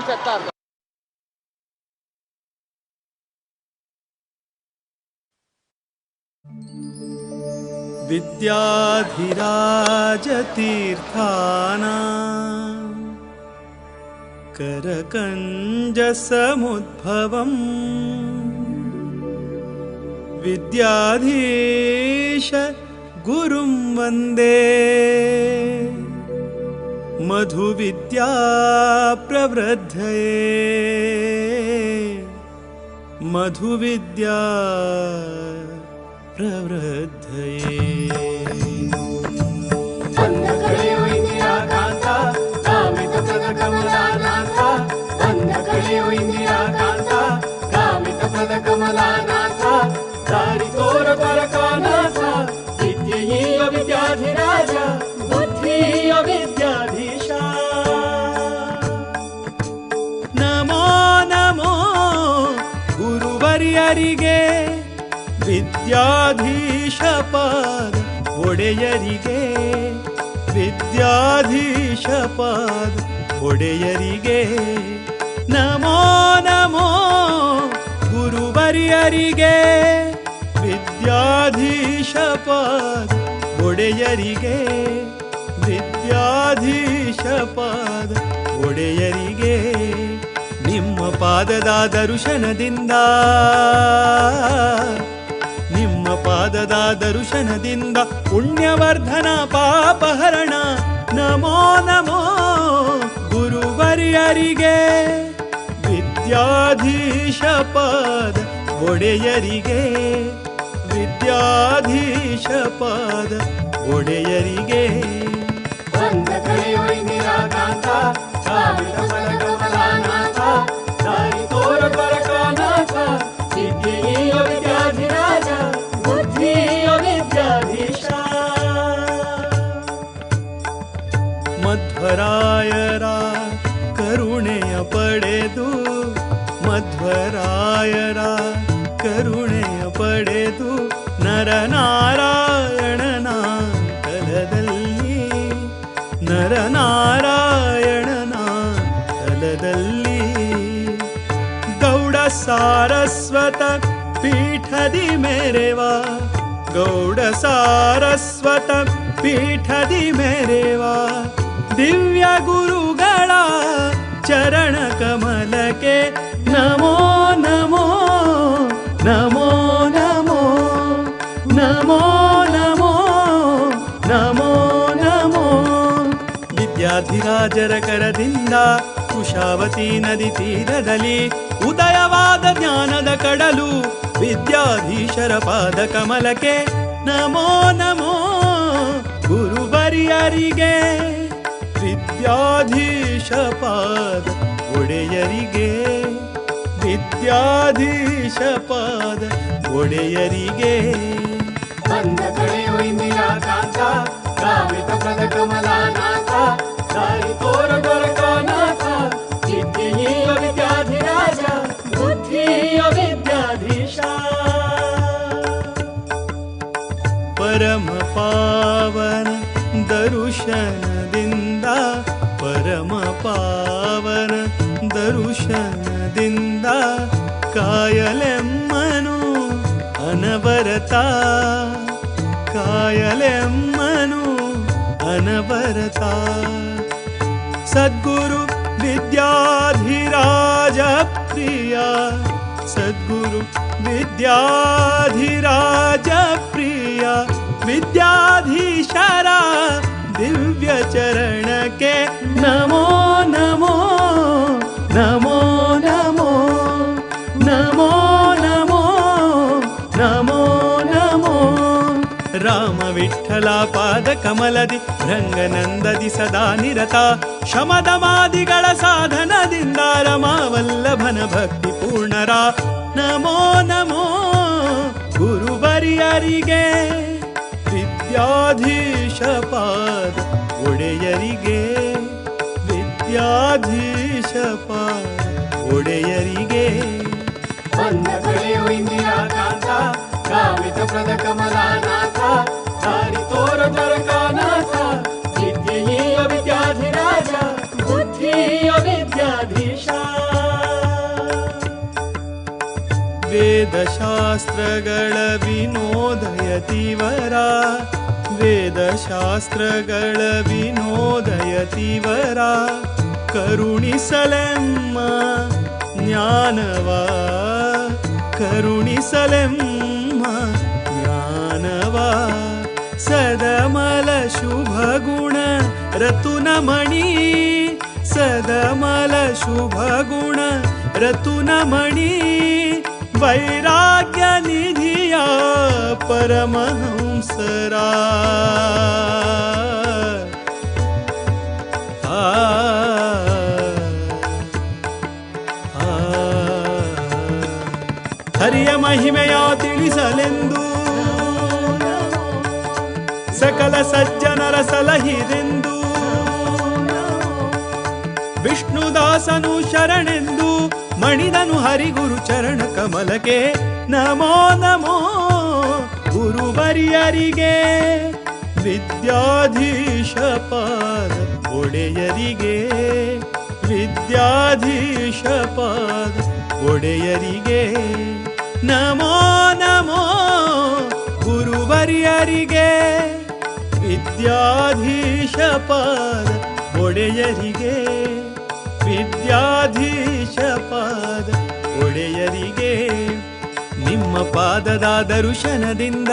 C'è tardo. विद्याधिराजतीर्थाना करकञ्जसमुद्भवम् Vidyadhish गुरुं वन्दे मधुविद्या प्रवृद्धये मधुविद्या प्रवृद्धये। विद्याधिराज बुद्धिय विद्याधीश। नमो नमो ಗುರುವರ್ಯರಿಗೆ ವಿದ್ಯಾಧೀಶ ಪಾದ ಒಡೆಯರಿಗೆ ವಿದ್ಯಾಧೀಶ ಪಾದ ಒಡೆಯರಿಗೆ ನಮೋ ನಮೋ ಗುರುವರ್ಯರಿಗೆ ವಿದ್ಯಾಧೀಶ ಪಾದ ಒಡೆಯರಿಗೆ ವಿದ್ಯಾಧೀಶ ಪಾದ ಒಡೆಯರಿಗೆ ನಿಮ್ಮ ಪಾದದ ದರ್ಶನದಿಂದ ನಿಮ್ಮ ಪಾದದ ದರ್ಶನದಿಂದ ಪುಣ್ಯವರ್ಧನ ಪಾಪಹರಣ ನಮೋ ನಮೋ ಗುರುವರ್ಯರಿಗೆ ವಿದ್ಯಾಧೀಶ ಪಾದ ಒಡೆಯರಿಗೆ ವಿದ್ಯಾಧೀಶ ಪಾದ ಒಡೆಯರಿಗೆ। ವಿದ್ಯಾಧಿರಾಜ ಬುದ್ಧಿಯ ವಿದ್ಯಾಧೀಶ। ಮಧ್ವರಾಯರ ಕರುಣೆಯ ಪಡೆದು ಮಧ್ವರಾಯರ ಕರುಣೆಯ ಪಡೆದು ನರನಾರಾಯಣನ ತಲದಲ್ಲಿ ನರನಾರಾಯಣನ ತಲದಲ್ಲಿ ಗೌಡ ಸಾರಸ್ವತ ಪೀಠದಿ ಮೇರೆವಾ ಗೌಡ ಸಾರಸ್ವತ ಪೀಠದಿ ಮೇರೆವಾ ದಿವ್ಯ ಗುರುಗಳ ಚರಣ ಕಮಲಕ್ಕೆ ನಮೋ ನಮೋ ನಮೋ ನಮೋ ನಮೋ ನಮೋ ನಮೋ ನಮೋ। ವಿದ್ಯಾಧಿರಾಜರ ಕರದಿಂದ ಕುಶಾವತಿ ನದಿ ತೀರದಲ್ಲಿ ಉದಯವಾದ ಜ್ಞಾನದ ಕಡಲು ವಿದ್ಯಾಧೀಶರ ಪಾದ ಕಮಲಕ್ಕೆ ನಮೋ ನಮೋ ಗುರುವರ್ಯರಿಗೆ ವಿದ್ಯಾಧೀಶ ಪಾದ ಒಡೆಯರಿಗೆ ವಿದ್ಯಾಧೀಶ ಪಾದ ಒಡೆಯರಿಗೆ। ಬಂದ ಕಳೆಯೋ ಇಂದಿರಾ ಕಾಂತ ಕಾಮಿತ ಪ್ರದ ಕಮಲಾನಾಥ ದಾರಿ ತೋರ 團カನಾಥ ವಿದ್ಯೆಯ ವಿದ್ಯಾಧಿರಾಜ ಬುದ್ಧಿಯ ವಿದ್ಯಾಧೀಶ। ಪರಮ ಪಾವನ ದರುಶನದಿಂದ ಪರಮ ಪಾವನ ದರುಶನದಿಂದ ಕಾಯಲೆಮ್ಮನು ಅನವರತ ಕಾಯಲೆಮ್ಮನು ಅನವರತ ಸದ್ಗುರು ವಿದ್ಯಾಧಿರಾಜ ಪ್ರಿಯ ಸದ್ಗುರು ವಿದ್ಯಾಧಿರಾಜ ಪ್ರಿಯ ವಿದ್ಯಾಧೀಶರ ದಿವ್ಯ ಚರಣಕ್ಕೆ ನಮೋ ನಮೋ ನಮೋ ನಮೋ ನಮೋ ನಮೋ ನಮೋ ನಮೋ। ರಾಮ ವಿಠಲ ಪಾದ ಕಮಲದಿ ರಂಗನಂದದಿ ಸದಾ ನಿರತ ಶಮದಮಾದಿಗಳ ಸಾಧನದಿಂದ ರಮಾವಲ್ಲಭನ ಭಕ್ತಿ ಪೂರ್ಣರ ನಮೋ ನಮೋ ಗುರುವರ್ಯರಿಗೆ ವಿದ್ಯಾಧೀಶ ಪಾದ ಒಡೆಯರಿಗೆ ವಿದ್ಯಾಧೀಶ ಪಾದ ಒಡೆಯರಿಗೆ। ಬಂದ ಕಳೆಯೋ ಇಂದಿರಾ ಕಾಂತ ಕಾಮಿತ ಪ್ರದ ಕಮಲಾನಾಥ ದಾರಿ ತೋರ ದ್ವಾರಕಾನಾಥ ವಿದ್ಯೆಯ ವಿದ್ಯಾಧಿರಾಜ ಬುದ್ಧಿಯ ವಿದ್ಯಾಧೀಶ। ವೇದಶಾಸ್ತ್ರಗಳ ವಿನೋದಯತಿವರ, ವೇದಶಾಸ್ತ್ರಗಳ ವಿನೋದಯತಿವರ, ಕರುಣಿಸಲೆಮ್ಮ ಜ್ಞಾನವ, ಕರುಣಿಸಲೆಮ್ಮ ಜ್ಞಾನವ. ಸದಮಲ ಶುಭ ಗುಣ ರತುನಮಣಿ, ಸದಮಲ ಶುಭ ಗುಣ ರತುನಮಣಿ, ವೈರಾಗ್ಯ ನಿಧಿಯ ಪರಮಹಂಸರ. ಆ ಹರಿಯ ಮಹಿಮೆಯ ತಿಳಿಸಲೆಂದು, ಸಕಲ ಸಜ್ಜನರ ಸಲಹಿರೆಂದು, ವಿಷ್ಣುದಾಸನು ಶರಣೆಂದು ಮಣಿದನು ಹರಿಗುರು ಚರಣ ಕಮಲಕ್ಕೆ. ನಮೋ ನಮೋ ಗುರುವರಿಯರಿಗೆ, ವಿದ್ಯಾಧೀಶ ಪಾದ ಒಡೆಯರಿಗೆ, ವಿದ್ಯಾಧೀಶ ಪಾದ ಒಡೆಯರಿಗೆ. ನಮೋ ನಮೋ ಗುರುವರಿಯರಿಗೆ, ವಿದ್ಯಾಧೀಶ ಪಾದ ಒಡೆಯರಿಗೆ, ವಿದ್ಯಾಧೀಶ ಪಾದ ಒಡೆಯರಿಗೆ. ನಿಮ್ಮ ಪಾದದ ದರ್ಶನದಿಂದ,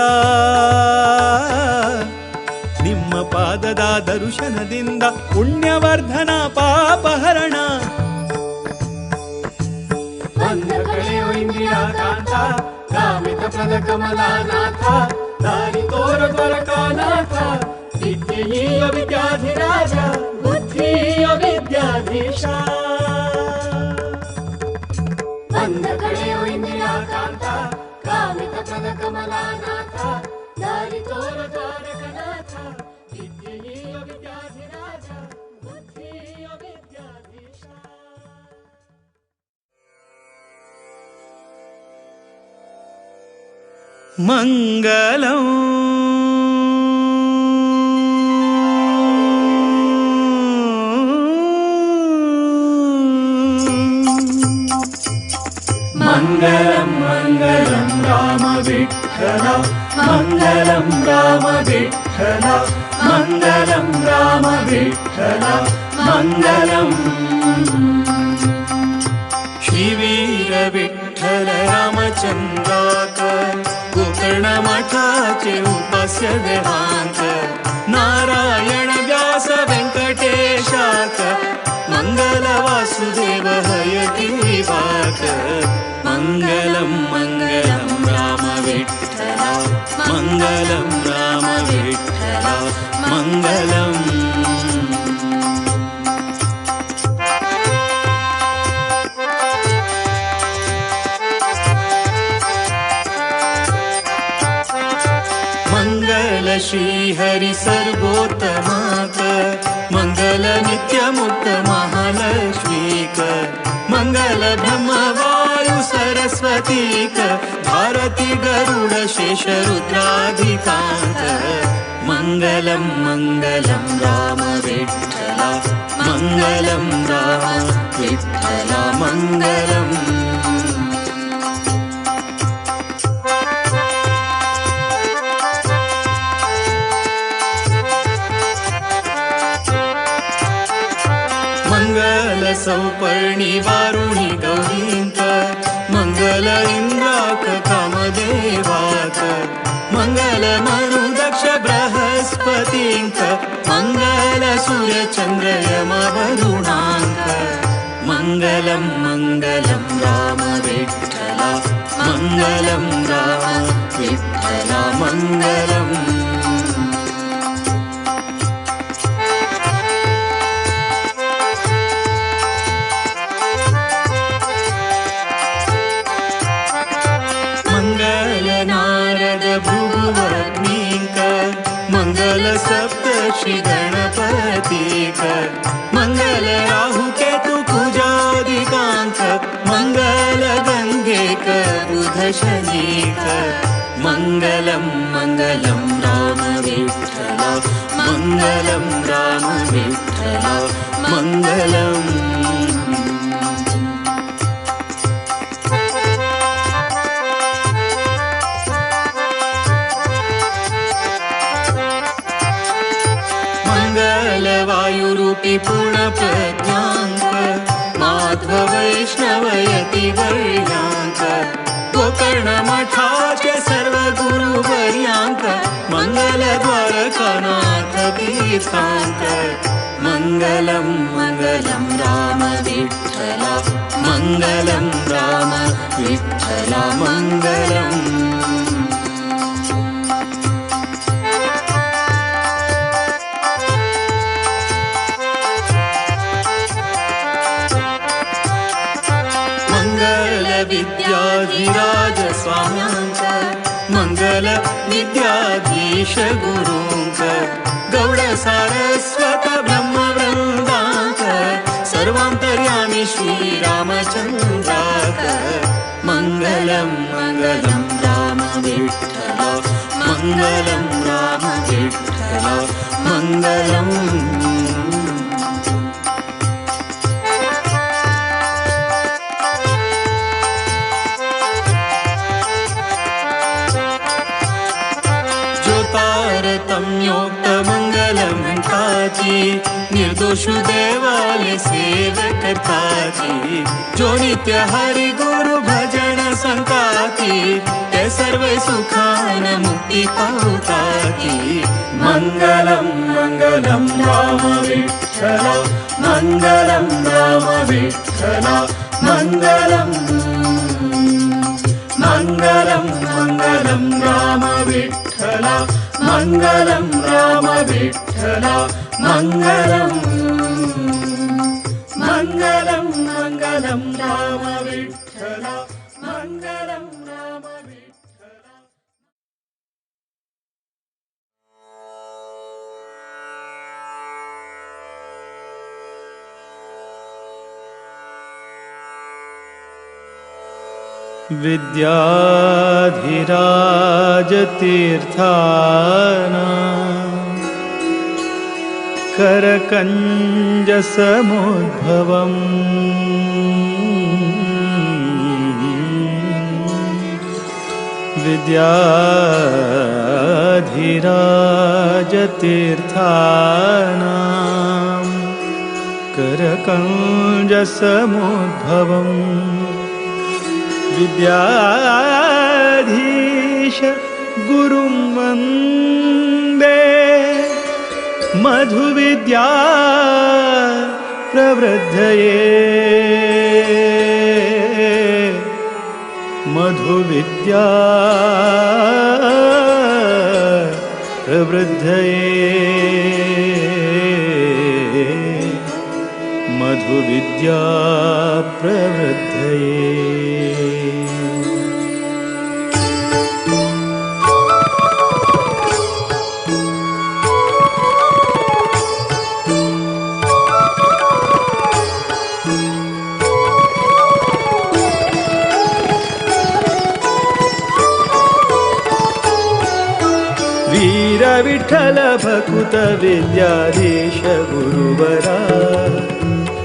ನಿಮ್ಮ ಪಾದದ ದರ್ಶನದಿಂದ ಪುಣ್ಯವರ್ಧನ ಪಾಪಹರಣ. ಬಂದ ಕಳೆಯೋ ಇಂದಿರಾಕಾಂತ, ಕಾಮಿತ ಪ್ರದ ಕಮಲಾನಾಥ, ದಾರಿ ತೋರ ದ್ವಾರಕಾನಾಥ, ವಿದ್ಯೆಯೀಯ ವಿದ್ಯಾಧಿರಾಜ, ಬುದ್ಧಿಯ ವಿದ್ಯಾಧೀಶ. ಬಂದ ಕಳೆಯೋ ಇಂದಿರಾಕಾಂತ, ಕಾಮಿತ ಪ್ರದ ಕಮಲಾನಾಥ, ದಾರಿ ತೋರ ದ್ವಾರಕನಾಥ, ವಿದ್ಯೆಯೀಯ ವಿದ್ಯಾಧಿರಾಜ, ಬುದ್ಧಿಯ ವಿದ್ಯಾಧೀಶ. ಮಂಗಲಂ ಮಂಗಲಂ ಮಂಗಲಂ ರಾಮ ವಿಠ್ಠಲ, ಮಂಗಲಂ ರಾಮ ವಿಠ್ಠಲ, ಮಂಗಲಂ ರಾಮ ವಿಠ್ಠಲ ಮಂಗಲಂ. ಶ್ರೀ ವೀರ ವಿಠ್ಠಲ ರಾಮಚಂದ್ರಾಕ, गोकर्ण मठाचे उपास्य देहांक, नारायण व्यास वेंकटेशाक, मंगल वासुदेव हयग्रीवाक. मंगलम मंगलम राम विठ्ठल, मंगलम राम विठ्ठल मंगलम. श्री हरि सर्वोत्तमाक, मंगल नित्य मुक्त महालक्ष्मीक, मंगल ब्रह्म वायु सरस्वतीक, भारती गरुड शेष रुद्राधिकांक. मंगलम मंगलम राम विठ्ठल, मंगलम राम विठ्ठल मंगलम. मंगल सौपर्णी वारुणी गौरींक, मंगल इंद्राक कामदेवाक, मंगल मनु दक्ष बृहस्पतींक, मंगल सूर्य चंद्र यम वरुणांक. मंगलम मंगलम राम विठ्ठल, मंगलम राम विठ्ठल मंगलम. मंगल सप्तर्षि गणपतीक, मंगल राहु केतु कुजादिकांक, मंगल गंगेक बुध शनीक. मंगलम मंगलम राम विठ्ठल, मंगलम राम विठ्ठल मंगलम. वायुरूपी पूर्ण प्रज्ञांक माधव वैष्णवयति वर्यांक गोकर्ण मठाचे सर्व गुरुवर्यांक मंगल द्वारकानाथ तीर्थांक मंगलम मंगलम राम विठ्ठला मंगलम राम विठ्ठला मंगलम। मंगल विद्याधिराज स्वाम्यांक मंगल विद्याधीश गुरूंक गौड सारस्वत ब्रह्म वृंदांक सर्वांतर्यामी श्री रामचंद्राक मंगलम मंगलम राम विठ्ठला मंगलम राम विठ्ठला मंगलम। तारतम्योक्त मंगल म्हणताची निर्दोष देवाले सेव करताची जो नित्य हरि गुरु भजन संताती ते सर्व सुखान मुक्ती पावताती। मंगलम मंगलम राम विठ्ठला मंगलम राम विठ्ठला मंगलम मंगलम मंगलम राम विठ्ठला मंगलम राम विठ्ठला मंगलम मंगलम मंगलम राम विठ्ठला मंगलम राम विठ्ठला। विद्याधिराज तीर्थाना करकंज समुद्भवम् विद्याधिराज तीर्थाना करकंज समुद्भवम् विद्याधीश गुरुं वन्दे मधुविद्या प्रवृद्धये मधुविद्या प्रवृद्धये मधुविद्या प्रवृद्धये। वीर विठ्ठल भकुत विद्याधीश गुरुवरा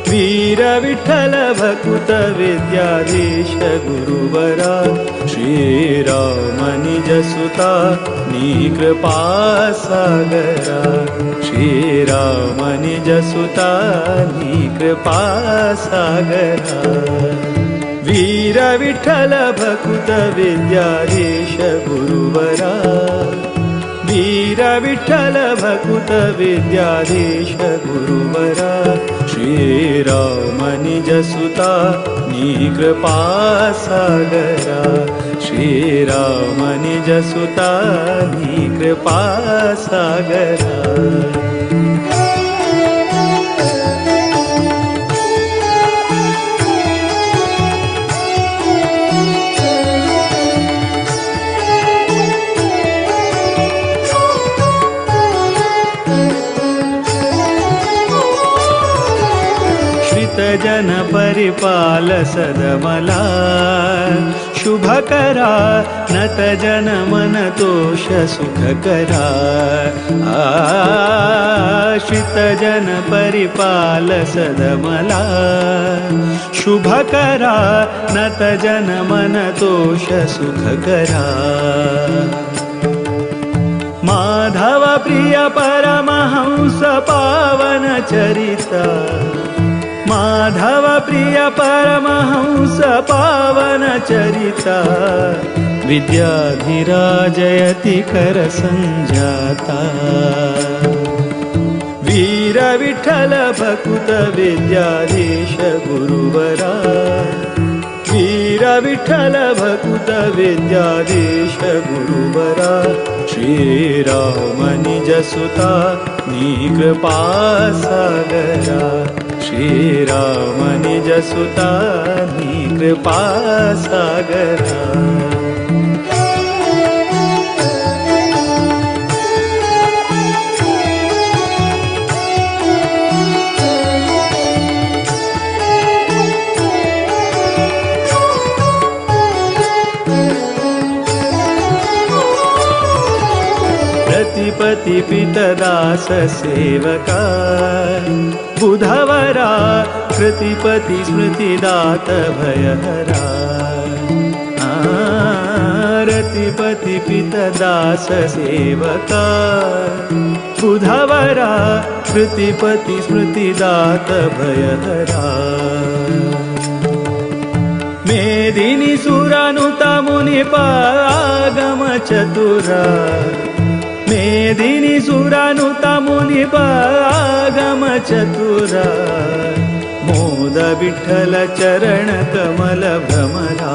वीर विठ्ठल भकुत विद्याधीश गुरुवरा श्रीराम निज सुता नी कृपा सागरा श्रीराम निज सुता नी कृपा सागरा वीर विठ्ठल भकुत विद्याधीश गुरुवरा वीर विठ्ठल भकुत विद्याधीश गुरुवरा श्रीराम निज सुता नी कृपा सागरा श्रीराम निज सुता नी कृपा सागरा। जन परिपाल सदमला शुभकरा नत जन मन तोष सुख करा आश्रित जन परिपाल सदमला शुभकरा नत जन मन तोष सुख करा। माधव प्रिय परमहंस पावन चरिता, माधव प्रिय परमहंस पावन चरिता, विद्याधिराजयति कर संजाता। वीर विठ्ठल भकुत विद्याधीश गुरुवरा, वीर विठ्ठल भकुत विद्याधीश गुरुवरा, श्रीराम निज सुता नी कृपा सागरा, श्रीराम निज सुता नी कृपा सागरा। पति पितदास सेवका बुधवरा, कृतिपति स्मृतिदात भयहरा, रतिपति पितदास सेवका बुधवरा, कृतिपति स्मृतिदात भयहरा। मेदिनी सुरानुता मुनिप आगम चतुरा, मेदिनी सुरानुता मुनिप आगम चतुरा, मोद विठ्ठल चरण कमल भ्रमरा,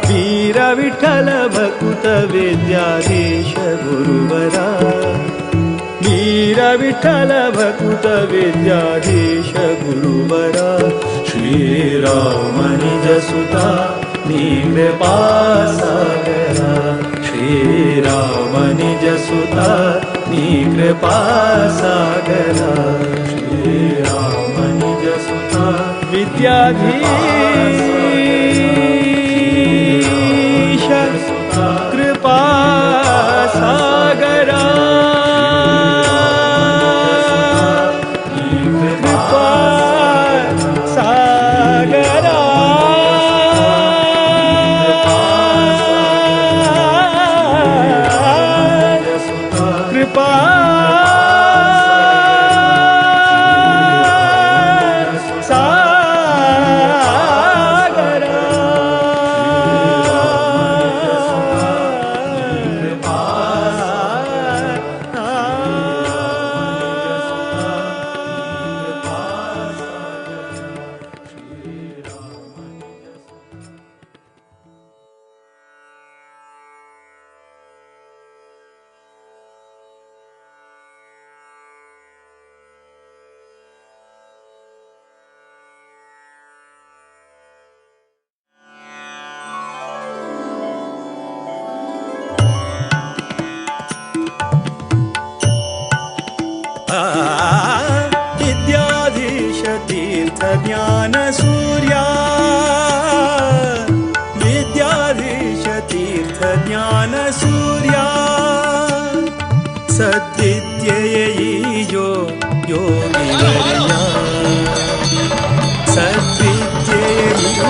वीर विठ्ठल भकुत विद्याधीश गुरुवरा, वीर विठ्ठल भकुत विद्याधीश गुरुवरा, श्रीराम निज सुता नी कृपा सागरा, श्रीराम निज सुता नी कृपा सागरा, श्रीराम निज सुता विद्याधीश कृपा सागरा, कृपा सागरा। कृपा सागरा। विद्याधीश तीर्थ ज्ञान सूर्या, विद्याधीश तीर्थ ज्ञान सूर्या, सद्विद्येयो योगिवर्या, सद्विद्येयो।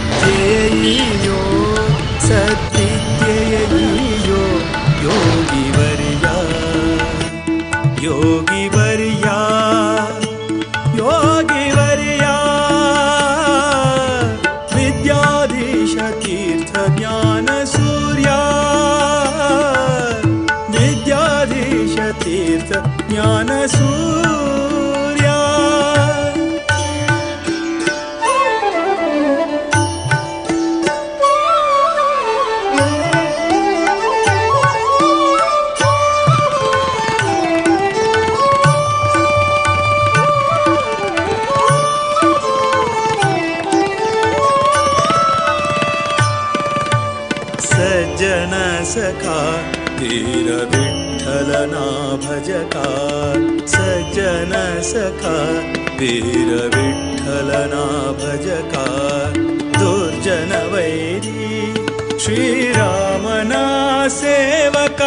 ಸದ್ವಿದ್ಯೆಯೋ ಸದ್ವಿದ್ಯೆಯೋ ಯೋಗಿವರ್ಯ ಯೋಗಿವರ್ಯ ಯೋಗಿವರ್ಯ ವಿದ್ಯಾಧೀಶ ತೀರ್ಥ ಜ್ಞಾನ ಸೂರ್ಯ ವಿದ್ಯಾಧೀಶ ತೀರ್ಥ ಜ್ಞಾನ ಸೂರ್ಯ. ಸಜ್ಜನ ಸಖಾ ಧೀರ ವಿಠಲನ ಭಜಕ ಸಜ್ಜನ ಸಖಾ ವೀರ ವಿಠಲನ ಭಜಕ ದುರ್ಜನ ವೈರಿ ಶ್ರೀರಾಮನ ಸೇವಕ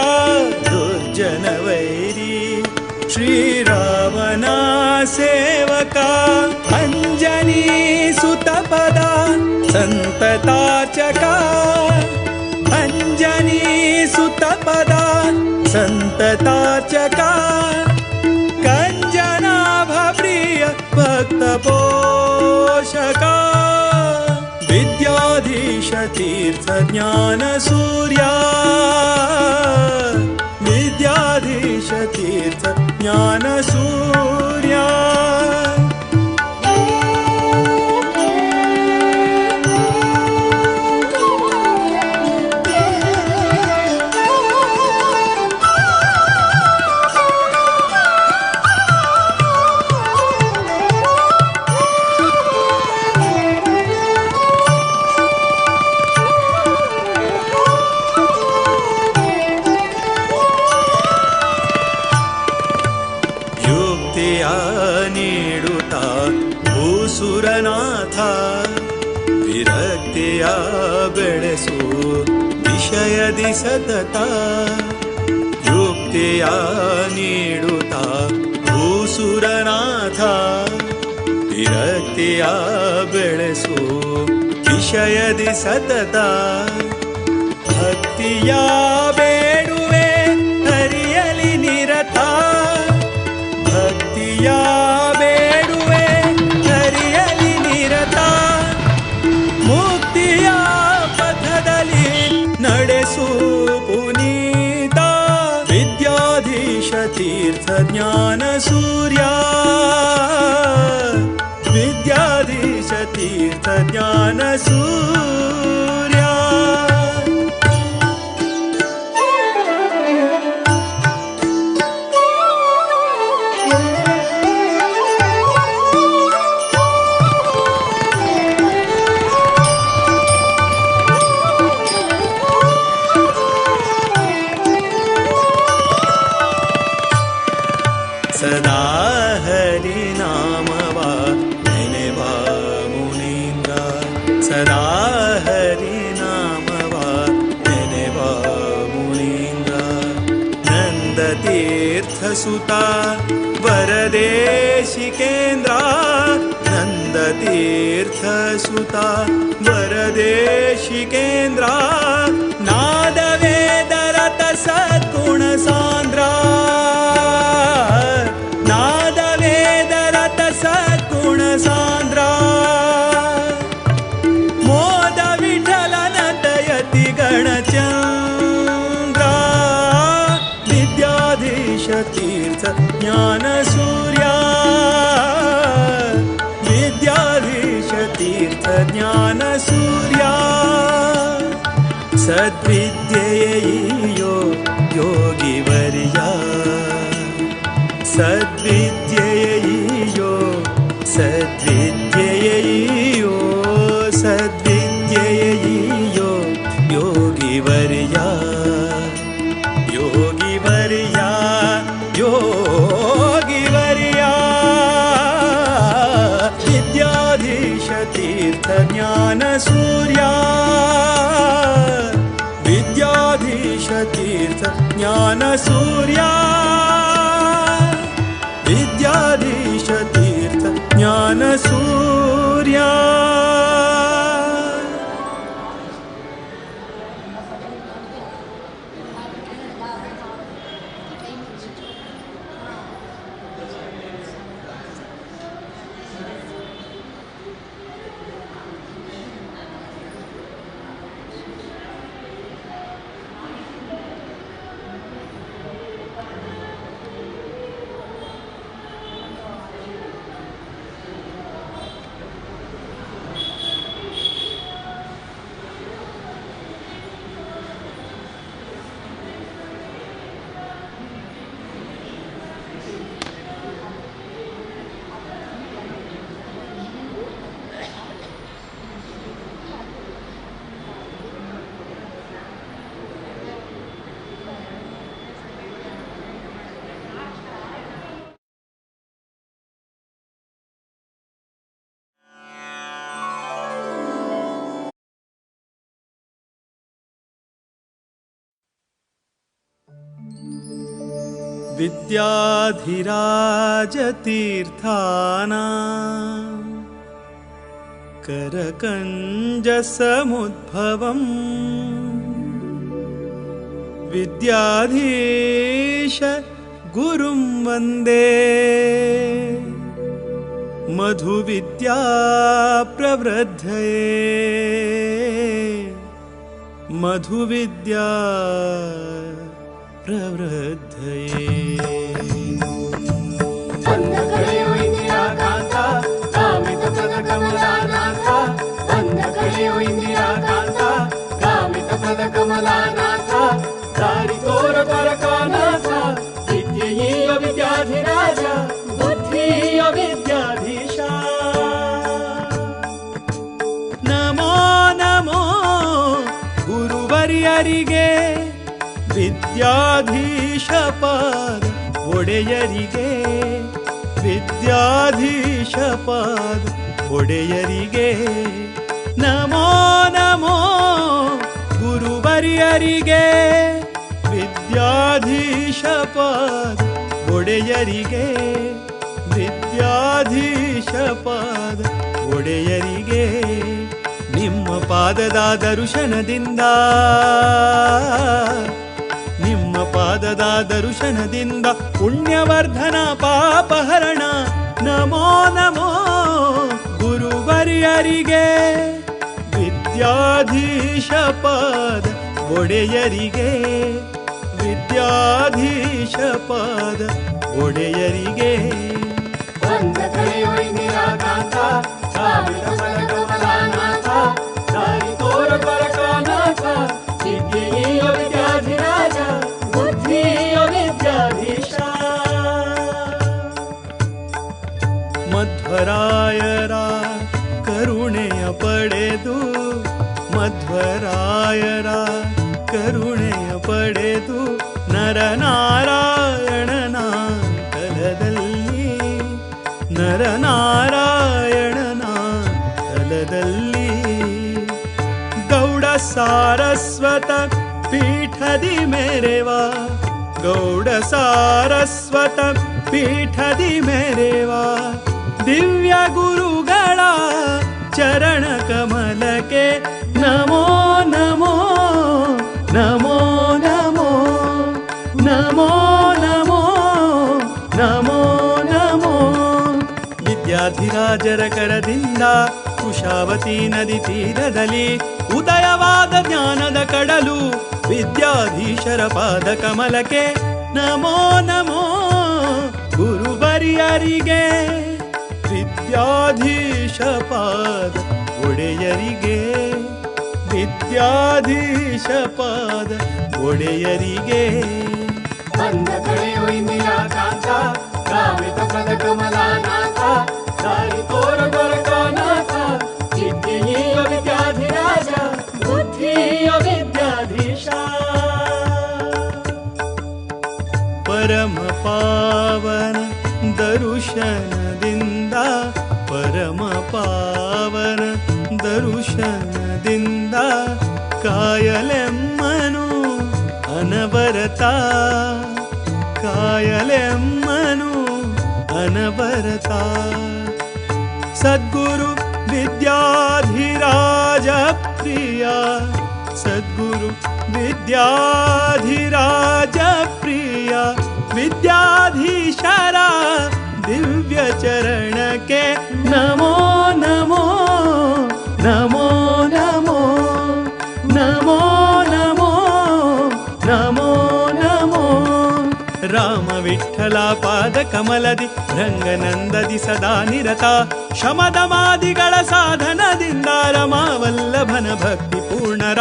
ದುರ್ಜನ ವೈರಿ ಶ್ರೀರಾಮನ ಸೇವಕ ಅಂಜನಿ ಸುತಪದ ಸಂತತಾರ್ಚಕ ಅಂಜನಿ ಸುತಪದ ಸಂತತಾರ್ಚಕ ಕಂಜನಾಭ ಪ್ರಿಯ ಭಕ್ತ ಪೋಷಕ ವಿದ್ಯಾಧೀಶ ತೀರ್ಥ ಜ್ಞಾನ ಸೂರ್ಯ ವಿದ್ಯಾಧೀಶ ತೀರ್ಥ ಜ್ಞಾನ ಸೂರ್ಯ. ಯುಕ್ತಿಯ ನೀಡುತ್ತಾ ಭೂಸುರನಾಥ ವಿರಕ್ತಿಯ ಬೆಳೆಸು ವಿಷಯದಿ ಸತತ ಯುಕ್ತಿಯ ನೀಡುತ್ತಾ ಭೂಸುರನಾಥ ವಿರಕ್ತಿಯ ಬೆಳೆಸು ವಿಷಯದಿ ಸತತ ಭಕ್ತಿಯ ಬೇಡುವೆ ಹರಿಯಲಿ ನಿರತ ಭಕ್ತಿಯ ಬೇಡುವೆ ಹರಿಯಲಿ ನಿರತ ಮುಕ್ತಿಯ ಪಥದಲ್ಲಿ ನಡೆಸು ಪುನೀತ ವಿದ್ಯಾಧೀಶ ತೀರ್ಥ ಜ್ಞಾನ ಸೂರ್ಯ ವಿದ್ಯಾಧೀಶ ತೀರ್ಥ ಜ್ಞಾನ ಸೂರ್ಯ. ಸದಾ ಹರಿ ನಾಮವ ನೆನೆವ ಮುನೀಂದ್ರ ಸದಾ ಹರಿ ನಾಮವ ನೆನೆವ ಮುನೀಂದ್ರ ನಂದ ತೀರ್ಥ ಸುತ ವರದೇಶಿಕೇಂದ್ರ ನಂದ ತೀರ್ಥ ಸುತ ವರದೇಶಿಕೇಂದ್ರ ನಾದ ವೇದ ರತ ಸದ್ಗುಣ ಸಾಂದ್ರ ನಾದ ವೇದ ರತ ಸದ್ಗುಣ ಸಾಂದ್ರ ಮೋದ ವಿಠಲನ ದಯತಿ ಗಣಚಂದ್ರ ವಿದ್ಯಾಧೀಶ ತೀರ್ಥ ಜ್ಞಾನ ಸೂರ್ಯ ವಿದ್ಯಾಧೀಶ ತೀರ್ಥ ಜ್ಞಾನ ಸೂರ್ಯ ಸದ್ವಿದ್ಯೆಯೋ ಯೋಗಿವರ್ಯ ಸದ್ವಿದ್ಯೆಯೋ ಸದ್ವಿದ್ಯೆಯೋ ಸದ್ವಿದ್ಯೆಯೋ ಯೋಗಿವರ್ಯ ಯೋಗಿವರ್ಯ ಯೋಗಿವರ್ಯ ವಿದ್ಯಾಧೀಶ ತೀರ್ಥ ಜ್ಞಾನ ಸೂರ್ಯ ವಿದ್ಯಾಧೀಶ ತೀರ್ಥ ಜ್ಞಾನ ಸೂರ್ಯ ವಿದ್ಯಾಧೀಶ ತೀರ್ಥ ಜ್ಞಾನ ಸೂರ್ಯ. ವಿದ್ಯಾಧಿರಾಜತೀರ್ಥಾನ ಕರಕಂಜಸಮುದ್ಭವಂ ವಿದ್ಯಾಧೀಶ ಗುರುಂ ವಂದೇ ಮಧುವಿದ್ಯಾ ಪ್ರವೃದ್ಧಯೇ ಮಧುವಿದ್ಯಾ ಪ್ರವೃದ್ಧಯೇ. ಬಂದ ಕಳೆಯೋ ಇಂದಿರಾಕಾಂತ ಕಾಮಿತ ಪದ ಕಮಲಾನಾಥ, ಬಂದ ಕಳೆಯೋ ಇಂದಿರಾಕಾಂತ ಕಾಮಿತ ಪದ ಕಮಲಾನಾಥ, ದಾರಿ ತೋರ ಪರಕಾನಾಥ, ವಿದ್ಯೆಯೀಯ ವಿದ್ಯಾಧಿರಾಜ ಬುದ್ಧಿಯ ವಿದ್ಯಾಧೀಶ. ನಮೋ ನಮೋ ಗುರುವರ್ಯರಿಗೆ, ವಿದ್ಯಾಧೀಶ ಪಾದ ಒಡೆಯರಿಗೆ, ವಿದ್ಯಾಧೀಶ ಪಾದ ಒಡೆಯರಿಗೆ. ನಮೋ ನಮೋ ಗುರುವರ್ಯರಿಗೆ, ವಿದ್ಯಾಧೀಶ ಪಾದ ಒಡೆಯರಿಗೆ, ವಿದ್ಯಾಧೀಶ ಪಾದ ಒಡೆಯರಿಗೆ. ನಿಮ್ಮ ಪಾದದ ದರ್ಶನದಿಂದ, ನಿಮ್ಮ ಪಾದದ ದರ್ಶನದಿಂದ ಪುಣ್ಯವರ್ಧನ ಪಾಪಹರಣ. ನಮೋ ನಮೋ ಗುರುವರ್ಯರಿಗೆ, ವಿದ್ಯಾಧೀಶ ಪಾದ ಒಡೆಯರಿಗೆ, ವಿದ್ಯಾಧೀಶ ಪಾದ ಒಡೆಯರಿಗೆ. ಬಂದ ಕಳೆಯೋ ಇಂದಿರಾಕಾಂತ ಕಾಮಿತ ಪದ ಕಮಲಾನಾಥ, ದಾರಿ ತೋರ ಪರಕಾನಾಥ, ವಿದ್ಯೆಯೀಯ ವಿದ್ಯಾಧಿರಾಜ ಬುದ್ಧಿಯ ವಿದ್ಯಾಧೀಶ. ಮಧ್ವರಾಯರ ಕರುಣೆಯ ಪಡೆದು, ಮಧ್ವರಾಯರ ಕರುಣೆಯ ಪಡೆದು ನರನಾರಾಯಣನ ತಲದಲ್ಲಿ, ನರನಾರಾಯಣನ ತಲದಲ್ಲಿ. ಗೌಡ ಸಾರಸ್ವತ ಪೀಠದಿ ಮೆರೆವ, ಗೌಡ ಸಾರಸ್ವತ ಪೀಠದಿ ಮೆರೆವ ದಿವ್ಯ ಗುರುಗಳ ಚರಣ ಕಮಲಕ್ಕೆ ನಮೋ ನಮೋ ನಮೋ ನಮೋ ನಮೋ ನಮೋ ನಮೋ ನಮೋ. ವಿದ್ಯಾಧಿರಾಜರ ಕರದಿಂದ ಕುಶಾವತಿ ನದಿ ತೀರದಲ್ಲಿ ಉದಯವಾದ ಜ್ಞಾನದ ಕಡಲು ವಿದ್ಯಾಧೀಶರ ಪಾದ ಕಮಲಕ್ಕೆ ನಮೋ ನಮೋ ಗುರುವರ್ಯರಿಗೆ, ವಿದ್ಯಾಧೀಶ ಪಾದ ಒಡೆಯರಿಗೆ, ವಿದ್ಯಾಧೀಶ ಪಾದ ಒಡೆಯರಿಗೆ. ಬಂದ ಕಳೆಯೋ ಇಂದಿರಾಕಾಂತ ಕಾಮಿತ ಪದ ಕಮಲಾನಾಥ, ದಾರಿ ತೋರ ಪರಕಾನಾಥ, ವಿದ್ಯೆಯೀಯ ವಿದ್ಯಾಧಿರಾಜ ಬುದ್ಧಿಯ ವಿದ್ಯಾಧೀಶ. ಪರಮ ಪಾವನ ದರುಶನದಿಂದ, ಪರಮ ಪಾವನ ದರುಶನದಿಂದ ಕಾಯಲೆಮ್ಮನು ಅನವರತ, ಕಾಯಲೆಮ್ಮನು ಅನವರತ. ಸದ್ಗುರು ವಿದ್ಯಾಧಿರಾಜ ಪ್ರಿಯ, ಸದ್ಗುರು ವಿದ್ಯಾಧಿರಾಜ ಪ್ರಿಯ, ವಿದ್ಯಾಧೀಶರ ದಿವ್ಯ ಚರಣಕ್ಕೆ ನಮೋ ನಮೋ ನಮೋ ನಮೋ ನಮೋ ನಮೋ ನಮೋ ನಮೋ. ರಾಮ ವಿಠಲ ಪಾದ ಕಮಲದಿ ರಂಗನಂದದಿ ಸದಾ ನಿರತ, ಶಮದಮಾದಿಗಳ ಸಾಧನದಿಂದ ರಮಾವಲ್ಲಭನ ಭಕ್ತಿ ಪೂರ್ಣರ.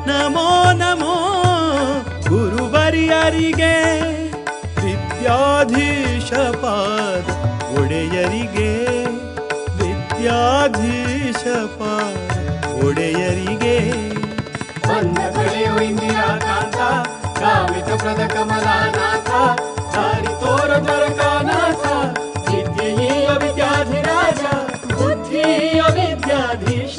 ನಮೋ ನಮೋ ಗುರುವರ್ಯರಿಗೆ, ವಿದ್ಯಾಧೀಶ ಪಾದ ಒಡೆಯರಿಗೆ, ವಿದ್ಯಾಧೀಶ ಪಾದ ಒಡೆಯರಿಗೆ. ಬಂದ ಕಳೆಯೋ ಇಂದಿರಾಕಾಂತ ಕಾಮಿತ ಪದ ಕಮಲಾನಾಥ, ದಾರಿ ತೋರ ಪರಕಾನಾಥ, ವಿದ್ಯೆಯೀಯ ವಿದ್ಯಾಧಿರಾಜ ಬುದ್ಧಿಯ ವಿದ್ಯಾಧೀಶ.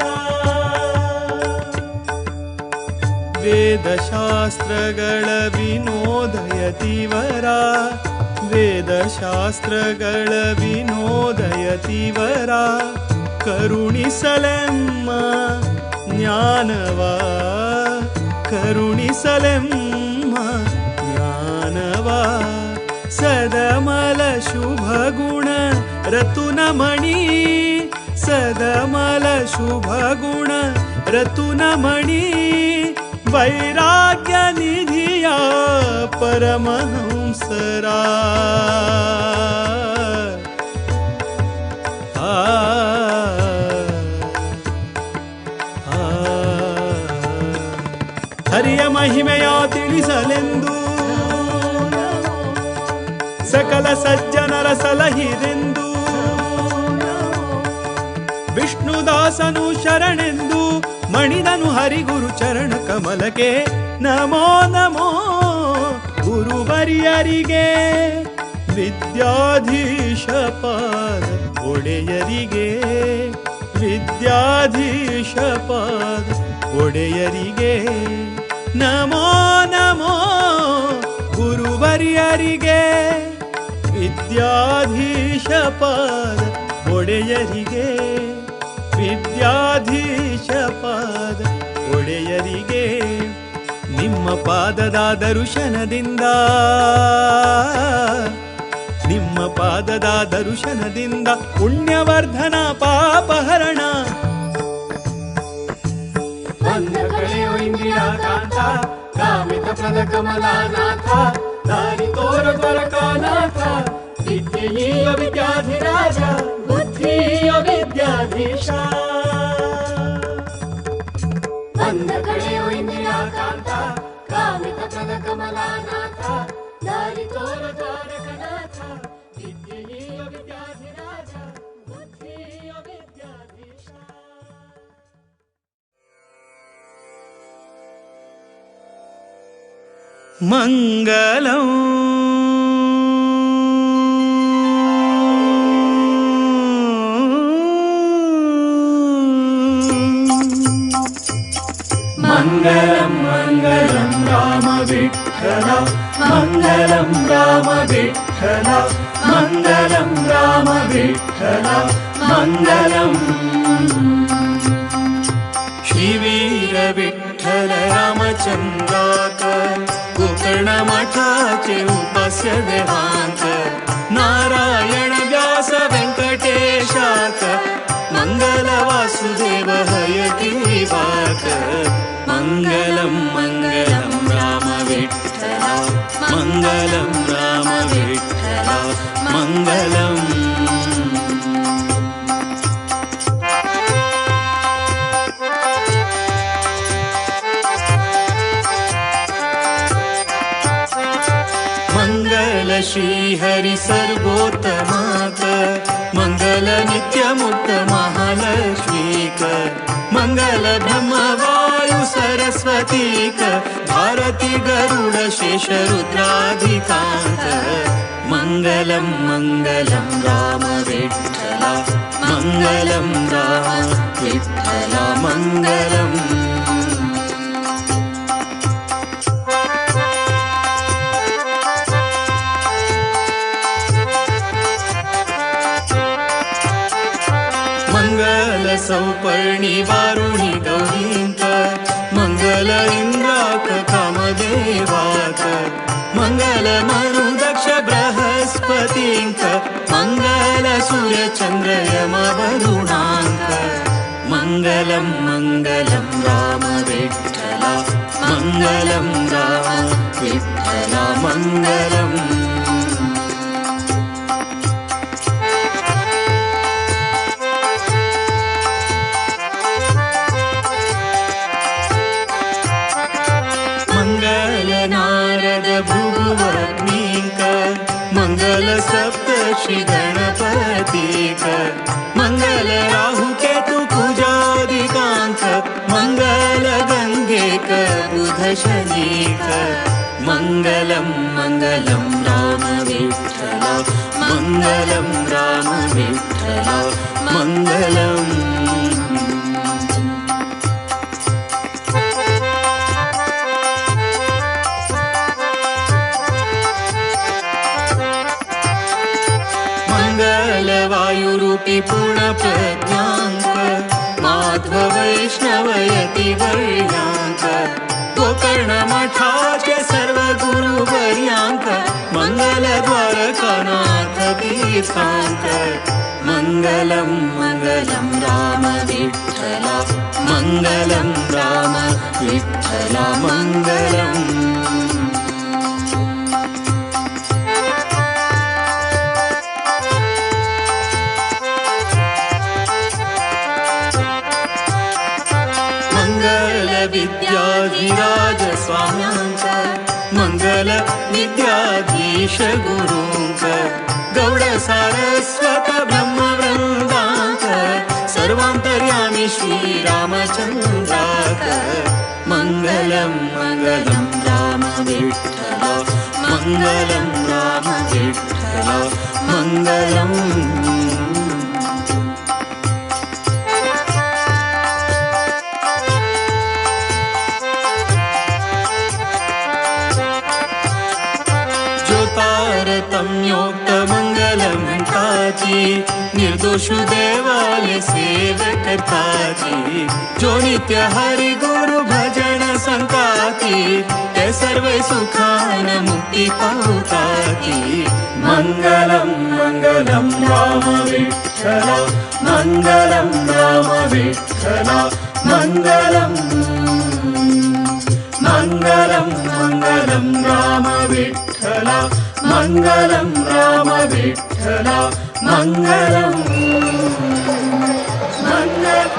ವೇದಶಾಸ್ತ್ರಗಳ ವಿನೋದಯತಿವರ, ವೇದಶಾಸ್ತ್ರಗಳ ವಿನೋದಯತಿವರ ಕರುಣಿಸಲೆಮ್ಮ ಜ್ಞಾನವ ಕರುಣಿಸಲೆಮ್ಮ ಜ್ಞಾನವ ಸದಮಲ ಶುಭ ಗುಣ ರತುನಮಣಿ ಸದಮಲ ಶುಭ ಗುಣ ರತುನಮಣಿ ವೈರಾಗ್ಯ ನಿಧಿಯ ಪರಮಹಂಸರಾ ಆ ಹರಿಯ ಮಹಿಮೆಯ ತಿಳಿಸಲೆಂದು ಸಕಲ ಸಜ್ಜನರ ಸಲಹಿರೆಂದು ವಿಷ್ಣುದಾಸನು ಶರಣೆಂದು ಮಣಿದನು ಹರಿಗುರು ಚರಣ ಕಮಲಕ್ಕೆ ನಮೋ ನಮೋ ಗುರುವರಿಯರಿಗೆ ವಿದ್ಯಾಧೀಶ ಪಾದ ಒಡೆಯರಿಗೆ ವಿದ್ಯಾಧೀಶ ಪಾದ ಒಡೆಯರಿಗೆ ನಮೋ ನಮೋ ಗುರುವರಿಯರಿಗೆ ವಿದ್ಯಾಧೀಶ ಪಾದ ಒಡೆಯರಿಗೆ ವಿದ್ಯಾಧೀಶ ಪಾದ ಒಡೆಯರಿಗೆ ನಿಮ್ಮ ಪಾದದ ದರ್ಶನದಿಂದ ನಿಮ್ಮ ಪಾದದ ದರ್ಶನದಿಂದ ಪುಣ್ಯವರ್ಧನ ಪಾಪಹರಣ ಬಂಧ ಕಳೆಯೋ ಇಂದಿರಾಕಾಂತ ಕಾಮಿತ ಪ್ರದ ಕಮಲಾನಾಥ ದಾರಿ ತೋರ ದ್ವಾರಕಾನಾಥ ವಿದ್ಯೆಯೀಯ ವಿದ್ಯಾಧಿರಾಜ ಬುದ್ಧಿಯ ವಿದ್ಯಾಧೀಶ ಬಂಧ ಕಳೆಯೋ ಇಂದಿರಾಕಾಂತ ಕಾಮಿತ ಪ್ರದ ಕಮಲಾನಾಥ ದಾರಿ ತೋರ ದ್ವಾರಕನಾಥ ವಿದ್ಯೆಯೀಯ ವಿದ್ಯಾಧಿರಾಜ ಬುದ್ಧಿಯ ವಿದ್ಯಾಧೀಶ. ಮಂಗಲಂ ಮಂಗಲಂ ಮಂಗಲಂ ರಾಮ ವಿಠಲ ಮಂಗಲಂ ರಾಮ ವಿಠಲ ಮಂಗಲಂ ರಾಮ ವಿಠಲ ಮಂಗಲಂ. ಶ್ರೀ ವೀರ ವಿಠಲ ರಾಮಚಂದ್ರಾಕ गोकर्ण मठाचे उपास्य देवांक नारायण व्यास वेंकटेशाक मंगल वासुदेव हयग्रीवाक मंगलम मंगलम राम विठ्ठल मंगलम राम विठ्ठल मंगलम. श्री हरि सर्वोत्तमाक मंगल नित्य मुक्त महालक्ष्मीक मंगल ब्रह्म वायु सरस्वतीक भारती गरुड शेष रुद्राधिकांक मंगलम मंगलम राम विठ्ठल मंगलम राम विठ्ठल मंगलम. सौपर्णी वारुणी गौरींक मंगल इंद्राक कामदेवाक मंगल मनु दक्ष बृहस्पतींक मंगल सूर्य चंद्र यम वरुणांक मंगलम मंगलम राम विठ्ठल मंगलम राम विठ्ठल मंगलम. मंगल सप्तर्षि गणपतीक मंगल राहु केतु कुजादिकांक मंगल गंगेक बुध शनीक मंगलम मंगलम राम विठ्ठल मंगलम राम विठ्ठल मंगलम. प्रज्ञांक माध्व वैष्णवयति वर्यांक गोकर्ण मठाचे सर्व गुरुवर्यांक मंगल द्वारकानाथ तीर्थांक मंगलम मंगलम राम विठ्ठला मंगलम राम विठ्ठला मंगलम। मंगल विद्याधिराज स्वाम्यांक मंगल विद्याधीश गुरूंक गौड सारस्वत ब्रह्म वृंदांक सर्वांतर्यामी श्री रामचंद्राक मंगलम मंगलम राम विठ्ठला मंगलम राम विठ्ठला मंगलम। तारतम्योक्त मंगल म्हणताची निर्दोष देवाले सेव करताची जो नित्य हरि गुरु भजन संताती ते सर्व सुखान मुक्ती पावताती। मंगलम मंगलम राम विठ्ठला मंगलम राम विठ्ठला मंगलम मंगलम मंगलम राम विठ्ठला मंगलम राम विठ्ठला मंगलम मंगल।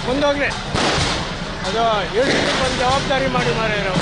ಮುಂದೋಗ್ಲಿ ಅದು ಎಷ್ಟು ಬಂದು ಜವಾಬ್ದಾರಿ ಮಾಡಿ ಮಾರಾಯರು.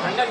ठंडा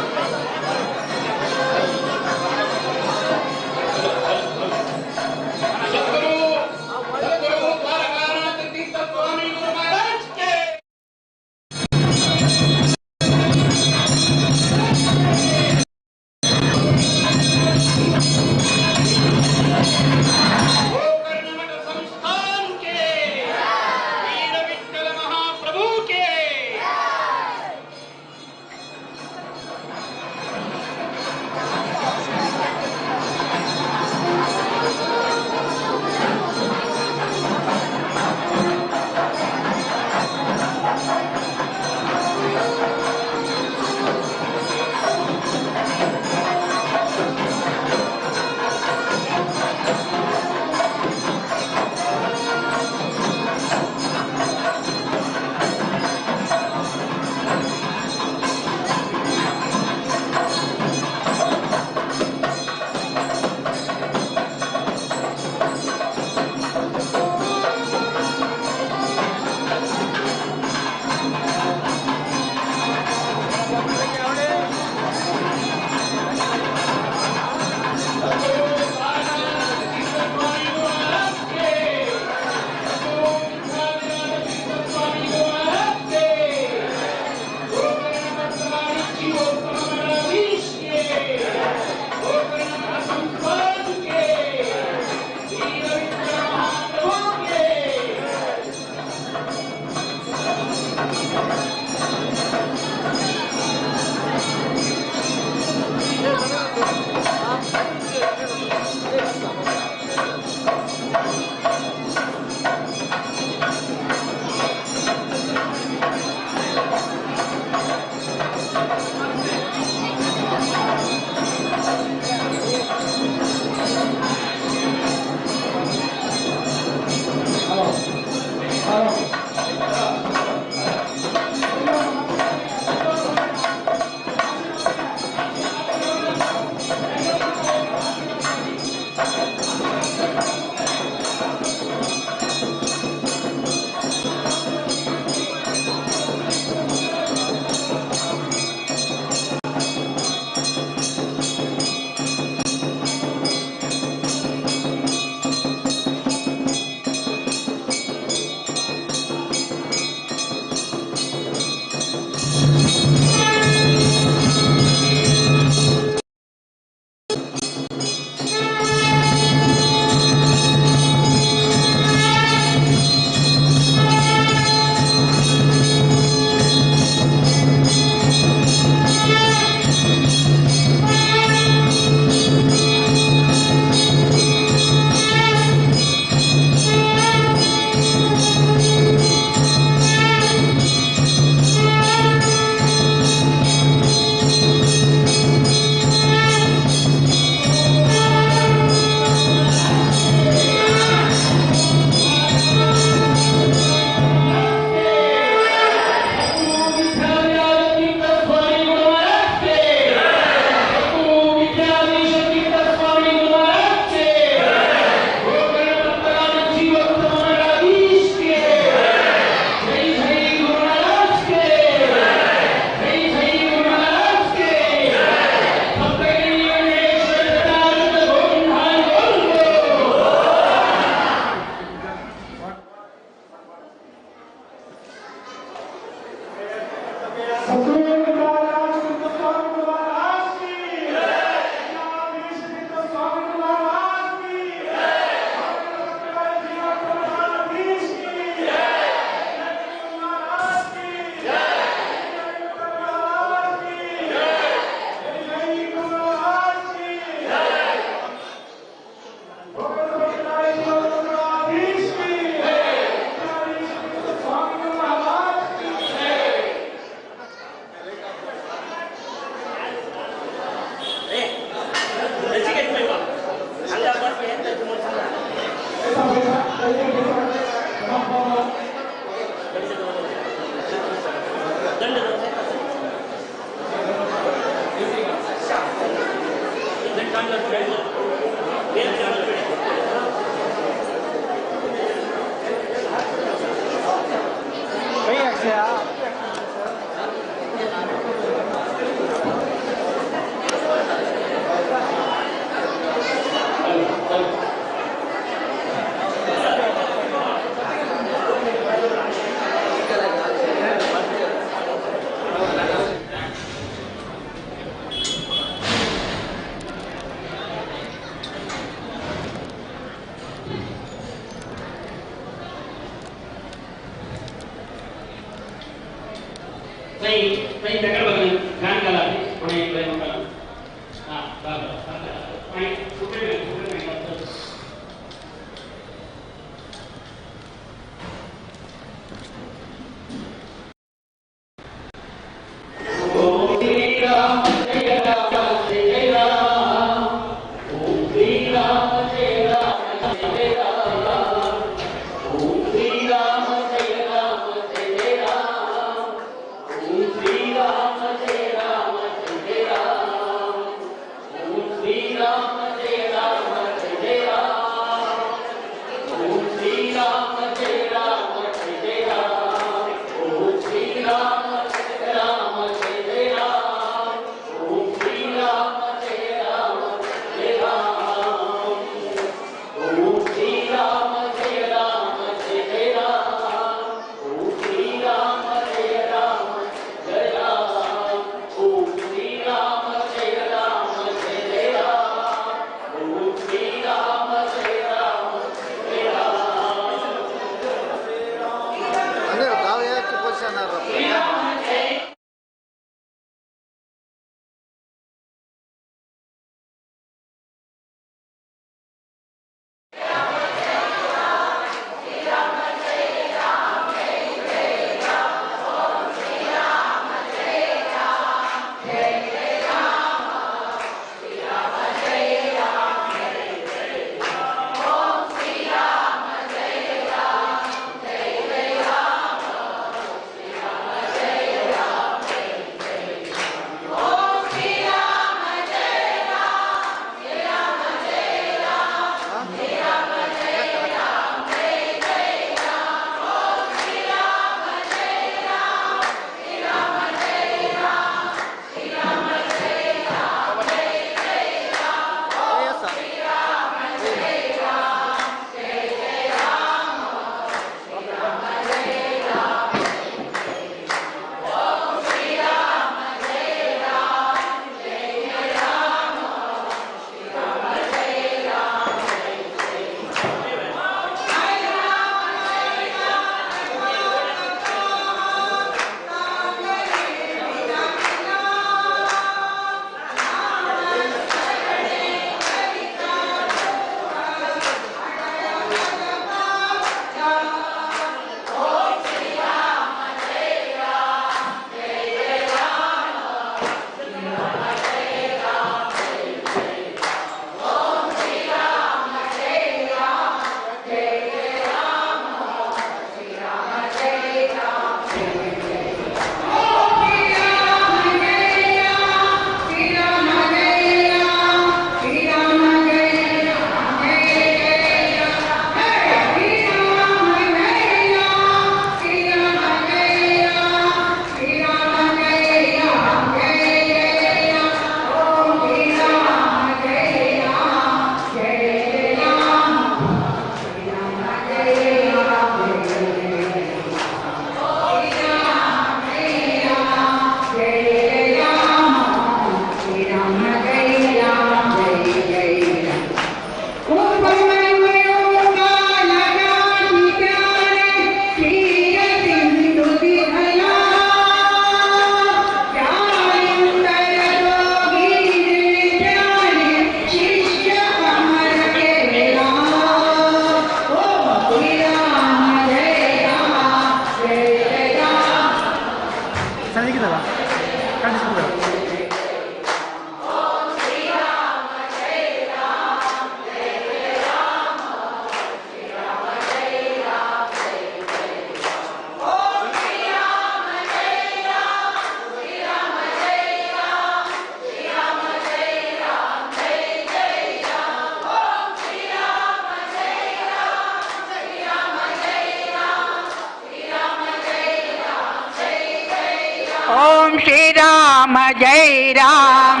ओम श्री राम जय राम।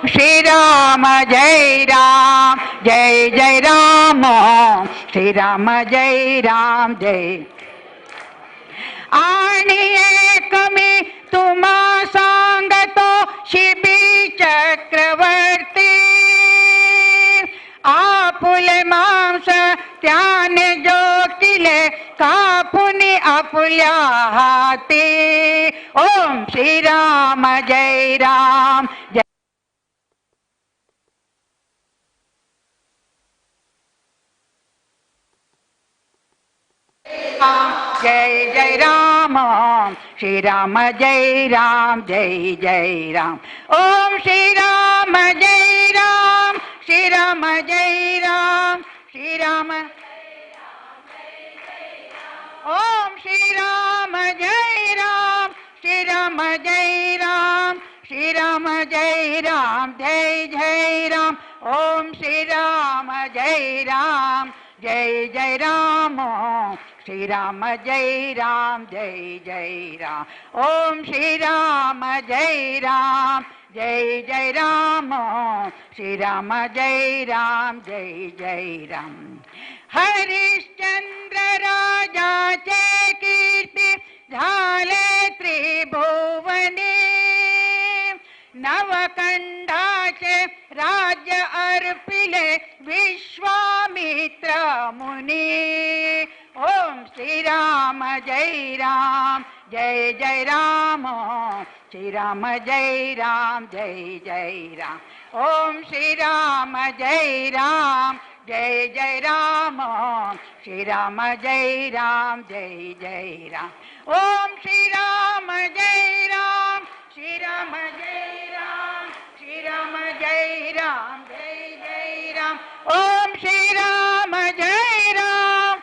श्री राम जय राम जय जय राम। श्री राम जय राम जय। आणि एक मी तुम्हा सांगतो शिबी चक्रवर्ती, आपुले मांस त्याने जोकिले कापुनी आपुल्या हाती। ओम श्री राम जय राम जय। जय जय राम। श्री राम जय राम जय जय राम। ओम श्री राम जय राम। श्री राम जय राम। श्री राम ओम श्री राम जय राम। श्री राम जय राम। श्री राम जय राम जय जय राम। ओम श्री राम जय राम जय जय राम। श्री राम जय राम जय जय राम। ओम श्री राम जय राम जय जय राम। श्री राम जय राम जय जय राम। हरिश्चंद्र राजाचे कीर्ती झाले त्रिभुवनी, नवखंडाचे राज्य अर्पिले विश्वामित्र मुनी। ओम श्री राम जय राम जय जय राम। श्री राम जय राम जय जय राम। ओम श्री राम जय राम जय जय राम। श्री राम जय राम जय जय राम। ओम श्री राम जय राम। श्री राम जय राम। श्री राम जय राम जय जय राम। ओम श्री राम जय राम।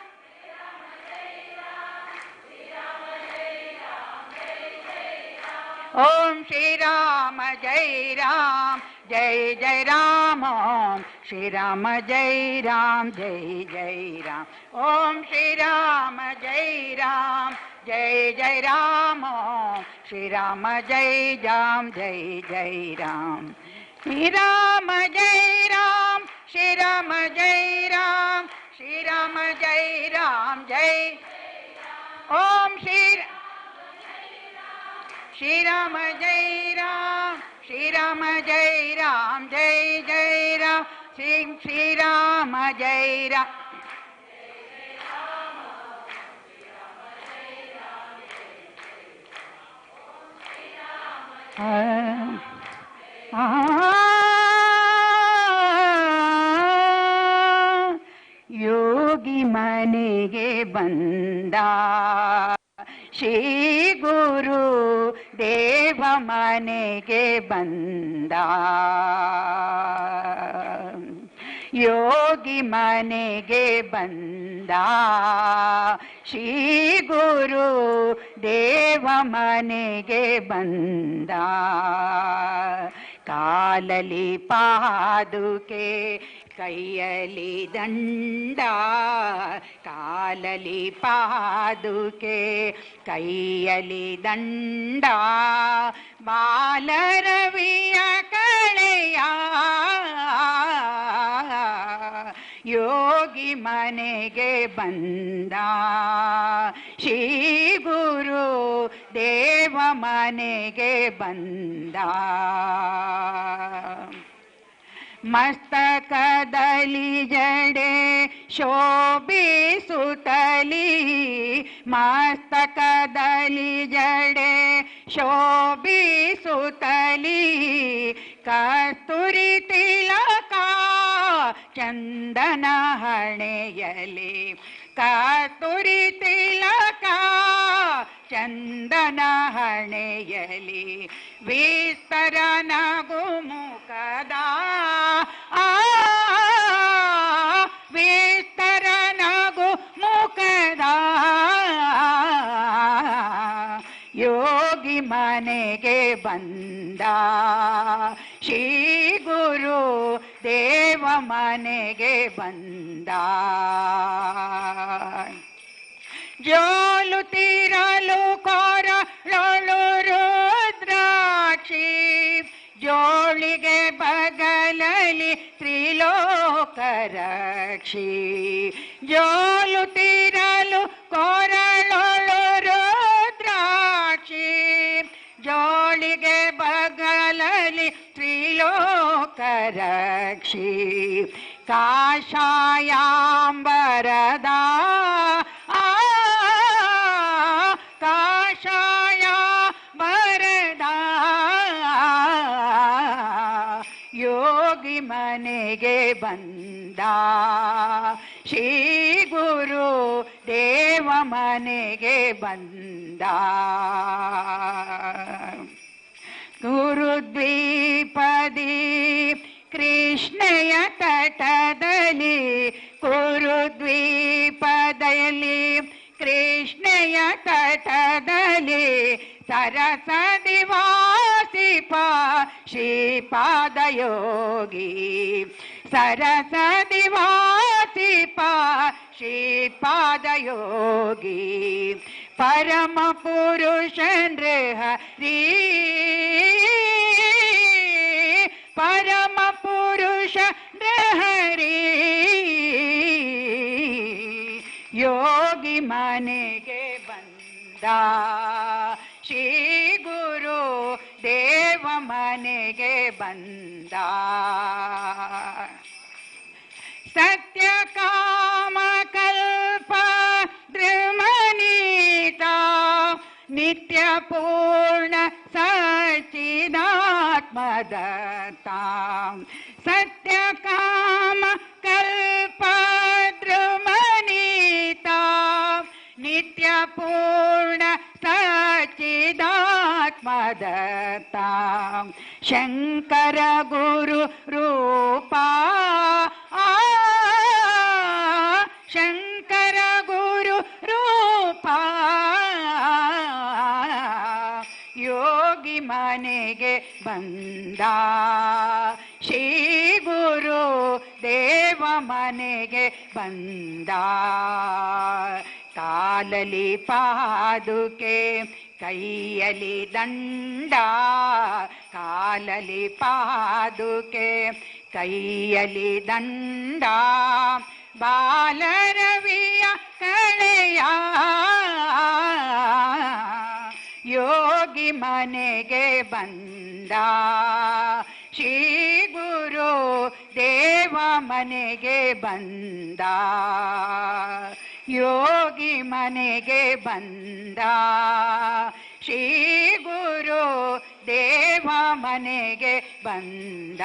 ओम श्री राम जय राम जय जय राम। श्री राम जय राम जय जय राम। ओम श्री राम जय राम जय जय राम। श्री राम जय राम जय जय राम। श्री राम जय राम। श्री राम जय राम। श्री राम जय राम जय। ओम श्री श्री राम जय राम। श्री राम जय राम जय जय राम। श्री श्री राम जय राम। योगी मनेगे बंदा श्री गुरु देव मनेगे बंदा, योगी मनेगे बंदा श्री गुरु देव मनेगे बंदा। कालली पादुके ಕೈಯಲಿ ದಂಡ, ಕಾಲಲಿ ಪಾದುಕೆ ಕೈಯಲಿ ದಂಡ, ಬಾಲರವಿಯ ಕಳೆಯ ಯೋಗಿ ಮನೆಗೆ ಬಂದ ಶ್ರೀ ಗುರು ದೇವ ಮನೆಗೆ ಬಂದ. ಮಸ್ತಕದಲ್ಲಿ ಜಡೆ ಶೋಭಿಸುತ್ತಲಿ, ಮಸ್ತಕದಲ್ಲಿ ಜಡೆ ಶೋಭಿಸುತ್ತಲಿ, ಕಸ್ತೂರಿ ತಿಲಕ ಚಂದನ ಹಣೆಯಲಿ, ಕಸ್ತೂರಿ ತಿಲಕ ಚಂದನ ಹಣೆಯಲಿ, ವಿಸ್ತರ ನಗು ಮುಖದ ವಿಸ್ತರ ನಗು ಮುಖದ ಯೋಗಿ ಮನೆಗೆ ಬಂದ ಶ್ರೀ ಗುರು ದೇವ ದೇವ ಮನೆಗೆ ಬಂದ. ಜೋಲುತ್ತಿರಲು ಕೊರಳೊಳು ರುದ್ರಾಕ್ಷಿ, ಜೋಳಿಗೆ ಬಗಲಲಿ ತ್ರಿಲೋಕರಕ್ಷಿ. ಜೋಲುತ್ತಿರಲು ಕೊರಳೊಳು ರುದ್ರಾಕ್ಷಿ, ಜೋಳಿಗೆ ಬಗಲಲಿ ತ್ರಿಲೋಕರಕ್ಷಿ. ಕಾಷಾಯಾಂಬರದ ಕಾಷಾಯ ಬರದ ಯೋಗಿ ಮನೆಗೆ ಬಂದ. ಶ್ರೀ ಗುರು ದೇವ ಮನೆಗೆ ಬಂದ. ಗುರುದ್ವೀಪದಿ ಕೃಷ್ಣಯ ತಟದಲ್ಲಿ, ಕುರುದ್ವೀಪದಲ್ಲಿ ಕೃಷ್ಣಯ ತಟದಲ್ಲಿ ಸರಸ ದಿವಾಸಿಪ ಶ್ರೀಪಾದಯೋಗಿ. ಸರಸ ದಿವಾಸಿಪ ಶ್ರೀಪಾದಯೋಗಿ. ಪರಮ ಪುರುಷ ನೃಹರಿ, ಪರಮ ಪುರುಷ ನೃಹರಿ ಯೋಗಿ ಮನೆಗೆ ಬಂದ. ಶ್ರೀ ಗುರು ದೇವ ಮನೆಗೆ ಬಂದ. ಸತ್ಯ ಕಾಮ ಕಲ್ಪ ದ್ರಮನೀತ, ನಿತ್ಯ ಪೂರ್ಣ ಸಚಿದಾತ್ಮದತ್ತ. ಸತ್ಯ ಕಾಮ ಕಲ್ಪ ದ್ರಮನೀತ, ನಿತ್ಯ ಪೂರ್ಣ ಸಚಿದಾತ್ಮದತ್ತ. ಶಂಕರ ಗುರು ರೂಪ, ಶಂಕರ ಗುರು ರೂಪ ಯೋಗಿ ಮನೆಗೆ ಬಂದ. ಶ್ರೀ ಗುರು ದೇವ ಮನೆಗೆ ಬಂದ. ಕಾಲಲಿ ಪಾದುಕೆ ಕೈಯಲಿ ದಂಡ, ಕಾಲಲಿ ಪಾದುಕೆ ಕೈಯಲಿ ದಂಡ, ಬಾಲರವಿಯ ಕಳೆಯ ಯೋಗಿ ಮನೆಗೆ ಬಂದ. ಶ್ರೀ ಗುರು ದೇವ ಮನೆಗೆ ಬಂದ. ಯೋಗಿ ಮನೆಗೆ ಬಂದ. ಶ್ರೀ ಗುರು ದೇವ ಮನೆಗೆ ಬಂದ.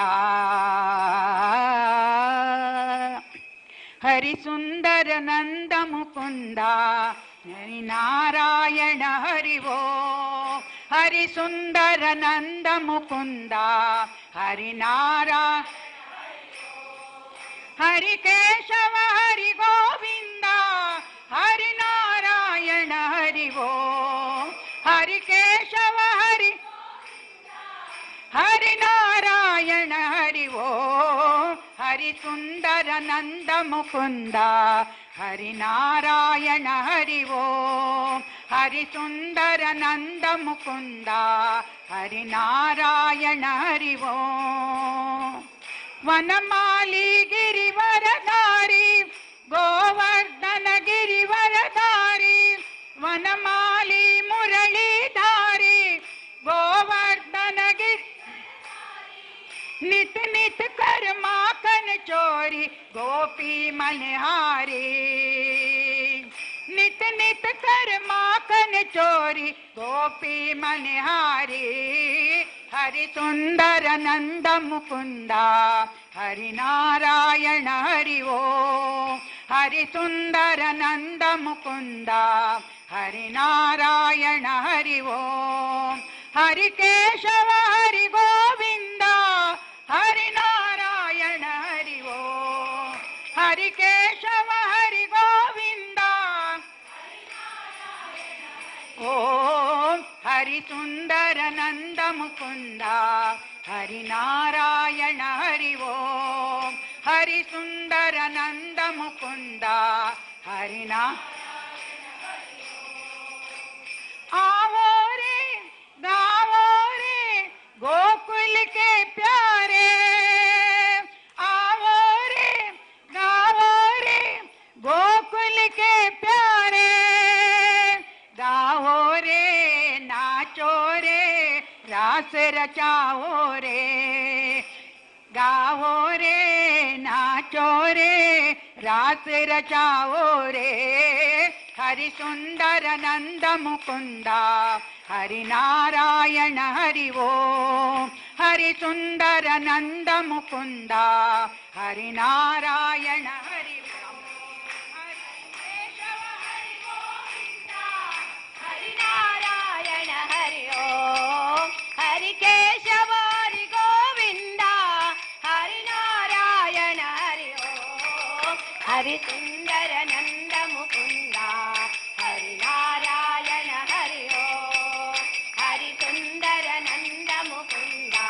ಹರಿಸುಂದರ ನಂದ ಮುಕುಂದ ಹರಿ ನಾರಾಯಣ ಹರಿ ಓಂ. ಹರಿಸುಂದರ ನಂದ ಮುಕುಂದ ಹರಿ ನಾರಾಯಣ ಹರಿ ಕೇಶವ ಹರಿ ಗೋವಿಂದ ಹರಿ ನಾರಾಯಣ ಹರಿ ಓಂ. ಹರಿ ಕೇಶವ ಹರಿ ಹರಿ ನಾರಾಯಣ ಹರಿ ಓಂ. ಹರಿ ಸುಂದರ ನಂದ ಮುಕುಂದ ಹರಿ ನಾರಾಯಣ ಹರಿ ಓಂ. ಹರಿ ಸುಂದರ ನಂದ ಮುಕುಂದ ಹರಿ ನಾರಾಯಣ ಹರಿ ಓಂ. ವನಮಾಲಿ ಗಿರಿವರಧಾರಿ ಗೋವರ್ಧನ ಗಿರಿವರಧಾರಿ, ವನಮಾಲಿ ಮುರಳೀಧಾರಿ ಗೋವರ್ಧನ ಗಿರಿ, ನಿತ್ ನಿತ್ ಕರ್ಮಾಕನ ಚೋರಿ ಗೋಪಿ ಮನಹಾರಿ. ನಿತ್ ನಿತ್ ಕರ್ಮಾಕನ ಚೋರಿ ಗೋಪಿ ಮನಹಾರಿ. ಹರಿ ಸುಂದರ ನಂದ ಮುಕುಂದ ಹರಿ ನಾರಾಯಣ ಹರಿ ಓಂ. ಹರಿ ಸುಂದರ ನಂದ ಮುಕುಂದ ಹರಿ ನಾರಾಯಣ ಹರಿ ಓಂ. ಹರಿ ಕೇಶವ ಹರಿ ಗೋವಿಂದ ಹರಿ ನಾರಾಯಣ ಹರಿ ಓಂ. ಹರಿ ಕೇಶವ ಹರಿ ಗೋವಿಂದ ಓಂ. ಹರಿ ಸುಂದರ ನಂದ ಮುಕುಂದ ಹರಿ ನಾರಾಯಣ ಹರಿ ಓಂ. हरि सुंदर नंद मुकुंदा हरिना। आवो रे गावो रे गोकुल के प्यारे, आवो रे गावो रे गोकुल के प्यारे, गावो रे नाचो रे रास रचाओ रे, गावो रे नाचो रे रास रचाओ रे, हरि सुंदर नंद मुकुंदा हरि नारायण हरि ओम, हरि सुंदर नंद मुकुंदा हरि नारायण हरि ओम, हरि केशव हरि गोविंदा हरि नारायण हरि ओम, हरि केशव हरि गोविंदा हरि नारायण हरि ओम, हरि सुंदर नंद मुकुंदा हरि नारायण हरि ओम, हरि सुंदर नंद मुकुंदा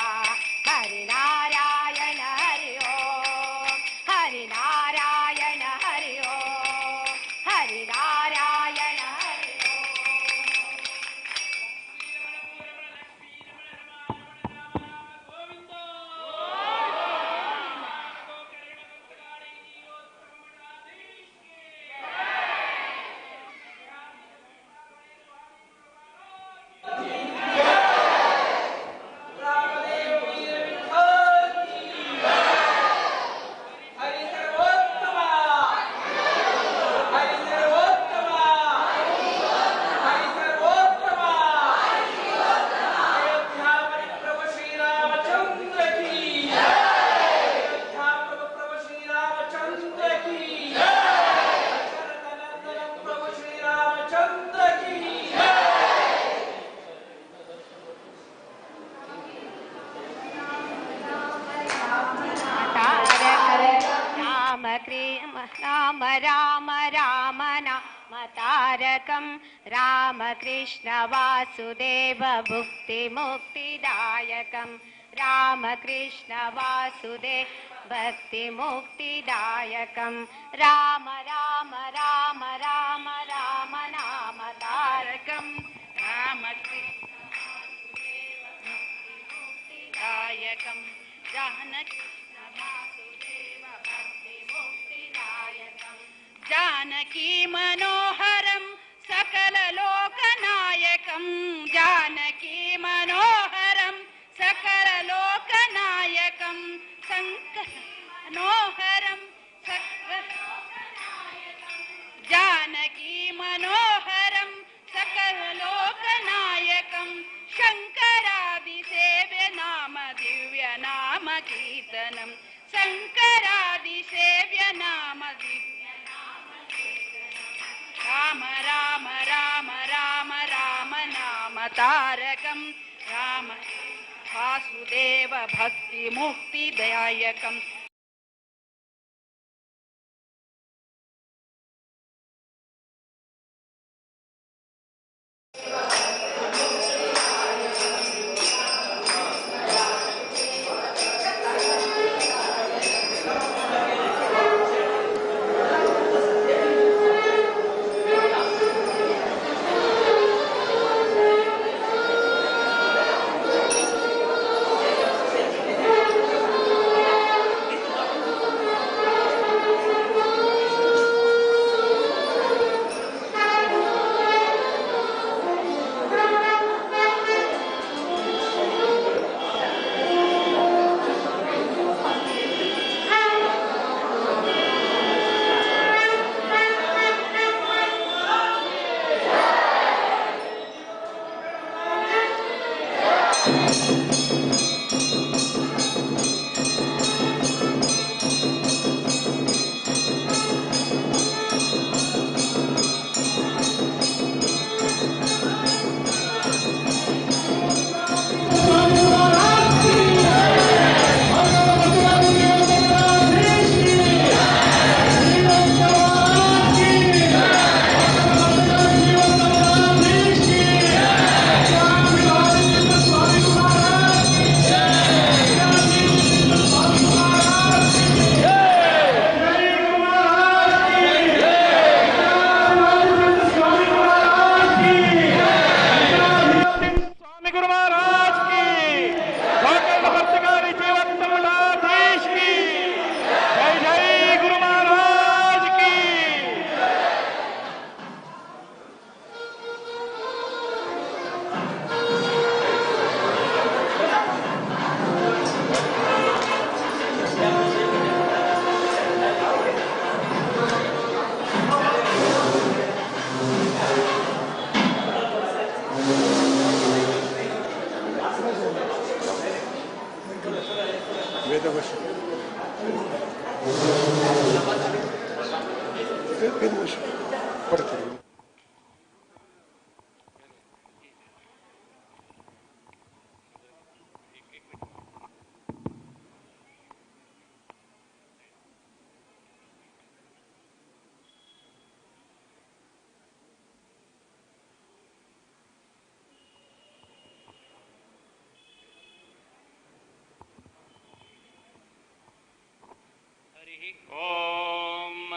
हरि नारायण हरि ओम, हरि नारायण हरि ओम, हरि नारायण हरि ओम। राम राम राम नाम तारकं राम कृष्ण वासुदेव भुक्ति मुक्तिदायकं राम कृष्ण वासुदेव भक्ति मुक्तिदायकं राम राम राम राम राम नाम तारकं राम कृष्ण मुक्तिदायकं जानकी जानकी मनोहरं सकल लोकनायकं, जानकी मनोहरं सकल लोकनायकं, शंकर मनोहरं सकल जानकी मनोहरं सकल लोकनायकं, शंकरादिसेव्य नाम दिव्य नाम कीर्तनं, शंकरादिसेव्य नाम दिव्य राम राम राम राम राम नाम तारकं राम वासुदेव भक्ति मुक्तिदायकम्। ओम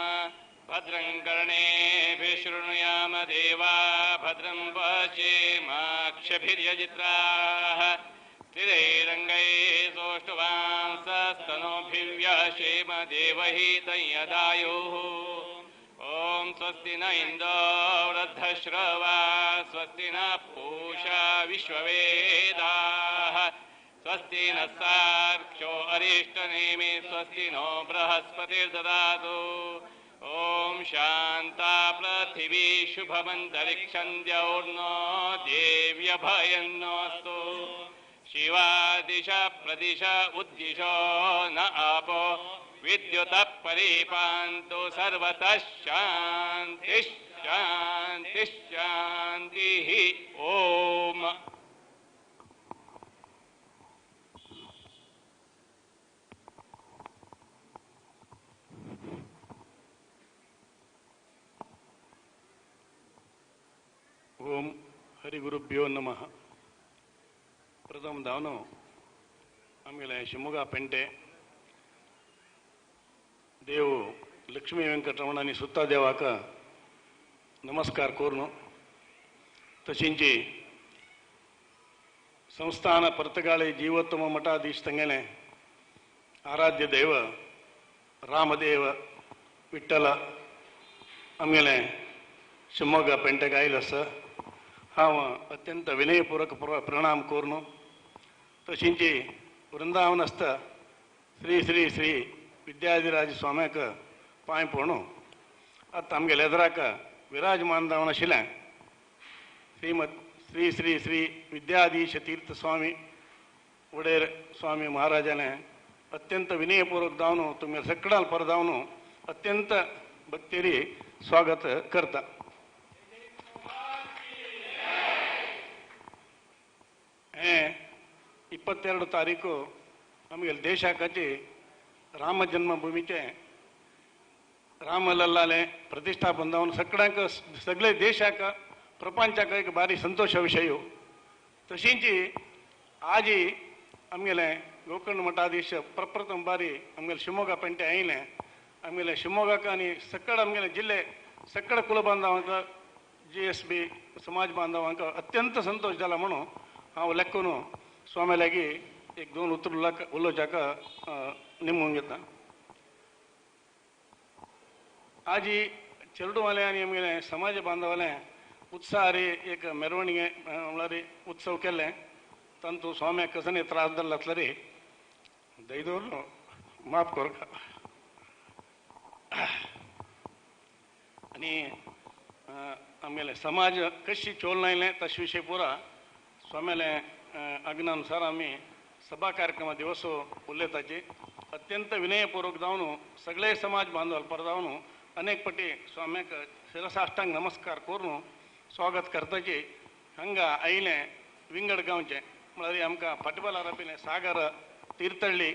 भद्रं कर्णेभिः शृणुयाम देवा भद्रं पश्येमाक्षभिर्यजित्राः स्थिरैरङ्गैः सोष्टुवांसस्तनूभिर्व्यशेम देवहितं यदायुः। ॐ स्वस्ति न इन्द्रो वृद्धश्रवा स्वस्ति नः पूषा विश्ववेदाः स्वस्ति नः सार्क्षो अरिष्टनेमि स्वस्ति नो बृहस्पतिर्ददातु। ॐ शान्ता पृथिवी शुभमन्तरिक्षं द्यौर्नो देव्यभयन्नोऽस्तु। शिवा दिश प्रदिश उद्दिशो न आपो विद्युतः परिपान्तु सर्वतः शान्तिः शान्तिः शान्तिः। ओम। ओम हरिगुरुभ्यो नमः। प्रथम धावनो आमगेले शिमोगा पेंटे देव लक्ष्मी वेंकटरमण आनी सुत्ता देवाक नमस्कार करून तशींची संस्थान पर्तगाळे जीवोत्तम मठाधीश तंगेले आराध्य देव रामदेव विठ्ठल आमगेले शिमोगा पेंटेक आयलो आसा। हांव अत्यंत विनयपूर्वक प्रणाम करून तशींची वृंदावनस्थ श्री श्री श्री विद्याधिराज स्वाम्याक पांय पडून आतां आमगेल्या एदराक विराजमान जावन आशिल्लें श्रीमद श्री श्री श्री विद्याधीश तीर्थ स्वामी वडेर स्वामी महाराजाने अत्यंत विनयपूर्वक जावन तुमी सगळ्यां पर जावन अत्यंत भक्तीरी स्वागत करता। हें 22 तारीख आमगेले देशाकाची राम जन्मभूमीचे रामलल्लाले प्रतिष्ठापन जावन सगळ्यांक सगळे देशाक प्रपंचाक एक भारी संतोष विशय। तशींची आजी आमगेले गोकर्ण मठाधीश प्रप्रथम बारी आमगेले शिमोगा पेंटे आयले आमगेले शिमोगाक आनी सगळे आमगेले जिल्ले सगळे कुलबांधवांक GSB समाज बांधवांक अत्यंत संतोष जाला म्हणून हांव लेखून स्वामी लागीं एक दोन उतर उलोवच्याक निमून घेता। आजी चेरडूवाले आनी आमगेले समाज बांधवाले उत्साहारी एक मेरवणिगे म्हळ्यार उत्सव केले तांतू स्वाम्याक कसो त्रास जाल्लो आसलो रे दयदोर माफ करका। आनी आमगेले समाज कशी चोल आयलें तशे विशय पुरा स्वाम्याले आज्ञानुसार आमी सभा कार्यक्रमा दिवस उलयताची अत्यंत विनयपूर्वक जावन सगळे समाज बांधव पर जावन अनेक पटी स्वाम्याक शिरसाष्टांग नमस्कार करून स्वागत करताची। हांगा आयले विंगड गांवचे म्हळ्यार आमकां फाटबलार आपिलें सागर तीर्थहಳ್ಳಿ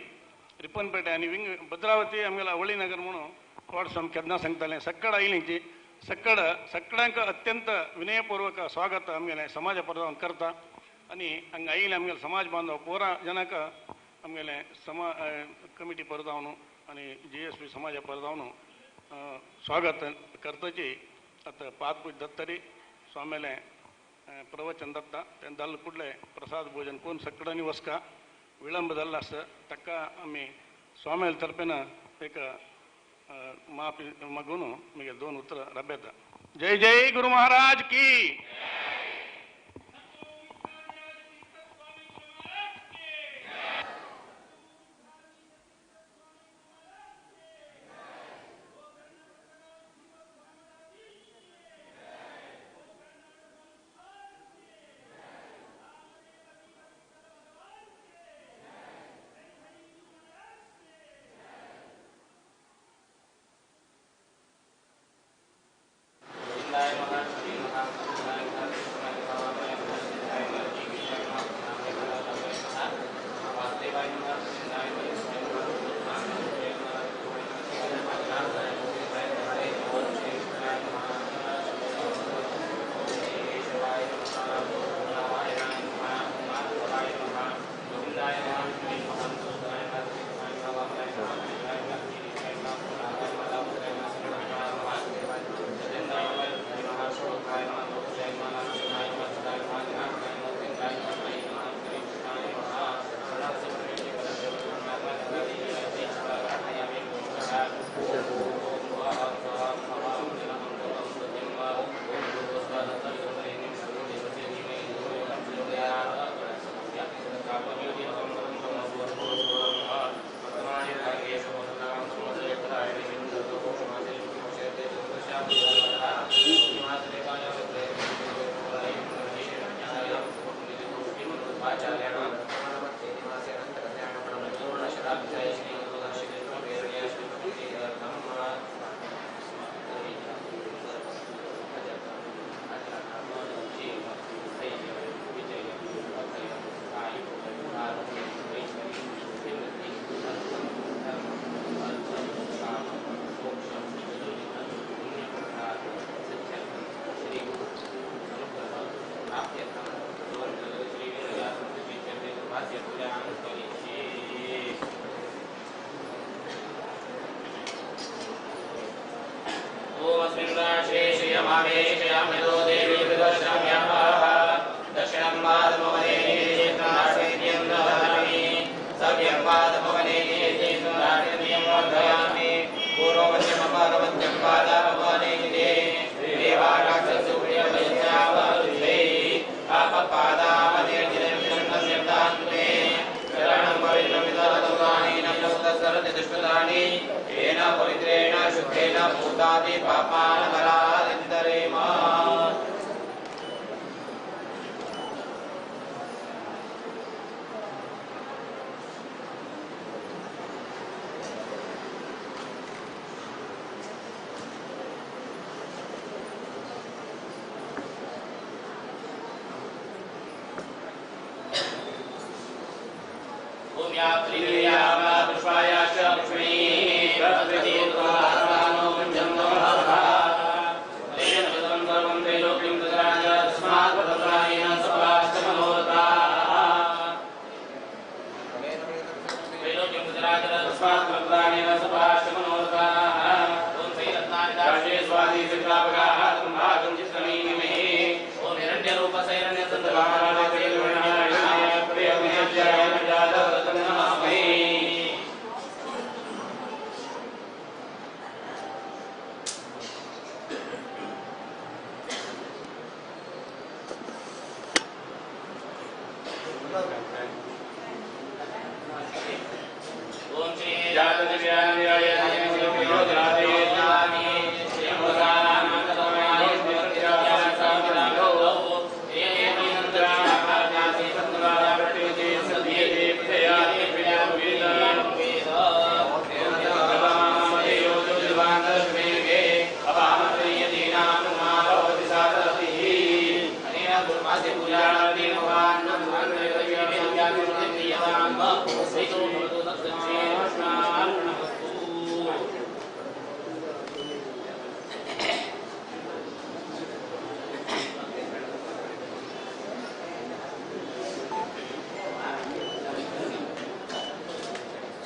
रिपनपेटे आनी विंग भद्रावती आमगेल्या वळीनगर म्हणून कोड स्वामी केन्ना सांगतालें सगळं आयलींची सगळं सगळ्यांक अत्यंत विनयपूर्वक स्वागत आमगेले समाज परजावन करता। आनी हांगा आयिल्ले आमगेले समाज बांधव पोरा जनाक आमगेले समा कमिटी परजावन आनी GSB समाजा परजावन स्वागत करताची। आतां पादपूज दत्तरी स्वाम्याले प्रवचन दत्ता तें जालें कुडले प्रसाद भोजन करून सगळ्यांनी वसका विलंब जाल्लो आसा ताका आमी स्वाम्याले तर्फेन एक माफी मागून मागीर दोन उतरां राबयता। जय जय गुरु महाराज की।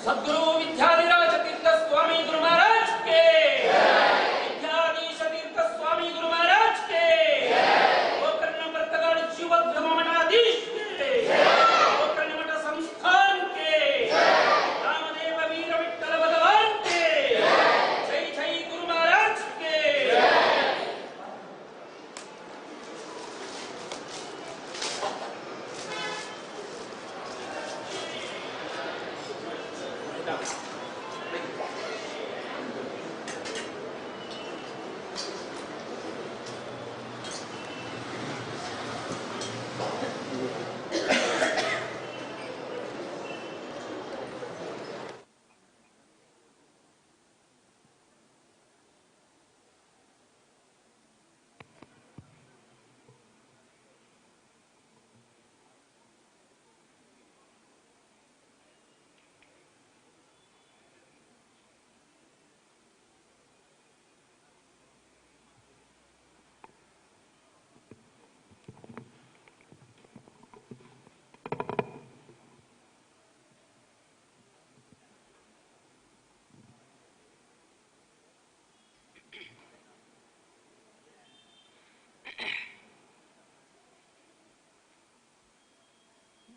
सद्गुरु विद्याधिराज तीर्थ स्वामी गुरु महाराज के, विद्याधीश तीर्थ स्वामी गुरु महाराज के, गोकर्ण पर्तगाळ जीवधर्म मठाधीश के, गोकर्ण मठ संस्थान के, रामदेव वीर विठ्ठल भगवान के, जय जय गुरु महाराज के।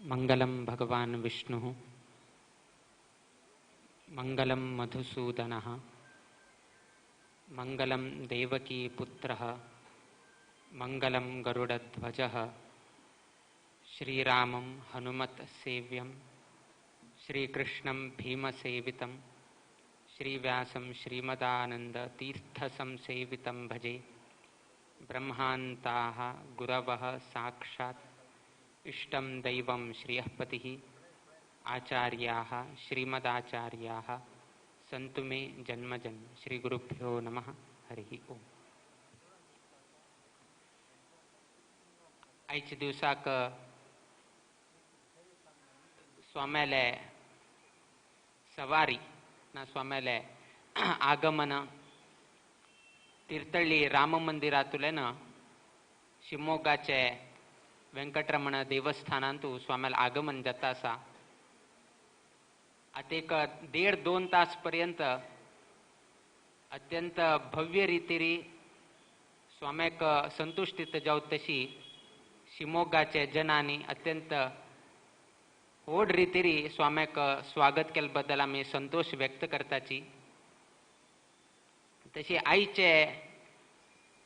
मंगलम भगवान विष्णु, मंगलम मधुसूदनः, मंगलम देवकी पुत्रः, मंगलम गरुड़ध्वजः, श्रीरामं हनुमत् सेव्यं, श्रीकृष्णं भीमसेवितं, श्रीव्यासं श्रीमदानंद तीर्थसंसेवितं भजे। ब्रह्मान्ताः गुरवः साक्षात् इष्टं दैवं श्रियःपतिः, आचार्याः श्रीमदाचार्याः सन्तु मे जन्म जन्म। श्री गुरुभ्यो नमः। हरिः ओम। आयच्या दिवसाक स्वाम्याले सवारी ना स्वाम्याले आगमन तीर्थळ्ळी राम मंदिरातुल्यान शिमोगाचे वेंकटरमण देवस्थानांतु स्वाम्याला आगमन जाता आसा। आतां एक 1.5-2 तास पर्यंत अत्यंत भव्य रीतिरी स्वाम्याक संतुश्टीत जावं तशी शिमोगाचे जनांनी अत्यंत व्हड रितीरी स्वाम्याक स्वागत केल्ले बद्दल आमी संतोश व्यक्त करताची. तशी आईचे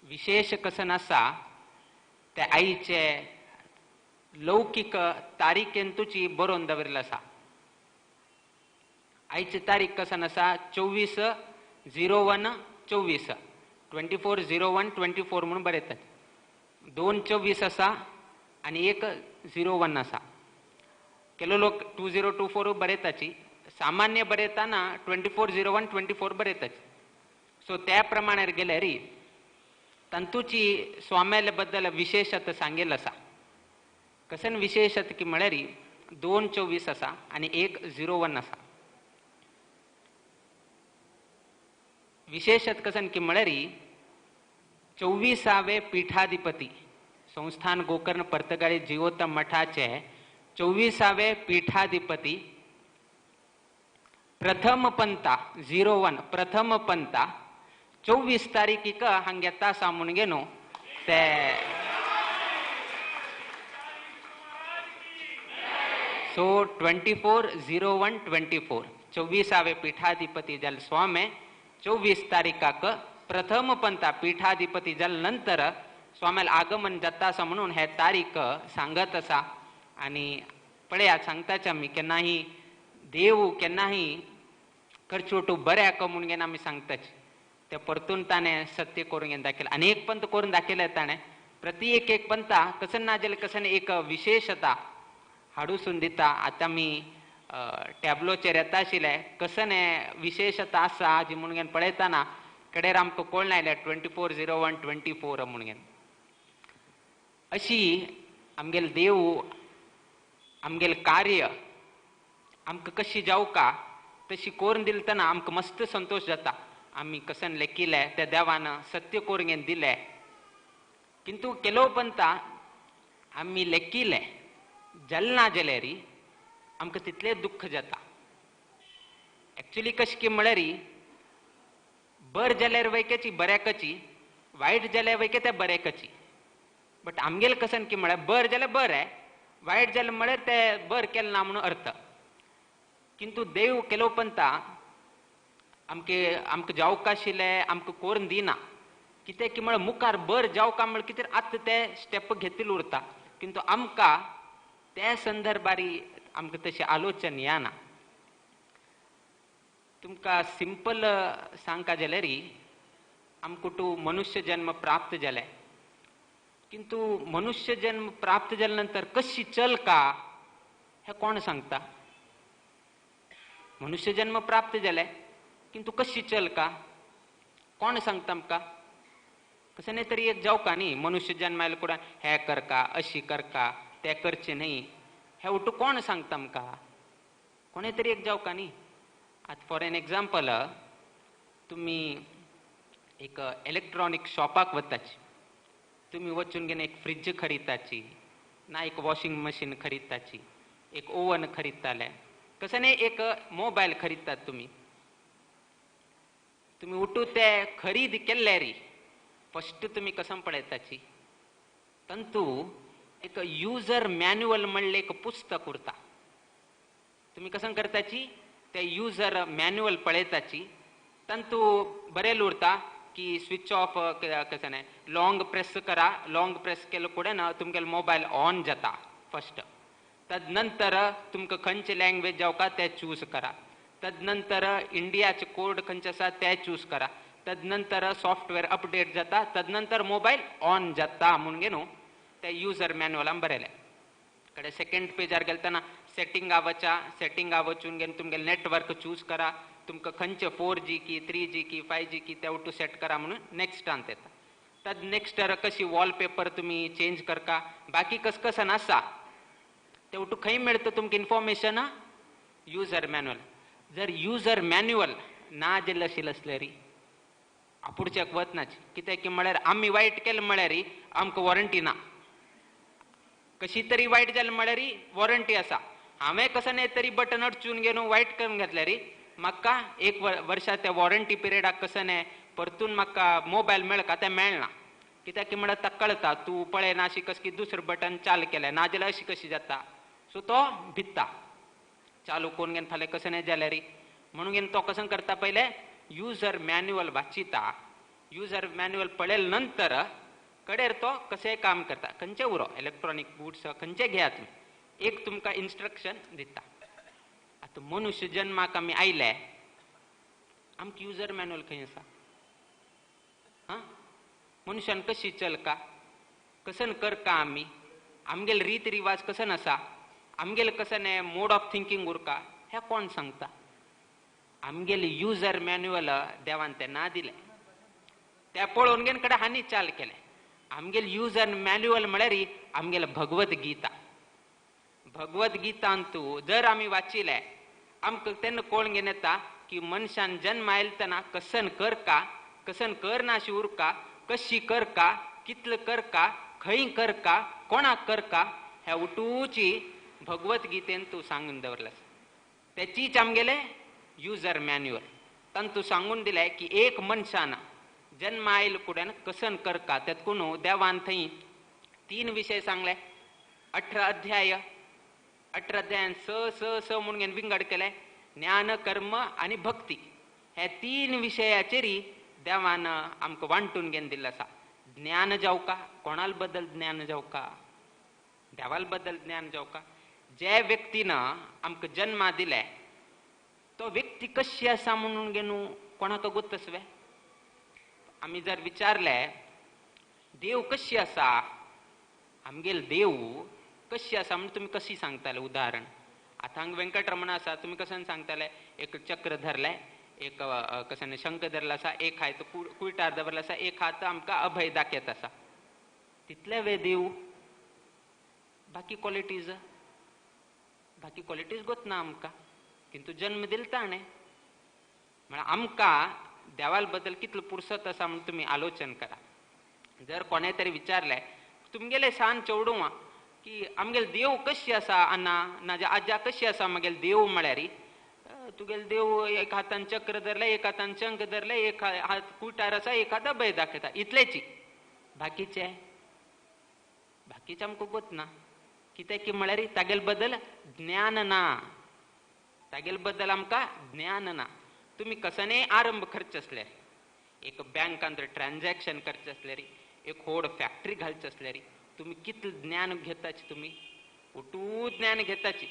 विशेष कसन आसा ते आईचे लौकीक तारीखेंतूची बरोवन दवरिल्लें आसा. आयची तारीख कसन आसा 24/01/24 24/01/24 म्हणून बरयतात. 2 24 आसा आनी 1 01 आसा. केलो लोक 2024 बरयताची, सामान्य बरयताना 24/01/24 बरयताची. सो त्या प्रमाणे गेल्यार तांतूची स्वाम्याले बद्दल विशेषत सांगेल आसा. कसन विशेषत की म्हळ्यार 2 24 आसा आनी 1 01 आसा. विशेषत कसन की म्हळ्यार 24वे पीठाधिपती संस्थान गोकर्ण पर्तगाळी जिवोत्तम मठाचे 24वे पीठाधिपती प्रथम पंता 01 प्रथम पंता 24 तारीखीक हांगा येता आसा म्हूण न्हू ते सो 24/01/24 24वे पीठाधिपती जाले स्वामी 24 तारीखाक प्रथम पंता पीठाधिपती जाले नंतर स्वाम्याला आगमन जाता आसा म्हणून हे तारीख सांगत आसा. आनी पळयात सांगताच आमी केन्नाही देव केन्नाही करचोटू बऱ्याक म्हणून घेवन आमी सांगताच ते परतून ताणें सत्य करून घेवन दाखयलें. आनी एक पंत करून दाखयलें ताणें प्रति एक एक पंता कसन ना जाल्यार कसन एक विशेषता हाडूसून दिता. आतां आमी टॅबलोचेर येता आशिल्ले कसन विशेषता आसा जी म्हणून घेवन पळयतना कडेर आमकां कळना आयलें 24/01/24 म्हणून घेवन. अशी आमगेले देव आमगेले कार्य आमकां कशी जावका तशी करून दिलतना आमकां मस्त संतोश जाता. आमी कसन लेखिले त्या देवान सत्य करून घेवन दिले. किंतु केलो पंता आमी लेखिले जलना जाल्यार आमकां तितलें दुख्ख जाता. एक्चुली कशें की म्हळ्यार बर जाल्यार वैक्याची बऱ्याकची, वायट जाल्यार वैके त्या बऱ्याकची. बट आमगेले कसन की म्हळ्यार बर जाल्यार बरें, वायट जालें म्हळ्यार ते बर केलें ना म्हणून अर्थ. किंतु देव केलो पंता आमके आमकां जावका आशिल्लें आमकां करून दिना. कितें की म्हळ्यार मुखार बर जावका म्हळ्यार कितें आतां ते स्टेप घेतिल्ले उरता. किंतु आमकां त्या संदर्भारी आमकां तशें आलोचन येना. तुमकां सिंपल सांगका जाल्यार आमकां टू मनुष्य जन्म प्राप्त जालें, किंतु मनुष्य जन्म प्राप्त जाले नंतर कशी चल का हें कोण सांगता? मनुष्य जन्म प्राप्त जालें किंतु कशी चल का कोण सांगता आमकां? कशें न्ही तरी एक जावका न्ही मनुष्य जन्म आयले कुडा हें करका अशी करका तें करचें न्ही हें उठू कोण सांगता आमकां? कोणें तरी एक जावका न्ही. आतां फॉर एन एग्जाम्पल तुमी एक इलेक्ट्रॉनीक शॉपाक वताची, तुमी वचून घेवन एक फ्रिज खरीदताची ना एक वॉशिंग मशीन खरीदताची, एक ओवन खरीदताले, कशें न्ही एक मोबायल खरीदतात तुमी. तुमी उठू ते खरीद केल्ले री फस्ट तुमी कसम पळयताची तंतू एक युजर मॅन्युअल म्हणलें एक पुस्तक उरता. तुमी कसम करताची ते युजर मॅन्युअल पळयताची तंतू बरें उरता की स्विच ऑफ कशें न्ही लॉंग प्रेस करा, लॉंग प्रेस केलो फुडें ना तुमगेलो मोबायल ऑन जाता फस्ट. तदनंतर तुमकां खंयचे लँग्वेज जावका ते चूज करा, तदनंतर इंडियाचे कोड खंयचे आसा ते चूज करा, तदनंतर सॉफ्टवेअर अपडेट जाता, तदनंतर मोबायल ऑन जाता म्हणून न्हू ते युजर मॅन्युअलान बरयलें. कडे सेकंड पेजार गेलतना सेटिंगा वचा, सेटिंगा वचून घेवन तुमगेलें नेटवर्क चूज करा, तुमकां खंयचे 4G की 3G की 5G की ते टू सेट करा म्हणून नेक्स्टांत येता. तद नेक्स्ट कशी वॉलपेपर तुमी चेंज करका बाकी कस कसन आसा ते उठू खंय मेळटा तुमकां इन्फॉर्मेशन? User manual. जर युजर मॅन्युअल ना दिल्लें आशिल्लें आसल्यार आपुडच्याक वतनाच. कित्याक की म्हळ्यार आमी वायट केलें म्हळ्यार आमकां वॉरंटी ना, कशी तरी वायट जालें म्हळ्यार वॉरंटी आसा. हांवें कसो न्ही तरी बटन अडचून घेवन वायट करून घेतल्यार म्हाका एक वर्सा त्या वॉरंटी पिरियडाक कसो न्ही परतून म्हाका मोबायल मेळका तें मेळना. कित्याक की म्हळ्यार ताका कळटा तूं पळयना अशी कशी की दुसरें बटन चालू केलें ना जाल्यार अशी कशी जाता. सो तो भित्ता चालू करून घेवन फाल्यां कशें नाही जाल्यार म्हणून घेवन तो कसं करता पयलें युजर मॅन्युअल वाचिता. युजर मॅन्युअल पळयले नंतर कडेर तो कशें काम करता खंयचे उरो इलेक्ट्रॉनीक गुड्स खंयचे घेयात तुमी एक तुमकां इन्स्ट्रक्शन दिता. आतां मनुष्य जन्माक आमी आयले आमकां युजर मॅन्युअल खंय आसा? हां, मनशान कशी चलका कसन करका आमी आमगेले रीत रिवाज कसन आसा आमगेले कसन मोड ऑफ थिंकींग उरका हें कोण सांगता? आमगेले युजर मॅन्युअल देवान ते ना दिलें त्या पळोवन घेवन कडेन हांणी चाल केलें. आमगेले युजर मॅन्युअल म्हळ्यार आमगेले भगवत गीता. भगवत गीतांतू जर आमी वाचिलें आमकां तेन्ना कळून घेवन येता की मनशान जन्म आयलतना कसन करका कसन करनाशी उरका कशी करका कितलं करका खंय करका कोणाक करका ह्या उटूची भगवत गीतेन तूं सांगून दवरलें. तेचीच आमगेले युजर मॅन्युअल तांतू सांगून दिलें की एक मनशान जन्म आयल कुड्यान कसन करका. तेतकून देवान थंय 3 विशय सांगले 18 अध्याय 18 अध्यायान स स स म्हणून घेवन विंगड केले ज्ञान कर्म आनी भक्ती हे 3 विशयाचेर देवान आमकां वांटून घेवन दिल्लें आसा. ज्ञान जावका कोणाल बद्दल ज्ञान जावका देवाल बद्दल ज्ञान जावका. जे व्यक्तीन आमकां जन्मा दिले तो व्यक्ती कशी आसा म्हणून घेवन कोणाक गोतसवे? आमी जर विचारले देव कशी आसा आमगेल देव कशी आसा म्हणून तुमी कशी सांगताले? उदाहरण आतां हांगा वेंकटरमण आसा तुमी कशें सांगताले? एक चक्र धरलें एक कशें शंख धरला आसा एक हात कुयटार दवरला आसा एक हात आमकां अभय दाखयत आसा. तितले वे देव बाकी क्वॉलिटीज बाकी क्वॉलिटीज गोत ना आमकां किंतु जन्म दिल ताणें म्हळ्यार आमकां देवाल बद्दल कितलो पुरसत आसा म्हूण तुमी आलोचन करा. जर कोणें तरी विचारलें तुमगेले सान चेडूं की आमगेले देव कशी आसा आना नाजाल्यार आजा कशी आसा म्हगेले देव म्हळ्यार तुगेले देव एक हातान चक्र धरलें एक हातान शंख धरलें एक हात कुटार आसा एक हात अभय दाखयता इतलेची बाकीचे बाकीचे आमकां गोत ना. कित्याक की म्हळ्यार तागेले बद्दल ज्ञान ना तागेले बद्दल आमकां ज्ञान ना. तुमी कसनेय आरंभ करचे आसल्यार एक बँकान ट्रान्जॅक्शन करचें आसल्यार एक व्हड फॅक्टरी घालची आसल्यार तुमी कितलें ज्ञान घेताची तुमी उटू ज्ञान घेताची.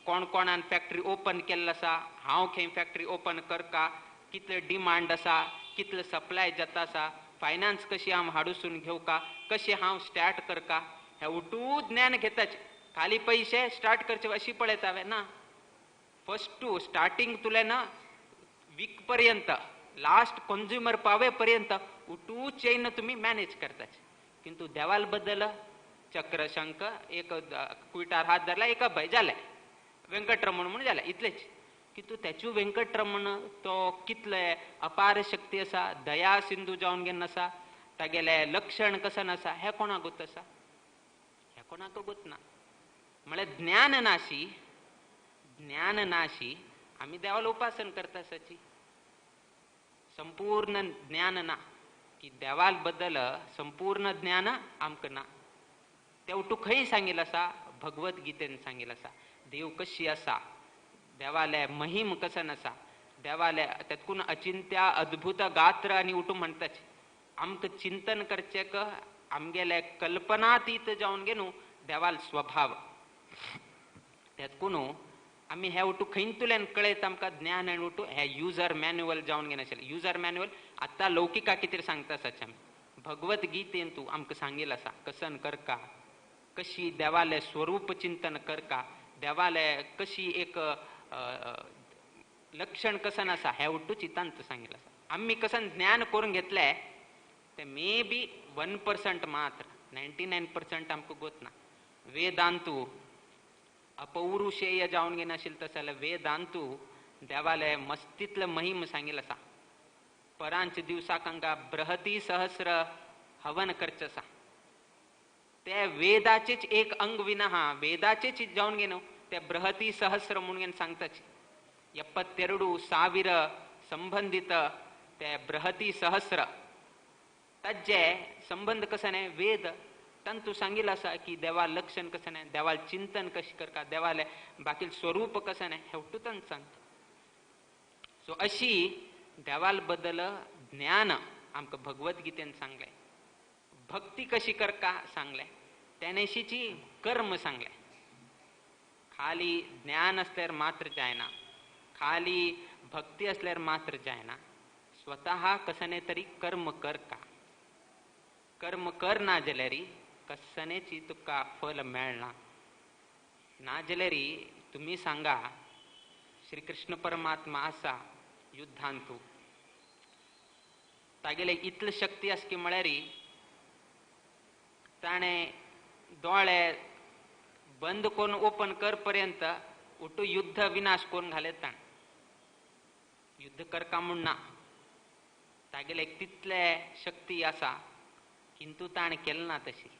कोण कोणान फॅक्टरी ओपन केल्लो आसा हांव खंय फॅक्टरी ओपन करका कितले डिमांड आसा कितले सप्लाय जाता आसा फायनान्स कशी हांव हाडूसून घेवका कशें हांव स्टार्ट करका हें उटू ज्ञान घेताची. खाली पयशे स्टार्ट करचे अशी पळयता हांवें ना फर्स्ट टू स्टार्टींग तुलें ना वीक पर्यंत लास्ट कंज्युमर पावे पर्यंत उटू चेन तुमी मॅनेज करताची. किंतु देवाल बद्दल चक्र शंख एक कुयटार हात धरला एक अभय जालें वेंकटरमण म्हणून जालें इतलेच. किंतु तेचू वेंकटरमण तो कितले अपार शक्ती आसा दया सिंधू जावन घेवन आसा तागेलें लक्षण कसन आसा हें कोणाक गोत आसा? हें कोणाक गोत ना. म्हळ्यार ज्ञान नाशी ज्ञान नाशी आमी देवाला उपासन करता आसाची. संपूर्ण ज्ञान ना की देवाल बद्दल संपूर्ण ज्ञान आमकां ना. तें उटू खंय सांगिल्लें आसा? भगवत गीतेन सांगिल्लें आसा. देव कशी आसा देवाले महिम कसन आसा देवाले तेतकून अचिंत्या अद्भुत गात्र आनी उटू म्हणटाच आमकां चिंतन करचें क आमगेले कल्पनातीत जावन घेवन देवाल स्वभाव तेतकून आमी हे उटू खंयतल्यान कळयत आमकां ज्ञान आनी उटू हे युजर मॅन्युअल जावन घेनाशिल्लें. युजर मॅन्युअल आतां लौकिका कितें सांगता आसाचे आमी भगवत गीतेन तूं आमकां सांगिल्लें आसा कसन करका कशी देवालें स्वरूप चिंतन करका देवाले कशी एक लक्षण कसन आसा हें उट्टू चितांत सांगिल्लें आसा. आमी कसन ज्ञान करून घेतलें तें मे बी 1% मात्र 99% आमकां गोत ना. वेदांतू अपौरुषेय जावन घेनाशिल्लें तशें जाल्यार वेदांतू देवाले मस्तीतले महिम सांगिल्लें आसा. परांच दिवसाक हांगा बृहती सहस्र हवन करचें आसा ते वेदाचेच एक अंग विना हा वेदाचेच जावन घेवन ते बृहती सहस्र म्हणून घेवन सांगताची 72,000 संबंधित ते बृहती सहस्र ताजे संबंध कसो न्ही वेद तांतू सांगिल्लें आसा की देवा लक्षण कशें न्ही, देवाल चिंतन कशें करता, देवालें बाकी स्वरूप कशें न्ही हें तांकां सांगता. सो अशी देवाल बद्दल ज्ञान आमकां भगवद्गीतेन सांगलें, भक्ती कशी करका सांगलें, तेणेशीची कर्म सांगलें. खाली ज्ञान आसल्यार मात्र जायना, खाली भक्ती आसल्यार मात्र जायना, स्वतः कसने तरी कर्म करका. कर्म कर ना जाल्यार कसनेची तुका फल मेळना. ना जाल्यार तुमी सांगा श्री कृष्ण परमात्मा आसा युद्धांतू, तागेले इतली शक्ती आसा की म्हळ्यार ताणें दोळे बंद करून ओपन कर पर्यंत उठू युद्ध विनाश करून घाले. ताणें युद्ध करका म्हूण ना, तागेले तितले शक्ती आसा किंतु ताणें केलें ना तशी.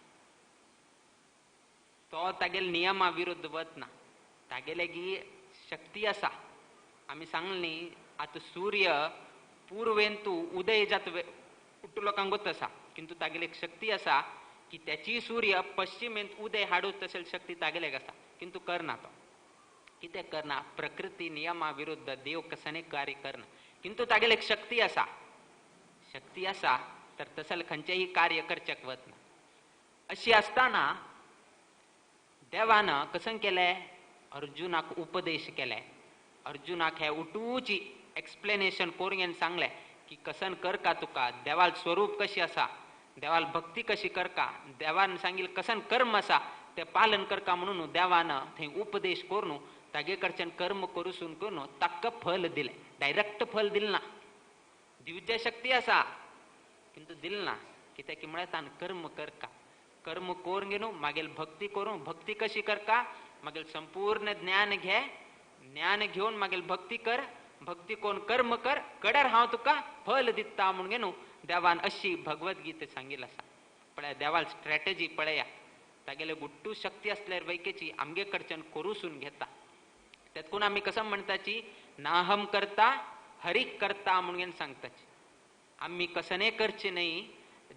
तो तागेले नियमा विरुद्ध वतना, तागेले गी शक्ती आसा. आमी सांगलें न्ही आतां सूर्य पूर्वेंतू उदय जात उठू लोकांक गोत आसा, किंतु तागेली एक शक्ती आसा की त्याची सूर्य पश्चिमेंत उदय हाडूं तशें शक्ती तागेलेक आसा, किंतु करना तो. कितें करना? प्रकृती नियमा विरुद्ध देव कसने कार्य करना, किंतु तागेले एक शक्ती आसा. शक्ती आसा तर तसले खंयचेंय कार्य करचेक वतना. अशी आसतना देवान कसं केलें? अर्जुनाक उपदेश केले. अर्जुनाक हे उठूची एक्सप्लेनेशन करून सांगलें की कसन करका तुका, देवाल स्वरूप कशी आसा, देवाल भक्ती कशी करका, देवान सांगिल्लें कसन कर्म आसा तें पालन करका म्हणून देवान थंय उपदेश करून तागे कडच्यान कर्म करूसून करून ताका फल दिलें. डायरेक्ट फल दिलें ना, दिवचे शक्ती आसा किंतु दिलें ना. कित्याक की म्हळ्यार तान कर्म करका, कर्म करून घेवन मागीर भक्ती करून, भक्ती कशी करका, मागीर संपूर्ण ज्ञान घे, ज्ञान घेवन मागीर भक्ती कर, भक्ती करून कर्म कर, कडेर हांव तुका फल दिता म्हणून घेवन देवान अशी भगवद्गीता सांगिल्ली आसा. पळया देवाल स्ट्रॅटजी पळया, तागेले गुट्टू शक्ती आसल्यार वैकेची आमगे कडच्यान करूसून घेता. तेतकून आमी कसं म्हणटाची नाहम करता हरीक करता म्हणून सांगताची. आमी कसने करचे न्ही,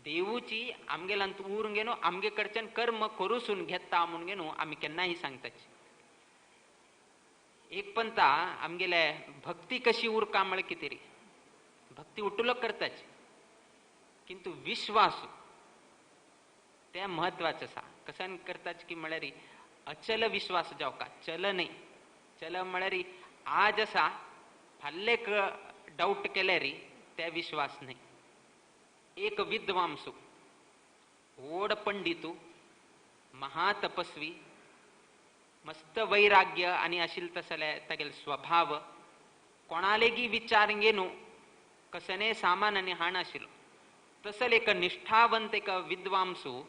देवूची आमगेलांत उरून घेवन आमगे कडच्यान कर्म करूसून घेता म्हणून घेवन आमी केन्नाय सांगताची. एक पंता आमगेले भक्ती कशी उरका म्हळ्यार कितें री, भक्ती उटुलो करताची किंतु विश्वास ते म्हत्वाचें आसा. कसान करताच की म्हळ्यार अचल विश्वास जावका, चल न्ही. चल म्हळ्यार आज आसा फाल्लेक डावट केल्यार ते विश्वास न्ही. एक विद्वांसू व्हड पंडितू महातपस्वी मस्त वैराग्य आनी आशिल्ले तसले तागेलो स्वभाव, कोणालेगी विचार घेवन कसने सामान आनी हाण आशिल्लो. तसले एक निष्ठावंत एक विद्वांसू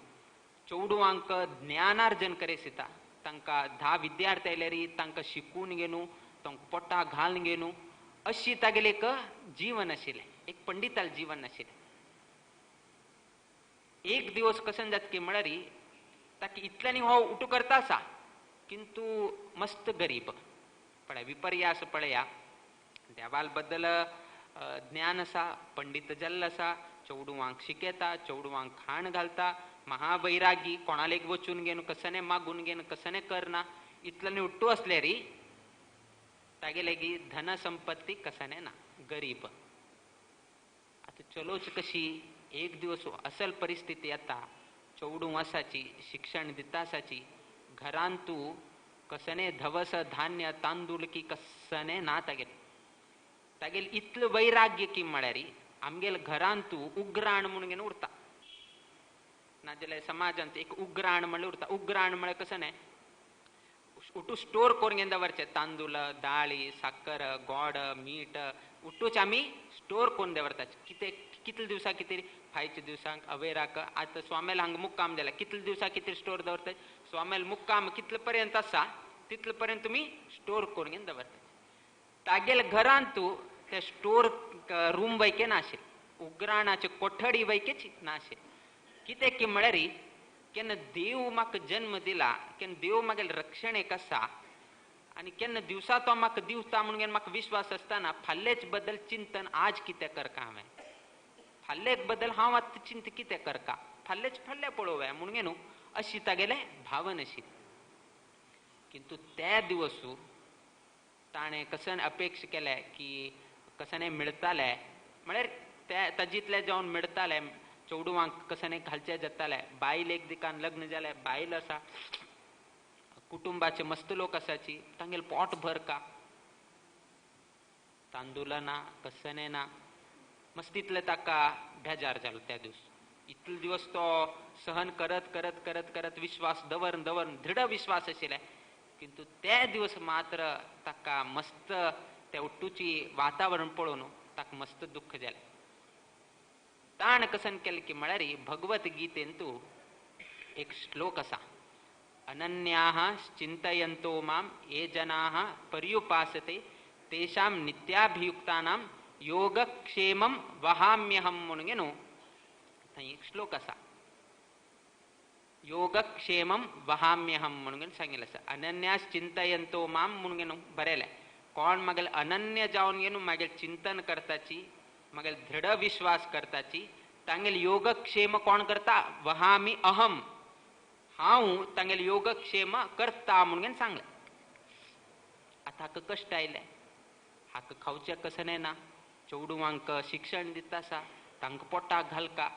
चेडवांक ज्ञानार्जन करेसिता. तांकां 10 विद्यार्थी आयल्यार तांकां शिकून घेवन तांकां पोटा घालून घेवन अशी तागेलें एक जीवन आशिल्लें, एक पंडितालें जीवन आशिल्लें. एक दिवस कशें जाता की म्हळ्यार ताका इतल्यांनी हो उठू करता आसा किंतु मस्त गरीब. पळय विपर्यास पळया, देवाल बद्दल ज्ञान आसा, पंडित जाल्लो आसा, चेडवांक शिकयता, चेडवांक खाण घालता, महावैरागी, कोणालेक वचून घेवन कसने मागून घेवन कसने करना, इतल्यानी उठ्ठू आसल्यार तागेले धन संपत्ती कसने ना, गरीब. आतां चलोच कशी एक दिवस असल परिस्थिती येता, चेडूं आसाची, शिक्षण दिता आसाची, घरांतू कसने धवस धान्य तांदूळ की कसने ना तागेले. तागेले इतलें वैराग्य की म्हळ्यार आमगेले घरांतू उग्राण म्हणून घेवन उरता. नाजाल्यार समाजांत एक उग्राण म्हणल्यार उरता. उग्राण म्हळ्यार कसं न्ही, उठू स्टोर करून घेवन दवरचे तांदूळ, दाळी, साकर, गोड, मीठ उठूच आमी स्टोर करून दवरतात. कितें कितले दिवसा कितें फायच्या दिवसांक अवेराक आतां स्वामेल हांगा मुक्काम जाला, कितले दिवसा कितें स्टोर दवरतात, स्वामेल मुक्काम कितले पर्यंत आसा तितले पर्यंत तुमी स्टोर करून घेवन दवरतात. तागेले घरांतू ते स्टोर रूम वैके नाशिल्ले, उग्राणाचे कोठडी वैकेची नाशिल्ले. कितें की म्हळ्यार केन्ना देव म्हाका जन्म दिला, केन्ना देव म्हागेले रक्षणेक आसा आनी केन्ना दिवसा तो म्हाका दिवता म्हणून म्हाका विश्वास आसतना फाल्लेच बद्दल चिंतन आज कितें करका हांवें, फाल्लेक बद्दल हांव आतां चिंत कितें करका, फाल्लेच फाल्ले पळोवया म्हणून न्हू अशी तागेले भावन अशी. किंतु त्या दिवसू ताणें कसन अपेक्षा केले की कसने मिळताले म्हळ्यार ते ताजितले जावन मिळताले चेडवांक कसने घालचे जाताले. बायल एक दिकान लग्न जाले, बायल आसा, कुटुंबाचे मस्त लोक आसाची, तांगेले पोट भर का तांदूल ना कसने ना, मस्त इतले ताका बेजार जालो त्या दिवस. इतले दिवस तो सहन करत करत करत करत विश्वास दवरून दवरून दृढ विश्वास आशिल्ले, किंतु ते दिवस मात्र ताका मस्त त्या उट्टूची वातावरण पळोवन ताका मस्त दुःख जालें. ताण कसन केलें की म्हळ्यार भगवत गीतेंतु एक श्लोक आसा, अनन्याः चिंतयन्तो मां ये जनाः पर्युपासते तेषां नित्याभियुक्तानां योगक्षेमं वहाम्यहं म्हणून न्हू थंय एक श्लोक आसा, योगक्षेमं वहाम्यहं म्हणून सांगिल्लें आसा. अनन्यास चिंतयन्तो मां म्हणून न्हू बरयलें, कोण मागेल अनन्य जावन न्हू मागीर चिंतन करताची, मागीर दृढ विश्वास करताची, तांगेल योगक्षेम कोण करता, वहामी अहम, हांव तांगेल योगक्षेम करता म्हणून सांगलें. आतां हाका कश्ट आयले, हाका खावचें कसने ना, चेडवांक शिक्षण दिता आसा, तांकां पोटाक घालका,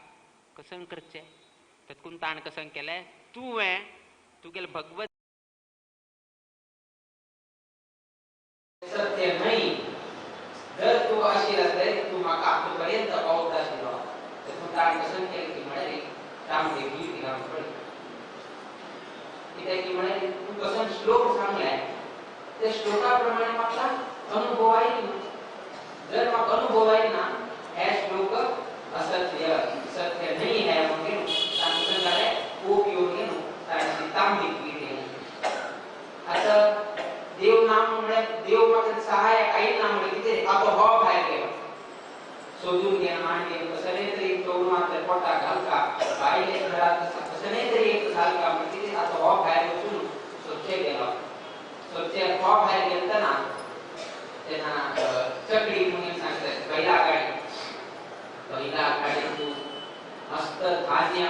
कसन करचें. तातूंत ताणें कसन केलें, तुवें तुगेले भगवत सत्य न्हय, जर तूं आशिल्लो आसल्यार तूं म्हाका आतां पर्यंत पावता आशिल्लो. तातूंत ताणें कसन केलें की म्हळ्यार तांबडी गीत घालून पडली. कित्याक की म्हळ्यार तूं कसन श्लोक सांगले त्या श्लोका प्रमाणे म्हाका अनुभव आयलो, जर म्हाका अनुभव आयना हे श्लोक असत्य सत्य न्हय हे म्हणून ताणें कसन जालें कोप येवन न्हू ताणें तांबडी गीत घाली. आतां देव ना म्हळ्यार देव म्हाका सहाय्य आयना म्हळ्यार कितें, आतां हो भायर गेलो सोदून घे हाण घे कसले तरी चेडवांतल्या पोटाक घालका, बायले घरांत कसले तरी एक घालका म्हण कितें, आतां हो भायर वचून सोदचे गेलो. सोदचे हो भायर गेलतना तेन्ना चकडी म्हणून सांगता बैला गाडी, बैला गाडी तूं मस्त धान्य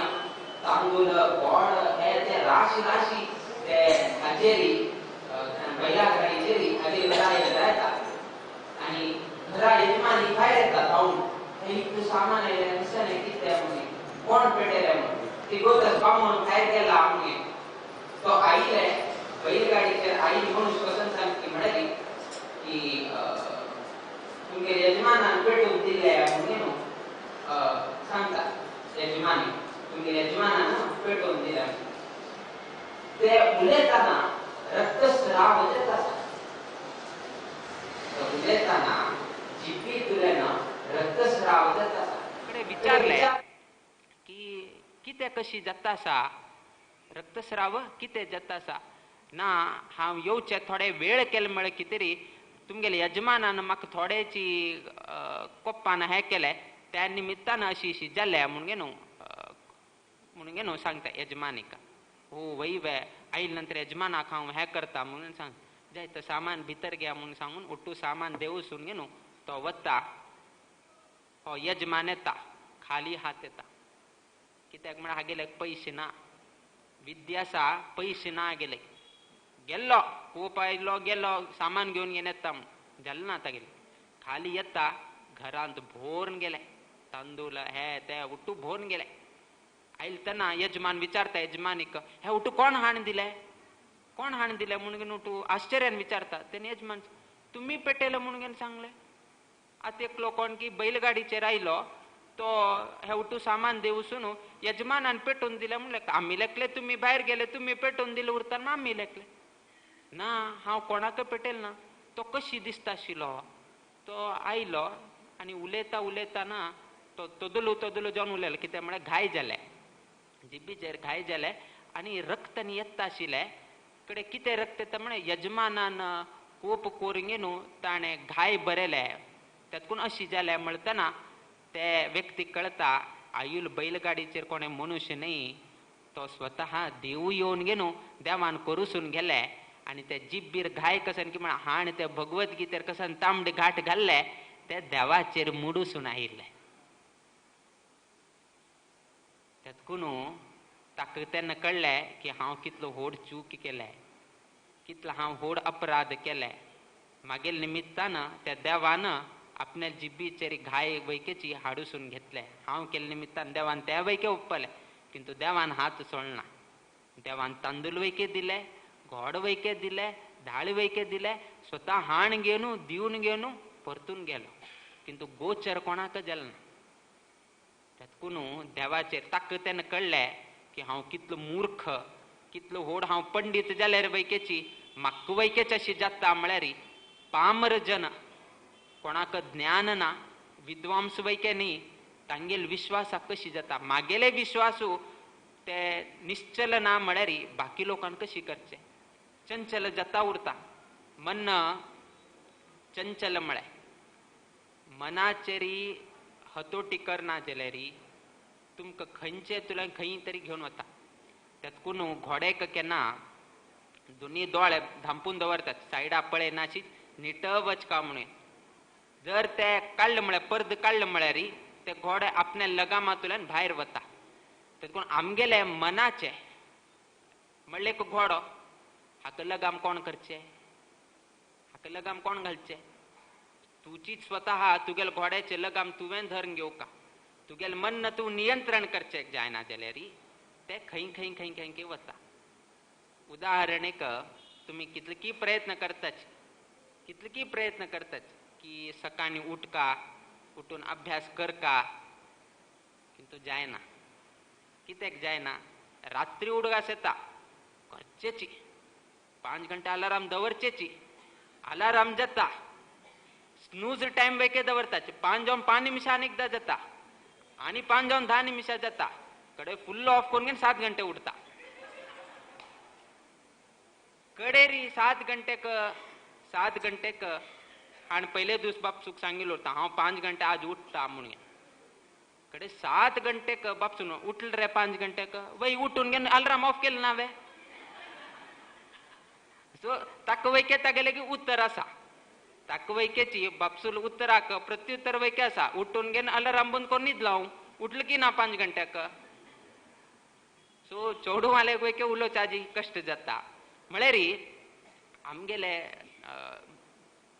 तांदूळ गोड हे ते राशी राशी ते हाजेरी बैला गाडीचेरी हाजेर घरा येता आनी घरा यजमानी भायर येता धांवून, इतलें सामान आयलें कसलें कितें म्हणून कोण पेटयलें म्हणून ती गोतच बामण भायर गेला म्हणून तो आयले बैलगाडीचेर आई मनुष्य कसन सांगती म्हळ्यार की तुमगे यजमानान पेटोवन दिले म्हणून न्हू सांगता यजमानी, तुमगे यजमानान पेटोवन दिले. ते उलयतना रक्तस्राव जाता, उलयतना जिबेंतल्यान रक्तस्राव जाता. कडेन विचारलें की कितें कशी जाता आसा, रक्तस्राव कितें जाता आसा, ना हांव येवचें थोडे वेळ केले म्हळ्यार कितें तरी तुमगेले यजमानान म्हाका थोडेची कोप्पान हें केलें त्या निमित्तान अशी अशी जाल्या म्हणून न्हू म्हणून न्हू सांगता यजमानीक. हो वय वे आयले नंतर यजमानाक हांव हें करता म्हणून सांग, जायत सामान भितर घे म्हणून सांगून उट्टू सामान देवसून न्हू तो वता. हो यजमान येता खाली हात येता, कित्याक म्हळ्यार हागेले पयशे ना, विद्या आसा पयशे ना गेले, गेल्लो कोप आयलो गेलो सामान घेवन घेवन येता म्हूण जालें ना तागेलें. खाली येता घरांत भोरून गेले तांदूळ हे ते उट्टू भोरून गेले. आयले तेन्ना यजमान विचारता यजमानीक, हे उट्टू कोण हाण दिले, कोण हाण दिले म्हणून उट्टू आश्चर्यान विचारता. तेन्ना यजमान तुमी पेटयले म्हणून सांगलें. आतां एकलो कोण की बैलगाडीचेर आयलो तो हे उट्टू सामान देवसून यजमानान पेटोवन दिले म्हणलें, आमी लेखले तुमी भायर गेले तुमी पेटोवन दिले उरतना आमी लेखले ना, हांव कोणाक पेटयल ना. तो कशी दिसता आशिल्लो तो आयलो आनी उलयता उलयतना तो तदलो तदलो जावन उलयलो, कित्याक म्हळ्यार घाय जाले जिबेचेर घाय जाले आनी रक्त आनी येता आशिल्लें. कडेन कितें रक्त येता म्हळ्यार यजमानान कोप करून न्हू ताणें घाय बरयले तातूंत अशी जाले म्हणटना ते व्यक्तीक कळता आयूल बैलगाडीचेर कोणें मनुष्य न्हय, तो स्वतः देव येवन घेवन देवान करूसून गेले आनी ते जिब्बीर घाय कसन की म्हण हाण ते भगवद्गीतेर कसन तांबडे घाट घाल्ले ते देवाचेर मुडूसून आयिल्ले. तेतकून ताका तेन्ना कळ्ळें की हांव कितलो व्हड चूक केलें, कितलो हांव व्हड अपराध केलें. मागीर निमित्तान त्या देवान आपल्या जिबीचेर घाय वैकेची हाडूसून घेतले. हांव केल्ले निमित्तान देवान त्या वैके उपले, किंतु देवान हात सोडना. देवान तांदूळ वैके दिले, गोड वैके दिले, धाळ वैके दिले, स्वता हाण घेवन दिवन घेवन परतून गेलो, किंतु गोचर कोणाक जालना. तेतकून देवाचेर ताका तेन्ना कळ्ळें की हांव कितलो मूर्ख, कितलो व्हड हांव पंडीत जाल्यार वैकेची म्हाका वैकेची अशी जाता म्हळ्यार पामर जन कोणाक ज्ञान ना, विद्वांस वैके न्ही, तांगेल विश्वासाक कशी जाता. मागेले विश्वासू ते निश्चल ना म्हळ्यार बाकी लोकांक कशी करचे, चंचल जाता उरता. मन चंचल म्हळ्यार मनाचेरी हतोटी करना जाल्यार तुमकां खंयचे तुला खंय तरी घेवन वता. तेतकून घोडेक केन्ना दोनी दोळे धांपून दवरतात, सायडा पळयनाशी निट वचका म्हणून. जर ते काडले म्हळ्यार पर्द काडले म्हळ्यार ते घोडे आपल्या लगामांतल्यान भायर वता. तेतकून आमगेले मनाचे म्हणले एक घोडो, हाका लगाम कोण करचे, हाका लगाम कोण घालचे? तुजीच स्वतः तुगेले घोड्याचे लगाम तुवें धरून घेवका, तुगेले मन तूं नियंत्रण करचें जायना जाल्यार ते खंय खंय खंय खंय खंय वता. उदाहरण एक, तुमी कितले प्रयत्न करताच, कितले प्रयत्न करताच की सकाळी उठका, उठून अभ्यास करका, किंतु जायना. कित्याक जायना? रात्री उडगास येता, करचेची 5 घंटे अलाराम दवरचेची, अलाराम जाता, स्नूज टायम वेके दवरताच, 5 जावन 5 निमिशां एकदां जाता आनी 5 जावन 10 निमिशां जाता, कडे फुल्ल ऑफ करून घेवन 7 घंटे उठता. कडेरी 7 घंटेक 7 घंटेक आनी पयले दीस बापसूक सांगिल्लो उरता हांव 5 घंटे आज उठता म्हणून. कडे 7 घंटेक बापसून उठल रे 5 घंटेक, वय उठून घेवन अलाराम ऑफ केलं ना वे. सो ताका वैके तागेले की उत्तर आसा, ताका वैकेची बापसूल उत्तराक प्रत्युत्तर वैके आसा. उठून घेवन अलाराम बंद करून न्हिदलो हांव, उठलो की ना 5 घंट्याक. सो चेडूं वाल्याक वैके उलोवचे आजी कश्ट जाता. म्हळ्यार आमगेले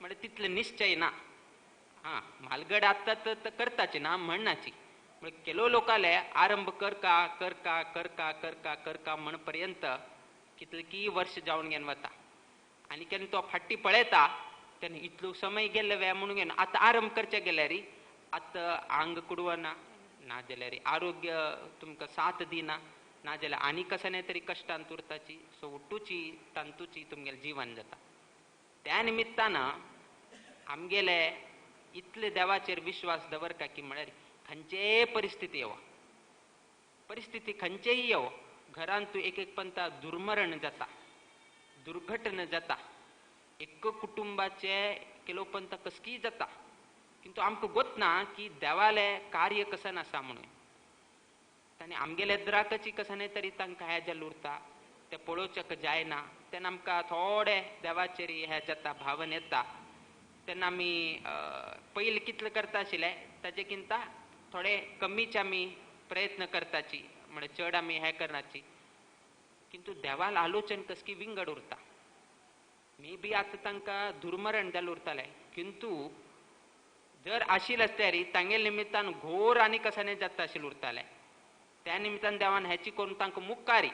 म्हळ्यार तितले निश्चय ना. हां, म्हालगड आतां तर करताची ना म्हणनाची, म्हळ्यार केलो लोकाले आरंभ करका करका करका करका करका म्हण पर्यंत कितले की वर्ष जावन घेवन वता. आनी केन्ना तो फाटी पळयता तेन्ना इतलो समय गेल्ले वे म्हणून घेवन आतां आरंभ करचे गेल्यार आतां आंग कुडवना, ना जाल्यार आरोग्य तुमकां साथ दिना, ना जाल्यार आनी कशें तरी कश्टान उरताची. सो उठूची तांतूची तुमगेलें जीवन जाता. त्या निमित्तान आमगेले इतले देवाचेर विश्वास दवरता की म्हळ्यार खंयचेय परिस्थिती येवो, परिस्थिती खंयचेय येवो, घरांत तूं एक एक पंता दुर्मरण जाता, दुर्घटना जाता, एक कुटुंबाचे केलो पंता कसकीय जाता, किंतु आमकां गोत ना की देवाले कार्य कशें आसा म्हणून. ताणें आमगेले द्राकाची कशें तरी तांकां हें जाल्लें उरता, तें पळोवच्याक जायना. तेन्ना आमकां थोडे देवाचेर हें जाता, भावन येता. तेन्ना आमी पयलीं कितलें करता आशिल्ले ताजे किंता थोडे कमीच आमी प्रयत्न करताची, म्हळ्यार चड आमी हें करनाची. किंतु देवाल आलोचन कसकी विंगड उरता. मे बी आतां तांकां दुर्मरण जाल्लें उरतालें, किंतु जर आशिल्लें आसल्यार तांगेले निमित्तान घोर आनी कसाने जाता आशिल्लें उरतालें. त्या निमित्तान देवान हेची करून तांकां मुखारी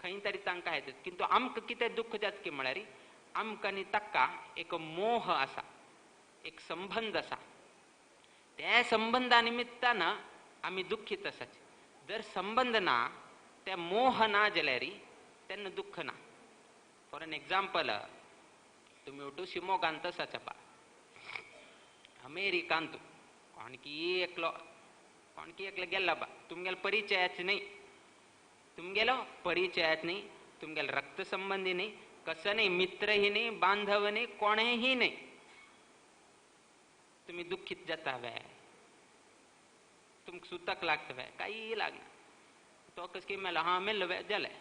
खंय तरी तांकां हें. किंतु आमकां कितें दुख्ख जाता की म्हळ्यार आमकां आनी ताका एक मोह आसा, एक संबंद आसा. त्या संबंदा निमित्तान आमी दुख्खीत आसाचे. जर संबंद ना, ते मोह ना जाल्यार तेन्ना दुख्ख ना. फॉर एन एग्जाम्पल, तुमी उठू शिमोगांत आसाचे बा, अमेरिकांत कोणकी एकलो कोणकी एकलो गेल्ला बा, तुमगेलो परिचयाच न्ही, तुमगेलो परिचयाच न्ही, तुमगेलो रक्त संबंधी न्ही, कसं न्ही, मित्रही न्ही, बांधव न्ही, कोणेही न्ही, तुमी दुख्खीत जाता वे, तुमकां सुतक लागता वे, कांय लागना. तो कसकी मेलो, हां मेल्लो वे, जालें.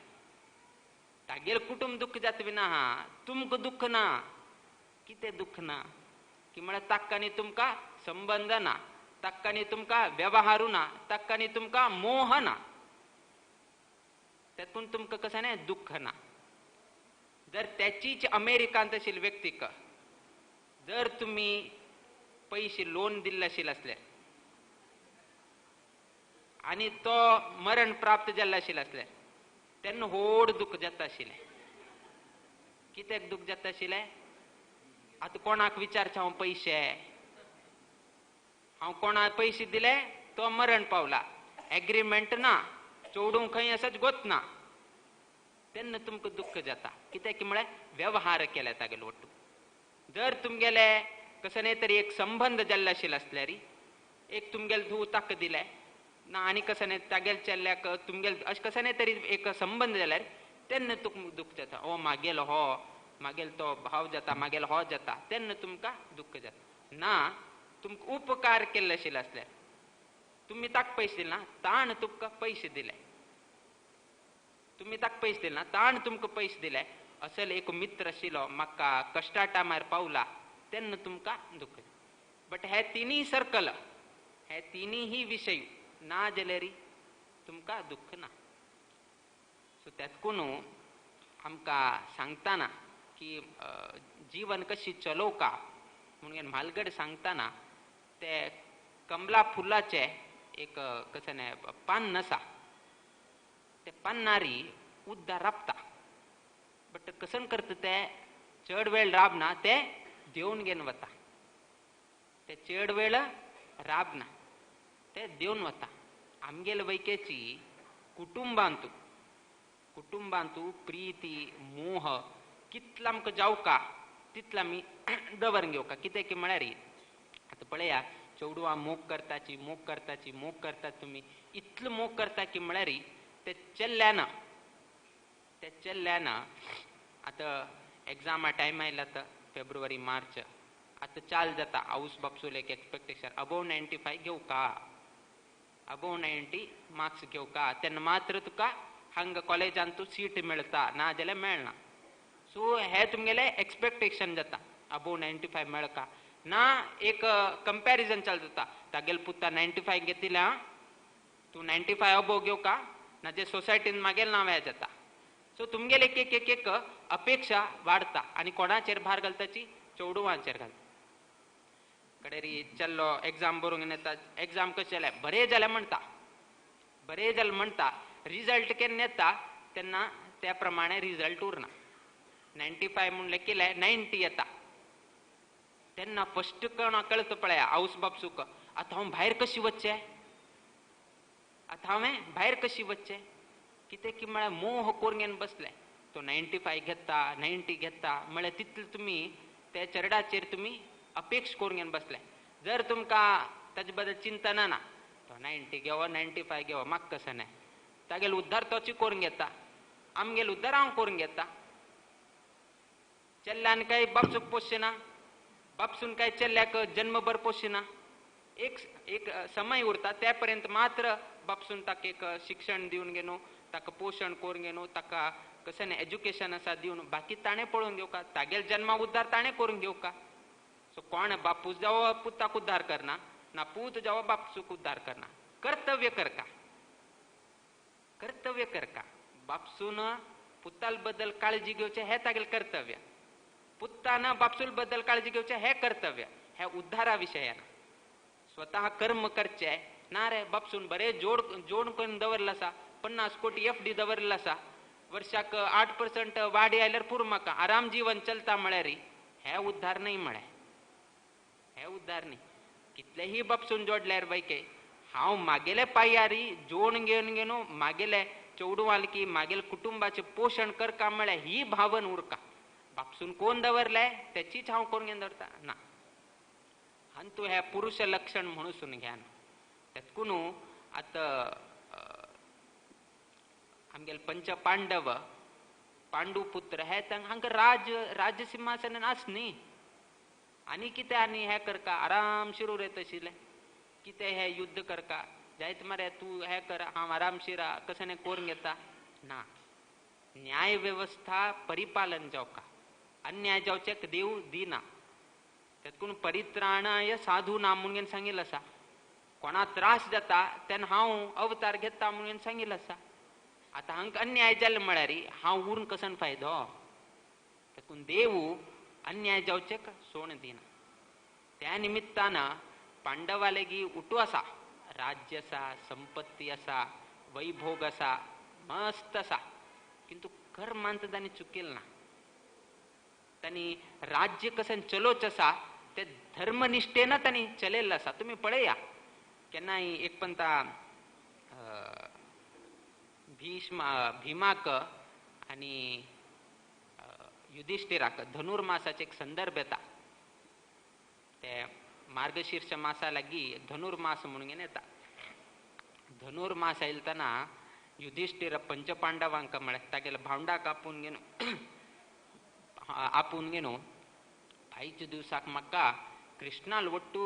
तागेर कुटुंब दुख्ख जाता बी ना, हा तुमकां दुख्ख ना. कितें दुख्ख ना की म्हळ्यार ताका आनी तुमकां संबंद ना, ताका आनी तुमकां वेव्हारू ना, ताका आनी तुमकां मोह ना. तेतून तुमकां कसं न्ही दुःख ना. जर त्याचीच अमेरिकांत आशिल्ले व्यक्तीक जर तुमी पयशे लोन दिल्ले आशिल्ले आसल्यार आनी तो मरण प्राप्त जाल्लो आशिल्लो आसल्यार तेन्ना व्हड दुःख जाता आशिल्लें. कित्याक दुःख जाता आशिल्लें? आतां कोणाक विचारचें हांव पयशे, हांव कोणाक पयशे दिले तो मरण पावला, एग्रीमेंट ना, चेडूं खंय आसाच गोत ना, तेन्ना तुमकां दुःख जाता. कित्याक म्हळ्यार व्यवहार केले तागेलो वट्टू. जर तुमगेले कसो न्ही तरी एक संबंद जाल्लो आशिल्लो आसल्यार एक तुमगेले धूव ताका दिले ना आनी कसो न्ही तागेले चेल्ल्याक तुमगेले अशें कसो न्ही तरी एक संबंद जाल्यार तेन्ना तुमकां दुःख जाता. ओ मागेलो हो, मागेलो तो भाव जाता, मागेलो हो जाता, तेन्ना तुमकां दुःख जाता. ना तुमकां उपकार केल्ले आशिल्ले आसल्यार तुमी ताका पयशे दिले ना, ताण तुमकां पयशे दिले, तुमी ताका पयशे दिले ना, ताण तुमकां पयशे दिले, असले एक मित्र आशिल्लो म्हाका कश्टा टायमार पावला, तेन्ना तुमकां दुःख. बट हे तिनूय सर्कल, हे तिनूय विशय ना जाल्यार तुमकां दुःख ना. सो तेतकून आमकां सांगतना की जीवन कशी चलोवका म्हणून म्हालगड सांगतना ते कमला फुलाचे एक कशें न्ही पान आसा, ते पान्नारी उद्दार राबता, बट कसन करता ते चड वेळ राबना, ते देवन घेवन वता, ते चड वेळ राबना, ते देवन वता. आमगेले वैकेची कुटुंबांतू कुटुंबांतू प्रीती मोह कितलो आमकां जावका तितलो आमी दवरून घेवका. कितें की म्हळ्यार आतां पळया चेडवां मोग करताची मोग करताची मोग करतात, तुमी इतलो मोग करता की म्हळ्यार ते चल्ल्याना, ते चल्ल्याना. आतां एग्जामा टायम आयला आतां फेब्रुवारी मार्च, आतां चाल जाता आवस बापसूल एक एक्सपेक्टेशन अबोव 95 घेवका, अबोव 90 मार्क्स घेवका, तेन्ना मात्र तुका हांगा कॉलेजान तूं सीट मेळटा, ना जाल्यार मेळना. सो हे तुमगेले एक्सपेक्टेशन जाता अबोव 95 मेळका ना. एक कंपॅरिजन चालू जाता, तागेले पुता 95 घेतिल्या तूं 95 अबोव घेवका ना, जे सोसायटीन मागेल नांव हें जाता. सो तुमगेले एक एक एक एक अपेक्षा वाडता आनी कोणाचेर भार घालताची, चेडवांचेर घालता. कडेरी चल्लो एग्जाम बरोवंक येता, एग्जाम कशें जालें, बरें जालें म्हणटा, बरें जालें म्हणटा, रिजल्ट केन्ना येता तेन्ना त्या प्रमाणे रिजल्ट उरना. 95 म्हणलें केलें 90 येता, तेन्ना फस्ट कोणा कळता पळया आवस बापसूक, आतां हांव भायर कशी वचचें, आतां हांवें भायर कशी वचचें, कितें की म्हळ्यार मोह करून घेवन बसलें. तो 95 घेता 90 घेता म्हळ्यार तितले तुमी त्या चरडाचेर तुमी अपेक्ष करून घेवन बसले. जर तुमकां ताजे बद्दल चिंतना ना, तो 90 घेवो 95 घेवो म्हाका कसो न्हय, तागेलो उद्धार तोच करून घेता, आमगेलो उद्धार हांव करून घेता. चेल्ल्यान काय बापसूक पोसचें ना, बापसून काय चेल्ल्याक जन्मभर पोसचें ना, एक एक समय उरता त्या पर्यंत मात्र बापसून ताका एक शिक्षण दिवन घेवन ताका पोशण करून घेवन ताका कशें न्ही एज्युकेशन आसा दिवन बाकी ताणें पळोवन घेवका, तागेले जन्मा उद्धार ताणें करून घेवका. सो कोण बापूस जावो पुताक उद्धार करना ना, पूत जावो बापसूक उद्धार करना. कर्तव्य करका, कर्तव्य करका. बापसून पुताल बद्दल काळजी घेवचें हें तागेलें कर्तव्य, पुतान बापसूल बद्दल काळजी घेवचें हें कर्तव्य. हे उद्धारा विशयान स्वतः कर्म करचे ना रे. बापसून बरें जोड जोड करून दवरला आसा, 50 कोटी एफडी दवरला आसा, वर्षाक 8% वाडी आयल्यार पुरो म्हाका, आराम जीवन चलता म्हळ्यार हे उद्धार न्हय म्हळें, हे उद्धार न्ही. कितलेही बापसून जोडल्यार बायके हांव मागेले पांयारी जोड घेवन घेवन मागेले चेडवालकी मागेले कुटुंबाचें पोशण करका म्हळ्यार ही भावन उरका. बापसून कोण दवरले तेचीच हांव करून घेवन दवरता ना. आनी तूं हें पुरुष लक्षण म्हणून घ्या. तेतकून आतां आमगेले पंच पांडव पांडू पुत्र हे हांकां राज सिंहासन आस न्ही, आनी कितें आनी हें करका आरामशीर उरयत आशिल्लें. कितें हें युद्ध करका जायत मरे तूं हें कर हांव आरामशीर कशें न्ही करून घेता ना. न्याय वेवस्था परिपालन जावका, अन्याय जावचें देव दिना. तेतकून परित्राणाय साधू ना म्हणून सांगिल्लें आसा. कोणा त्रास जाता तेन्ना हांव अवतार घेता म्हणून सांगिल्लें आसा. आतां हांकां अन्याय जालो म्हळ्यार हांव उरून कसन फायदो. तातूंत देव अन्याय जावचें सोण दिना. त्या निमित्तान पांडवालेगी उठू आसा, राज्य आसा, संपत्ती आसा, वैभोग आसा, मस्त आसा, किंतु कर्मांत तांणी चुकेल ना. तांणी राज्य कशें चलोवचें आसा ते धर्मनिष्ठेन तांणी चलयल्लें आसा. तुमी पळया केन्नाय एक पंता भीष्म भीमाक आनी युधिष्ठिराक धनुर्मासाचे एक संदर्भ येता. ते मार्गशीर्ष मासा लागीं धनुर्मास म्हणून येता. धनुर्मास आयलतना युधिष्ठिर पंचपांडवांक म्हळ्यार तागेले भावंडाक आपोवन घेवन आपोवन घेवन फायच्या दिवसाक म्हाका कृष्णाल वट्टू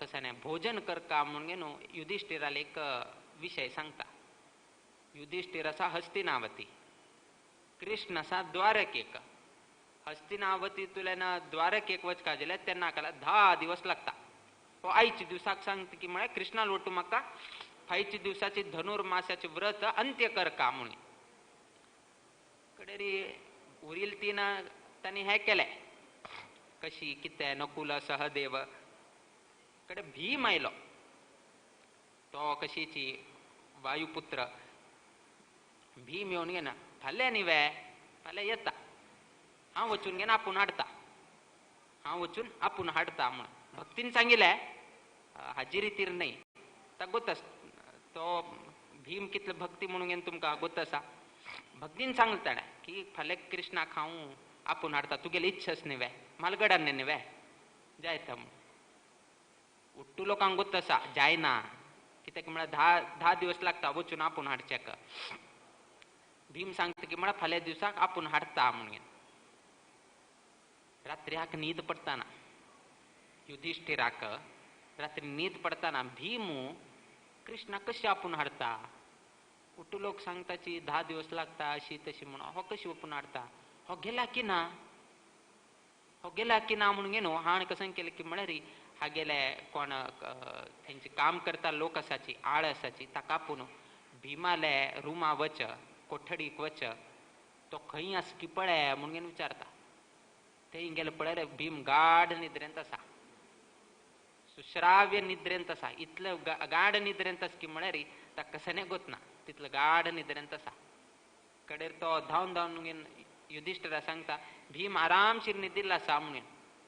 कशें न्ही भोजन करका म्हणून घेवन युधिष्ठिराले एक विशय सांगता. युधिष्ठिर आसा हस्तिनावती, कृष्ण आसा द्वारकेक. हस्तिनावतींतल्यान द्वारकेक वचका जाल्यार तेन्ना काला 10 दिवस लागता. हो आयच्या दिवसाक सांगता की म्हळ्यार कृष्णाल वट्टू म्हाका फायच्या दिवसाची धनुर्मासाचे व्रत अंत्य करका म्हणून. कडेरी उरील तीन तांणी हें केलें कशी कितें नकुल सहदेव. कडे भीम आयलो, तो कशीची वायुपुत्र भीम येवन घेना फाल्यां न्ही वे फाल्यां येता, हांव वचून घेना आपूण हाडटा, हांव वचून आपूण हाडटा म्हणून भक्तीन सांगिल्लें. हाजी रितीर न्हय, ताका गोत आसा तो भीम कितले भक्ती म्हणून घेवन तुमकां गोत आसा. भक्तीन सांगलें ताणें की फाल्यां कृष्णाक हांव आपूण हाडटा, तुगेली इच्छाच न्ही वे म्हालगडान न्ही वे जायता म्हणून. उट्टू लोकांक गोत आसा जायना, कित्याक म्हळ्यार 10 दिवस लागता वचून आपूण हाडचेक. भीम सांगता की म्हळ्यार फाल्यां दिवसाक आपूण हाडटा म्हणून. रात्र्याक न्हीद पडटाना युधिष्ठिराक रात्री न्हीद पडटाना भीम कृष्णा कशी आपूण हाडटा. उट्टू लोक सांगताची 10 दिवस लागता अशी तशी म्हणून, हो कशी आपूण हाडटा, हो गेला की ना, हो गेला की ना म्हणून घेवन हाण कशें केलें की म्हळ्यार हागेले कोण तेंचे काम करता लोक आसाची आळ आसाची ताका आपूण भीमाले रुमा वच, कोठडीक वच, तो खंय आसा की पळय म्हणून घेवन विचारता. थंय गेले पळयले भीम गाढ निद्रेंत आसा, सुश्राव्य निद्रेंत आसा. इतले गाढ निद्रेंत आसा की म्हळ्यार ताका कशें गोतना तितलो गाढ निद्रेंत आसा. कडेर तो धांवन धांवन युधिष्ठिरा सांगता भीम आरामशीर निदिल्लो आसा म्हणून.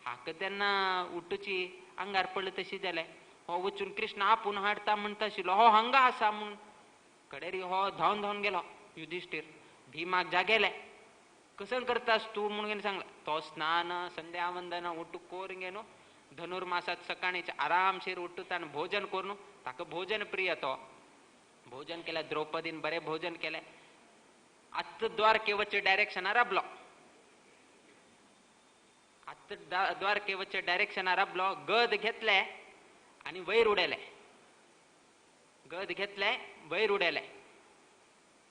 हाका तेन्ना उठूची आंगार पडले तशी जालें. हो वचून कृष्ण आपूण हाडटा म्हणटा आशिल्लो, हो हांगा आसा म्हणून. कडेर हो धांवन धांवन गेलो युधिष्ठिर, भीमाक जागेले कसं करतास तूं म्हणून सांगला. तो स्नान संध्या वंदन उठू कोर घेवन धनुर्मासात सकाळीच आरामशीर उठू ताणें भोजन करून, ताका भोजन प्रिय तो भोजन केलें, द्रौपदीन बरें भोजन केलें. आत्त द्वारकेवचे डायरेक्शनार राबलो, आत्त द्वारकेवचे डायरेक्शनार राबलो, गद घेतले आनी वयर उडयले, गद घेतले वयर उडयले.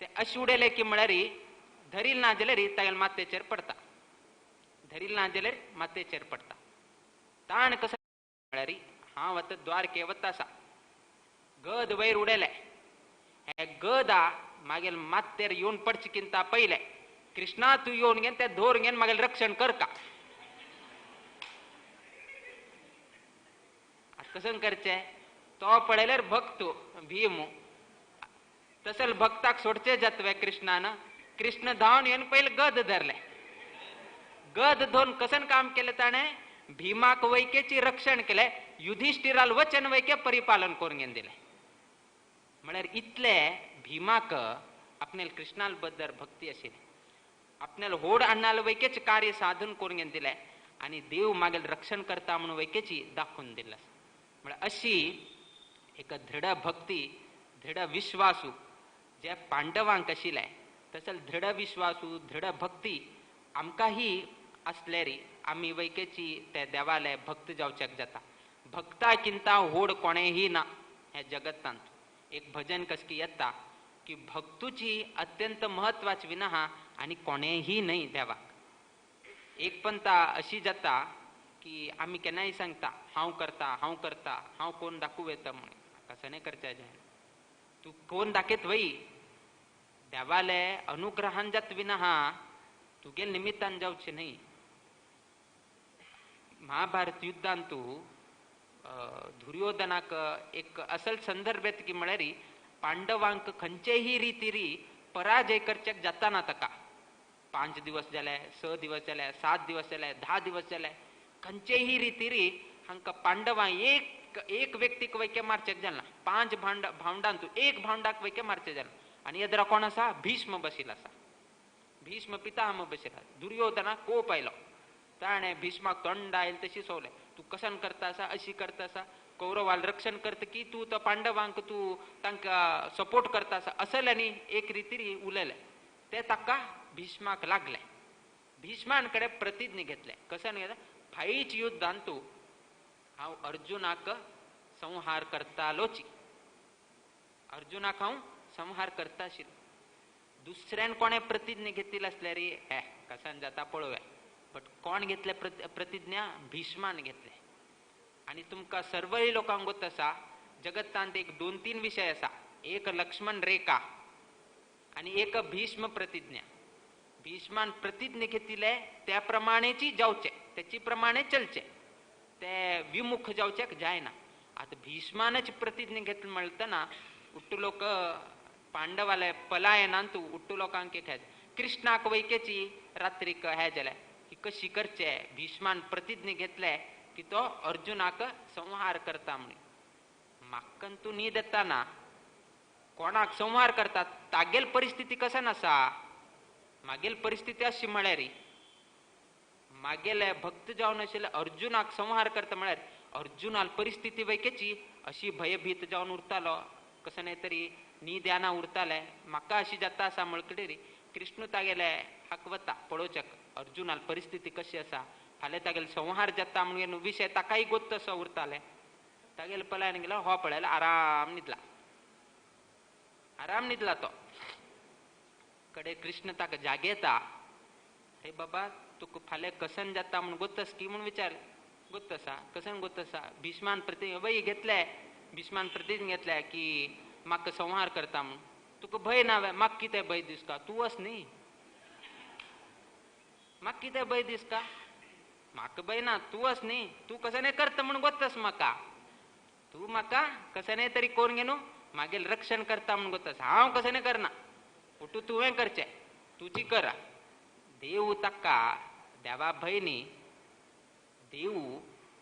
ते अशें उडयले की म्हळ्यार धरील ना जाल्यार तागेले माथ्याचेर पडटा, धरील ना जाल्यार माथ्याचेर पडटा. ताण कसो म्हळ्यार हांव आतां द्वारके वता आसा, गद वयर उडयले, हे गदा मागीर माथ्यार येवन पडचे किंता पयले कृष्णा तूं येवन घेवन ते धोर घेवन मागीर रक्षण करका. आतां कसं करचें, तो पळयल्यार भक्त भीम, तसले भक्ताक सोडचे जातवे कृष्णान. कृष्ण धांवन येवन पयले गद धरले, गद धरून कसन काम केलें ताणें, भीमाक वैकेची रक्षण केलें, युधिष्ठिराल वचन वैके परिपालन करून घेवन दिलें. म्हळ्यार इतले भीमाक आपणाले कृष्णाल बद्दल भक्ती आशिल्ली, आपणाले होड अण्णाल वैकेच कार्य साधन करून घेवन दिलें आनी देव मागीर रक्षण करता म्हणून वैकेची दाखोवन दिलें. म्हळ्यार अशी एक दृढ भक्ती, दृढ विश्वासू जे पांडवांक आशिल्लें तसले दृढ विश्वासू, दृढ भक्ती आमकांही आसल्यारी आमी वैकेची ते देवाले भक्त जावच्याक जाता. भक्ता किंता होड कोणेंही ना ह्या जगतांत. एक भजन कसकी येता की भक्तूची अत्यंत महत्वाची विना आनी कोणेंही न्हय देवाक. एक पंता अशी जाता की आमी केन्नाय सांगता हांव करता, हांव करता, हांव कोण दाखोवं येता म्हणून. कसं नाही करच्या जायना, तूं कोण दाखयत वय, देवाले अनुग्रहान जात विना हा तुगे निमित्तान जावचें न्हय. महाभारत युद्धान तूं दुर्योधनाक एक असल संदर्भ येता की म्हळ्यार पांडवांक खंयचेही रितीरी पराजय करच्याक जाता ना ताका. 5 दिवस जाले, 6 दिवस जाले, 7 दिवस जाले, 10 दिवस जाले, खंयचेही रितीरी हांकां पांडवांक एक एक व्यक्तीक वैके मारचेक जालना. 5 भावंडांतू तूं एक भावंडाक वैके मारचें जालना. आनी येद्रा कोण आसा? भीष्म बशील आसा. भीष्म पितामह बशील आसा. दुर्योधनाक कोप आयलो, ताणें भीष्माक तोंड आयल तशी सोवलें, तूं कसन करता आसा, अशी करता आसा, कौरवाल रक्षण करता की तूं तो पांडवांक तूं तांकां सपोर्ट करता आसा, असलें आनी एक रितीरी उलयलें. तें ताका भीष्माक लागलें. भीष्मान कडेन प्रतिज्ञा घेतलें. कसन घेतलें? फायच युद्धान तूं हांव अर्जुनाक संहार करतालोची, अर्जुनाक हांव संहार करता आशिल्लो. दुसऱ्यान कोणें प्रतिज्ञा घेतिल्ली आसल्यार हे कसन जाता पळोवया, बट कोण घेतले प्रतिज्ञा? भीष्मान घेतले. आनी तुमकां सर्वय लोकांक गोत आसा, जगतांत एक 2-3 विशय आसा, एक लक्ष्मण रेखा आनी एक भीष्म प्रतिज्ञा. भीष्मान प्रतिज्ञा घेतिल्ले त्या प्रमाणेची जावचें, तेची प्रमाणे चलचें, ते विमुख जावच्याक जायना. आतां भीष्मानच प्रतिज्ञा घेतली म्हणटना उट्टू लोक पांडवाले पलायनान तूं उट्टू लोकांक एक कृष्णाक वैकेची रात्रीक हें जालें की कशी करचें. भीष्मान प्रतिज्ञा घेतले की तो अर्जुनाक संहार करता म्हण. म्हाका तूं न्हीद येता ना, कोणाक संहार करता तागेल परिस्थिती कसन आसा? मागेल परिस्थिती अशी म्हळ्यार मागेले भक्त जावन आशिल्ले अर्जुनाक संहार करता म्हळ्यार अर्जुनाल परिस्थिती वैकेची अशी भयभीत जावन उरतालो, कसं न्हय तरी न्हीद येना उरताले. म्हाका अशी जाता आसा म्हणटकीर कृष्ण तागेले हाक वता पळोवच्याक अर्जुनाल परिस्थिती कशी आसा, फाल्यां तागेले संहार जाता म्हणून विशय ताकाय गोत्त असो उरताले. तागेले पलायन गेलो, हो पळयलो आराम न्हिदला, आराम न्हिदला तो. कडे कृष्ण ताका जागयता, अरे बाबा तुका फाल्यां कसन जाता म्हूण गोत्तस की म्हूण विचार. गोत्त आसा, कसन गोत्त आसा? भीष्मान प्रतिज्ञा वय घेतले, भीष्मान प्रतिज्ञा घेतल्या की म्हाका संहार करता म्हूण. तुका भंय ना म्हाका कितें भंय दिसता? तूं वच न्ही, म्हाका कितें भंय दिसता? म्हाका भंय ना, तूं वच न्ही, तूं कशें न्हय करता म्हूण गोत्तस म्हाका, तूं म्हाका कशें न्हय तरी कोण घेवन मागीर रक्षण करता म्हूण गोत्तस, हांव कशें न्हय करना, उठू तुवें करचें, तुजी करा. देव ताका देवा भयनी देव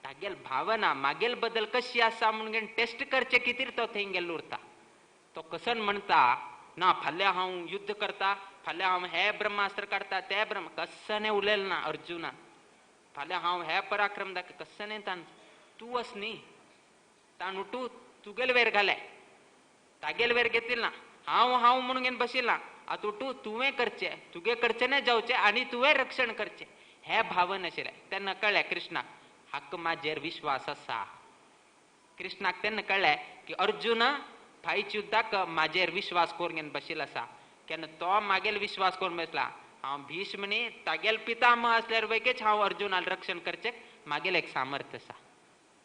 तागेल भावना मागेल बदल कशी आसा म्हणून टेस्ट करचे कितें तो थंय गेल्लो उरता. तो कसन म्हणटा ना फाल्यां हांव युद्ध करता, फाल्यां हांव हे ब्रह्मास्त्र काडटा, ते ब्रह्म कस्सने उलयलें ना अर्जुना, फाल्यां हांव हे पराक्रम दाखय कस्सने तान तूं वच न्ही, ताण उठू तुगेल वेर घाले, तागेल वेर घेतील ना, हांव हांव म्हणून घेवन बशिल्ला, आतां उठू तुवें करचें, तुगे करचें न्हय जावचें आनी तुवें रक्षण करचें, हें भावन आशिल्लें. तेन्ना कळ्ळें कृष्णाक हाका म्हाजेर विश्वास आसा. कृष्णाक तेन्ना कळ्ळें की अर्जुन फायच युद्धाक म्हाजेर विश्वास करून घेवन बशिल्लो आसा. केन्ना तो मागेल विश्वास करून बसला, हांव भीष्म न्ही तागेल पितामह आसल्यार वैकेच हांव अर्जुनाक रक्षण करचें मागेल एक सामर्थ्य आसा.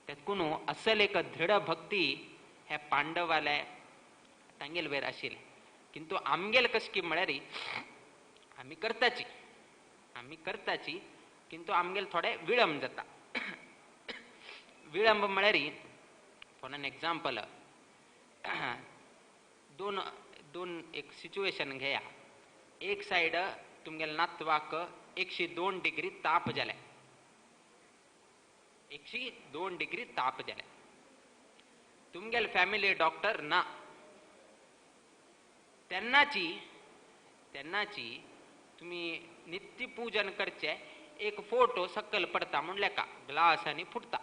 तेतून असल एक दृढ भक्ती हे पांडवाले तांगेल वेर आशिल्लें. किंतु आमगेल कशें की म्हळ्यार आमी करताची, आमी करताची, किंतु आमगेल थोडे विळंब जाता. विळंब म्हळ्यार फॉर एन एग्जाम्पल दोन दोन एक सिच्युएशन घेया. एक सायड तुमगेले नातवाक 102 डिग्री ताप जाले, 102 डिग्री ताप जाले, तुमगेले फॅमिली डॉक्टर ना, तेन्नाची तेन्नाची तुमी नित्य पूजन करचे, एक फोटो सकयल पडता म्हूण लेखा ग्लास आनी फुटता.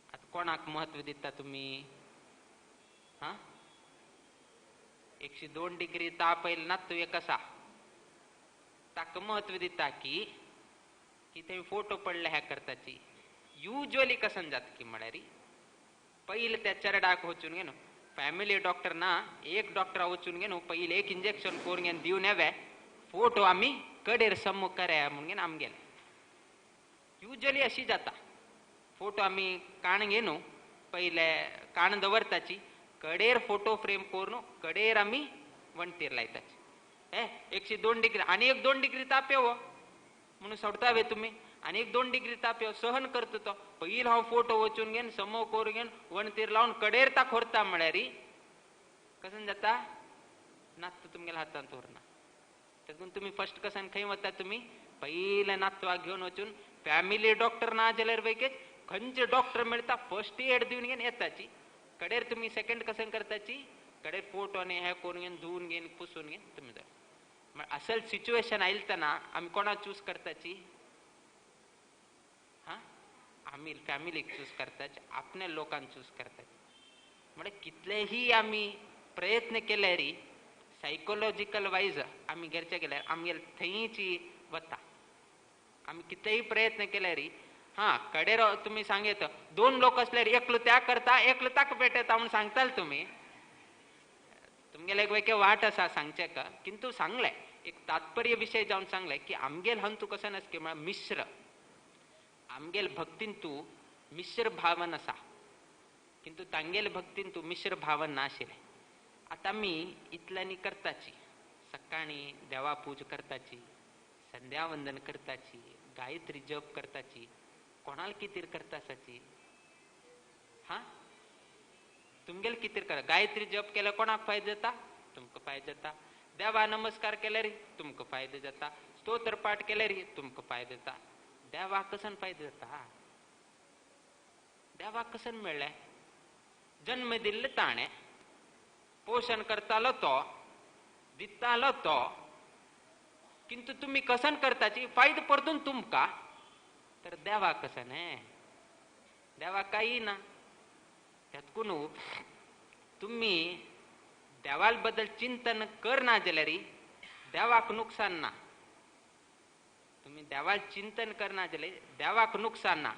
आतां कोणाक म्हत्व दिता तुमी? हा, 102 डिग्री ताप येयलो ना तुवें कसा ताका म्हत्व दिता की की थंय फोटो पडले ह्या करताची. युज्वली कसन जाता की म्हळ्यार पयलीं त्या चरडाक वचून घेवन फॅमिली डॉक्टर ना, एक डॉक्टरा वचून घेवन पयलीं एक इंजेक्शन करून घेवन दिवन येवे, फोटो आमी कडेर सम्मुख करया म्हणून घेवन आमगेले युज्वली अशी जाता. फोटो आमी काण घेवन पयले काण दवरताची, कडेर फोटो फ्रेम करून कडेर आमी वणटीर लायताची. हे 102 डिग्री आनी एक 2 डिग्री तापेव म्हणून सोडतावे तुमी, आनी एक 2 डिग्री तापेव सहन करता तो. पयलीं हांव फोटो वचून घेवन समो करून घेवन वणटीर लावन कडेर ता खोरता म्हळ्यार कसन जाता नात्त तुमगेल्या हातांत उरना. तेतून तुमी फर्स्ट कसन खंय वता तुमी पयलें नातवाक घेवन वचून फॅमिली डॉक्टर ना जाल्यार वैकेच खंयचे डॉक्टर मेळटा फर्स्ट एड दिवन घेवन येताची. कडेर तुमी सेकंड कसन करताची कडेर फोटो आनी हे करून घेवन धुवन घेवन पुसून घेवन तुमी जाय. असल सिच्युएशन आयलतना आमी कोणाक चूज करताची? हा, आमी फॅमिलीक चूज करताची, आपल्या लोकांक चूज करताची. म्हळ्यार कितलेही आमी प्रयत्न केल्यार सायकोलॉजिकल वायज आमी घरचे गेल्यार आमगेले थंयची वता. आमी कितलेही प्रयत्न केल्यार हा कडेर तुमी सांगेत 2 लोक असल्यार एकलो त्या करता एकलो ताका पेटयता म्हणून सांगताले तुमी. तुमगेले एक वेगळे वाट आसा सांगचें का, किंतु सांगलें एक तात्पर्य विशय जावन सांगलें की आमगेल हंतू कसो नासकी म्हळ्यार मिश्र आमगेल भक्तीन तूं मिश्र भावन आसा, किंतु तांगेल भक्तीन तूं मिश्र भावन नाशिल्लें. आतां आमी इतल्यांनी करताची, सकाळीं देवा पूज करताची, संध्यावंदन करताची, गायत्री जप करताची, कोणाल कितें करता आसाची? हा, तुमगेल कितें करा? गायत्री जप केल्यार कोणाक फायदो जाता? तुमकां फायदो जाता. देवा नमस्कार केल्यार तुमकां फायदो जाता, स्तोत्र पाठ केल्यार तुमकां फायदो जाता. देवाक कसन फायदो जाता? देवाक कसन मेळ्ळें? जन्म दिल्ले ताणें, पोशण करतालो तो, दितालो तो, किंतु तुमी कसन करताची फायदो परतून तुमकां, तर देवाक कसन? हें देवाक कांय ना. त्यातकून तुमी देवाल बद्दल चिंतन करना जाल्यार देवाक नुकसान ना. तुमी देवाल चिंतन करना जाल्यार देवाक नुकसान ना,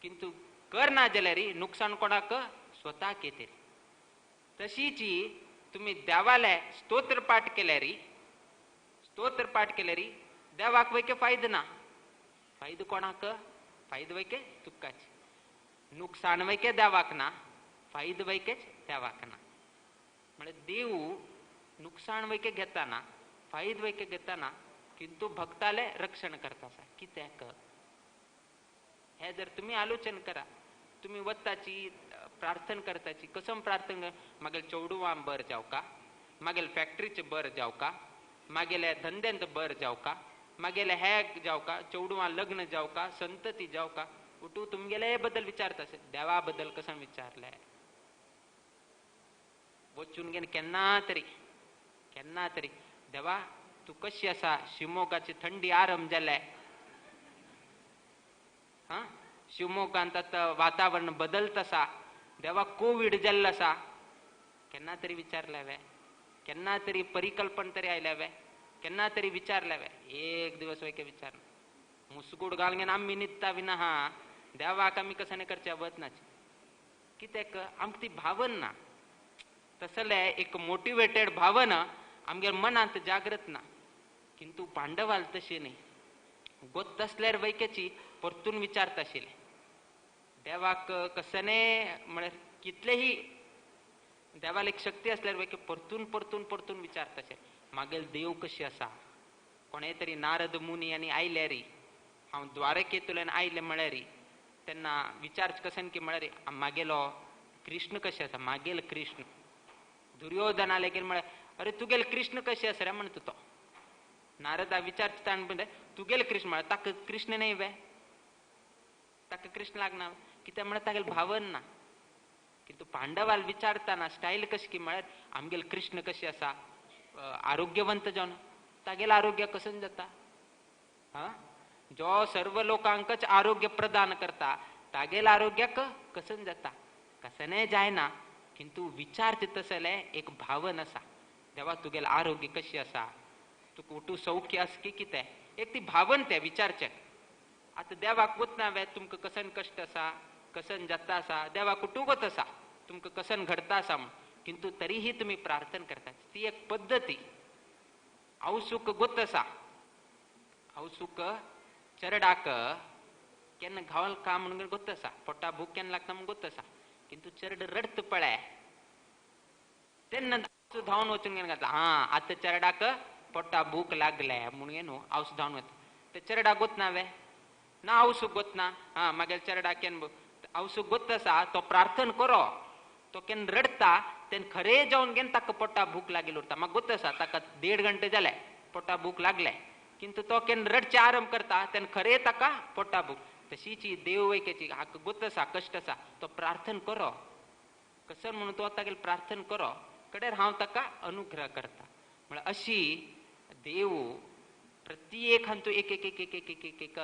किंतु करना जाल्यार नुकसान कोणाक? स्वताक येतलें. तशीची तुमी देवाले स्तोत्र पाठ केल्यार, स्तोत्र पाठ केल्यार देवाक वैके फायदो ना. फायदो कोणाक? फायदो वैके तुकाच. नुकसान वैके देवाक ना, फायदो वैकेच देवाक ना. म्हळ्यार देव नुकसान वैके घेता ना, फायदो वैके घेता ना, किंतु भक्ताले रक्षण करता आसा. कित्याक? हे जर तुमी आलोचन करा, तुमी वताची प्रार्थना करताची, कसम प्रार्थना, मागेल चेडवां बर जावका, मागेल फॅक्टरीचे बर जावका, मागेल्या धंद्यांत बर जावका, मागेले हे जावका, चेडवां लग्न जावका, संतती जावका, उठू तुमगेले बद्दल विचारता देवा बद्दल कसम विचारले? वचून घेवन केन्ना तरी केन्ना तरी देवा तूं कशी आसा, शिमोगाची थंडी आरंभ जाल्या, हा शिवमोगांत आतां वातावरण बदलत आसा, देवा कोवीड जाल्लो आसा, केन्ना तरी विचारलें हांवें? केन्ना तरी परिकल्पना तरी आयल्या हांवें? केन्ना तरी विचारलें हांवें? एक दिवस वय विचार मुसगूड घालून आमी न्हिदता बी ना, हा देवाक आमी कशें करचें वचनाचे. कित्याक? आमकां ती भावन ना. तसलें एक मोटिवेटेड भावना आमगेर मनांत जागृत ना. किंतु पांडवाल तशें न्ही, गोत आसल्यार वैकेची परतून विचारता आशिल्लें देवाक कसने, म्हळ्यार कितलेही देवाक एक शक्ती आसल्यार वैके परतून परतून परतून विचारता आशिल्लें मागेल देव कशी आसा. कोणें तरी नारद मुनी आनी आयल्यार हांव द्वारकेंतल्यान आयलें म्हळ्यार तेन्ना विचार कसन की म्हळ्यार मागेलो कृष्ण कशें आसा, मागेल कृष्ण. दुर्योधना लेगीत म्हळ्यार अरे तुगेल कृष्ण कशें आसा रे म्हणटा तो. नारदा विचारता म्हणटा तुगेल कृष्ण, म्हळ्यार ताका कृष्ण न्हय वे, ताका कृष्ण लागना कित्याक? म्हळ्यार तागेल भावन ना. किंतु पांडवाल विचारतना स्टायल कशी की म्हळ्यार आमगेल कृष्ण कशें आसा, आरोग्यवंत जावन तागेल आरोग्य कसन जाता? हा, जो सर्व लोकांकच आरोग्य प्रदान करता तागेल आरोग्याक कसन जाता? कसने जायना. किंतु विचार तसले एक भावन आसा, देवा तुगेल आरोग्य कशी आसा, तुका उठू सौख्य आसा की कितें, एक ती भावन ते विचारचें. आतां देवाक वतना वे तुमकां कसन कश्ट आसा, कसन जाता आसा, देवाक उठूंकच आसा, तुमकां कसन घडता आसा म्हूण, किंतु तरीही तुमी प्रार्थना करतात. ती एक पद्दती. आवसूक गोत आसा, आवसूक चरडाक केन्ना घावल का म्हणून गोत आसा, पोटा भूक केन्ना लागता म्हणून गोत आसा, किंतु चरड रडत पळय तेन्ना आवसू धांवन वचून घेवन घातला. हां आतां चेरडाक पोटा भूक लागले म्हणून न्हू आवसू धांवन वता. ते चेरडाक गोतना वे ना आवसू गोतना. हां मागीर चेरडाक केन आवसू गोत आसा तो प्रार्थना करो तो केन रडता तेन खरें जावन घेवन ताका पोटा भूक लागिल्ली उरता. म्हाका गोत आसा ताका 1.5 घंटे जाले पोटा भूक लागले किंतु तो केन रडचे आरंभ करता तेन खरें ताका पोटा भूक. तशीच देव वैकेची हाका गोत आसा कश्ट आसा तो प्रार्थना करो कसर म्हणून तो तागेले प्रार्थना करो कडेर हांव ताका अनुग्रह करता. म्हळ्यार अशी देव प्रत्येक हांतू एक एक एक एक एक एक एक एक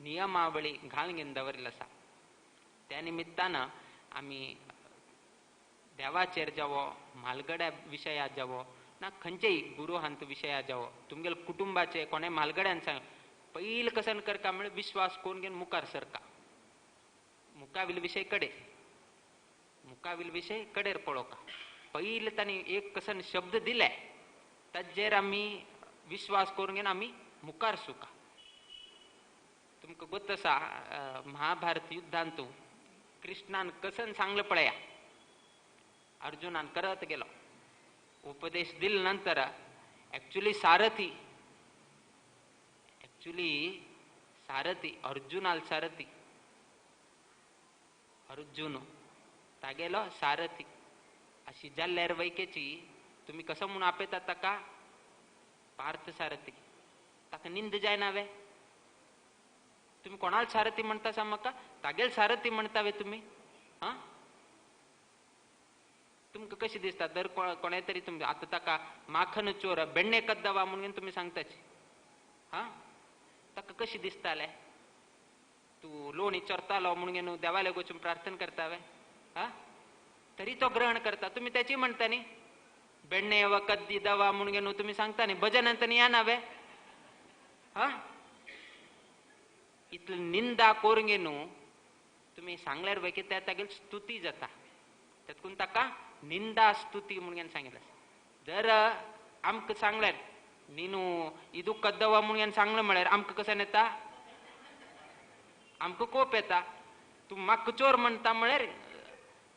नियमावळी घालून घेवन दवरिल्लो आसा. त्या निमित्तान आमी देवाचेर जावो म्हालगड्या विशयात जावो ना खंयचेय गुरू हांतू विशयात जावो तुमगेले कुटुंबाचे कोणें म्हालगड्यान सांग पयलीं कसन करका म्हळ्यार विश्वास कोण घेवन मुखार सरका. मुखावेलो विशय कडेर मुखावेलो विशय कडेर पळोवका. पयलीं तांणी एक कसन शब्द दिले ताजेर आमी विश्वास करून घेवन आमी मुखार सुका. तुमकां गोत आसा महाभारत युद्धांतू कृष्णान कसन सांगलें पळया अर्जुनान करत गेलो उपदेश दिले नंतर एक्चुअली सारथी सारथी अर्जुनाल सारथी अर्जुन तागेलो सारथी अशी जाल्ल्यार वैकेची तुमी कसो म्हणून आपयतात ताका पार्थ सारथी. ताका निंद जायना वे? तुमी कोणाल सारथी म्हणटा सा म्हाका तागेल सारथी म्हणटा वे तुमी? हां तुमकां कशें दिसता दर कोणें तरी तुमी आतां ताका माखन चोर बेण्णे कद्दवा म्हणून तुमी सांगताची. हां ताका कशें दिसतालें तूं लोणी चोरतालो म्हणून न्हू देवाले वचून प्रार्थना करता वे? हां तरी तो ग्रहण करता. तुमी त्याची म्हणटा न्ही बेण्णे व कद्दी दवा म्हणून न्हू तुमी सांगता न्ही भजनांत येना वे? हां इतली निंदा करून न्हू तुमी सांगल्यार वय की त्या तागेली स्तुती जाता. तातूंत ताका निंदा स्तुती म्हणून सांगिल्लें. जर आमकां सांगल्यार न्ही इदू कद्दवा म्हणून सांगलें म्हळ्यार आमकां कशें येता? आमकां कोप येता. तूं म्हाका चोर म्हणटा म्हळ्यार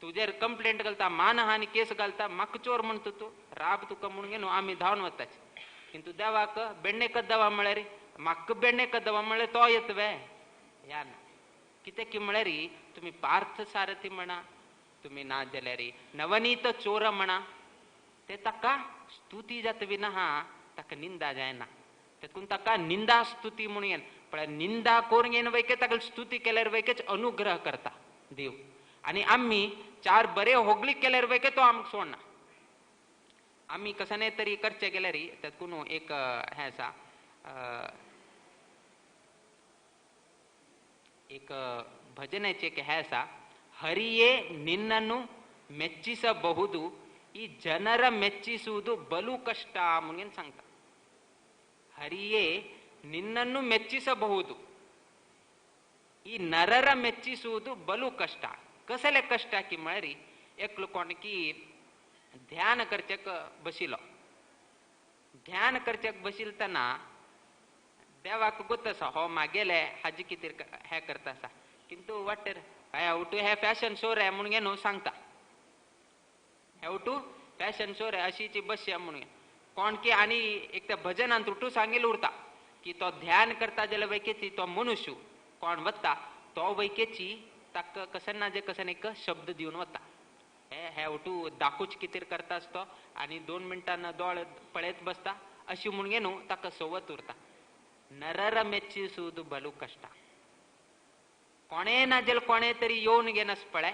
तुजेर कंप्लेंट घालता मानहानी केस घालता म्हाका चोर म्हणटा तूं राब तुका म्हणून न्हू आमी धांवन वताचे. किंतु देवाक बेण्णे कद्दवा म्हळ्यार म्हाका बेण्णे कद्दवा म्हळ्यार तो येत वे? या ना. कित्याक की म्हळ्यार तुमी पार्थ सारथी म्हणा तुमी ना जाल्यार नवनीत चोर म्हणा ते ताका स्तुती जातवी ना हा ताका निंदा जायना. तातूंत ताका निंदा स्तुती म्हणून येन पळय निंदा करून येन वैके ताका स्तुती केल्यार वैकेच अनुग्रह करता देव. आनी आमी चार बरे होगली केल्यार वैके तो आमकां सोडना. आमी कशें तरी करचें गेल्यार तातूंत एक हें आसा एक भजनाचें एक हें आसा ಹರಿಯೇ ನಿನ್ನನ್ನು ಮೆಚ್ಚಿಸಬಹುದು ಈ ಜನರ ಮೆಚ್ಚಿಸುವುದು ಬಲು ಕಷ್ಟ म्हणून सांगता. ಹರಿಯೇ ನಿನ್ನನ್ನು ಮೆಚ್ಚಿಸಬಹುದು ಈ ನರರ ಮೆಚ್ಚಿಸುವುದು ಬಲು ಕಷ್ಟ. कसले कष्ट की म्हळ्यार एकलो कोण की ध्यान करचेक बशिलो. ध्यान करचेक बशिलतना देवाक गोत आसा हो मागेले हाजे कितें हें करता आसा किंतु वाटेर हे हे फॅशन शो रे म्हणून न्हू सांगता हे टू फॅशन शो रे अशीची बसया म्हणून कोण की. आनी एक त्या भजनांत उठू सांगेल उरता की तो ध्यान करता जाल्यार वैकेची तो मनुष्य कोण वता तो वैकेची ताका कशें ना जे कशें एक शब्द दिवन वता. हे हे उठू दाखूच कितें करता आसतो आनी 2 मिनटां दोळे पळयत बसता अशी म्हणून न्हू ताका सवत उरता. नरर मेच्चिसुವುದು बलू कष्ट. कोणें ना जाल्यार कोणें तरी येवन घेनास पळय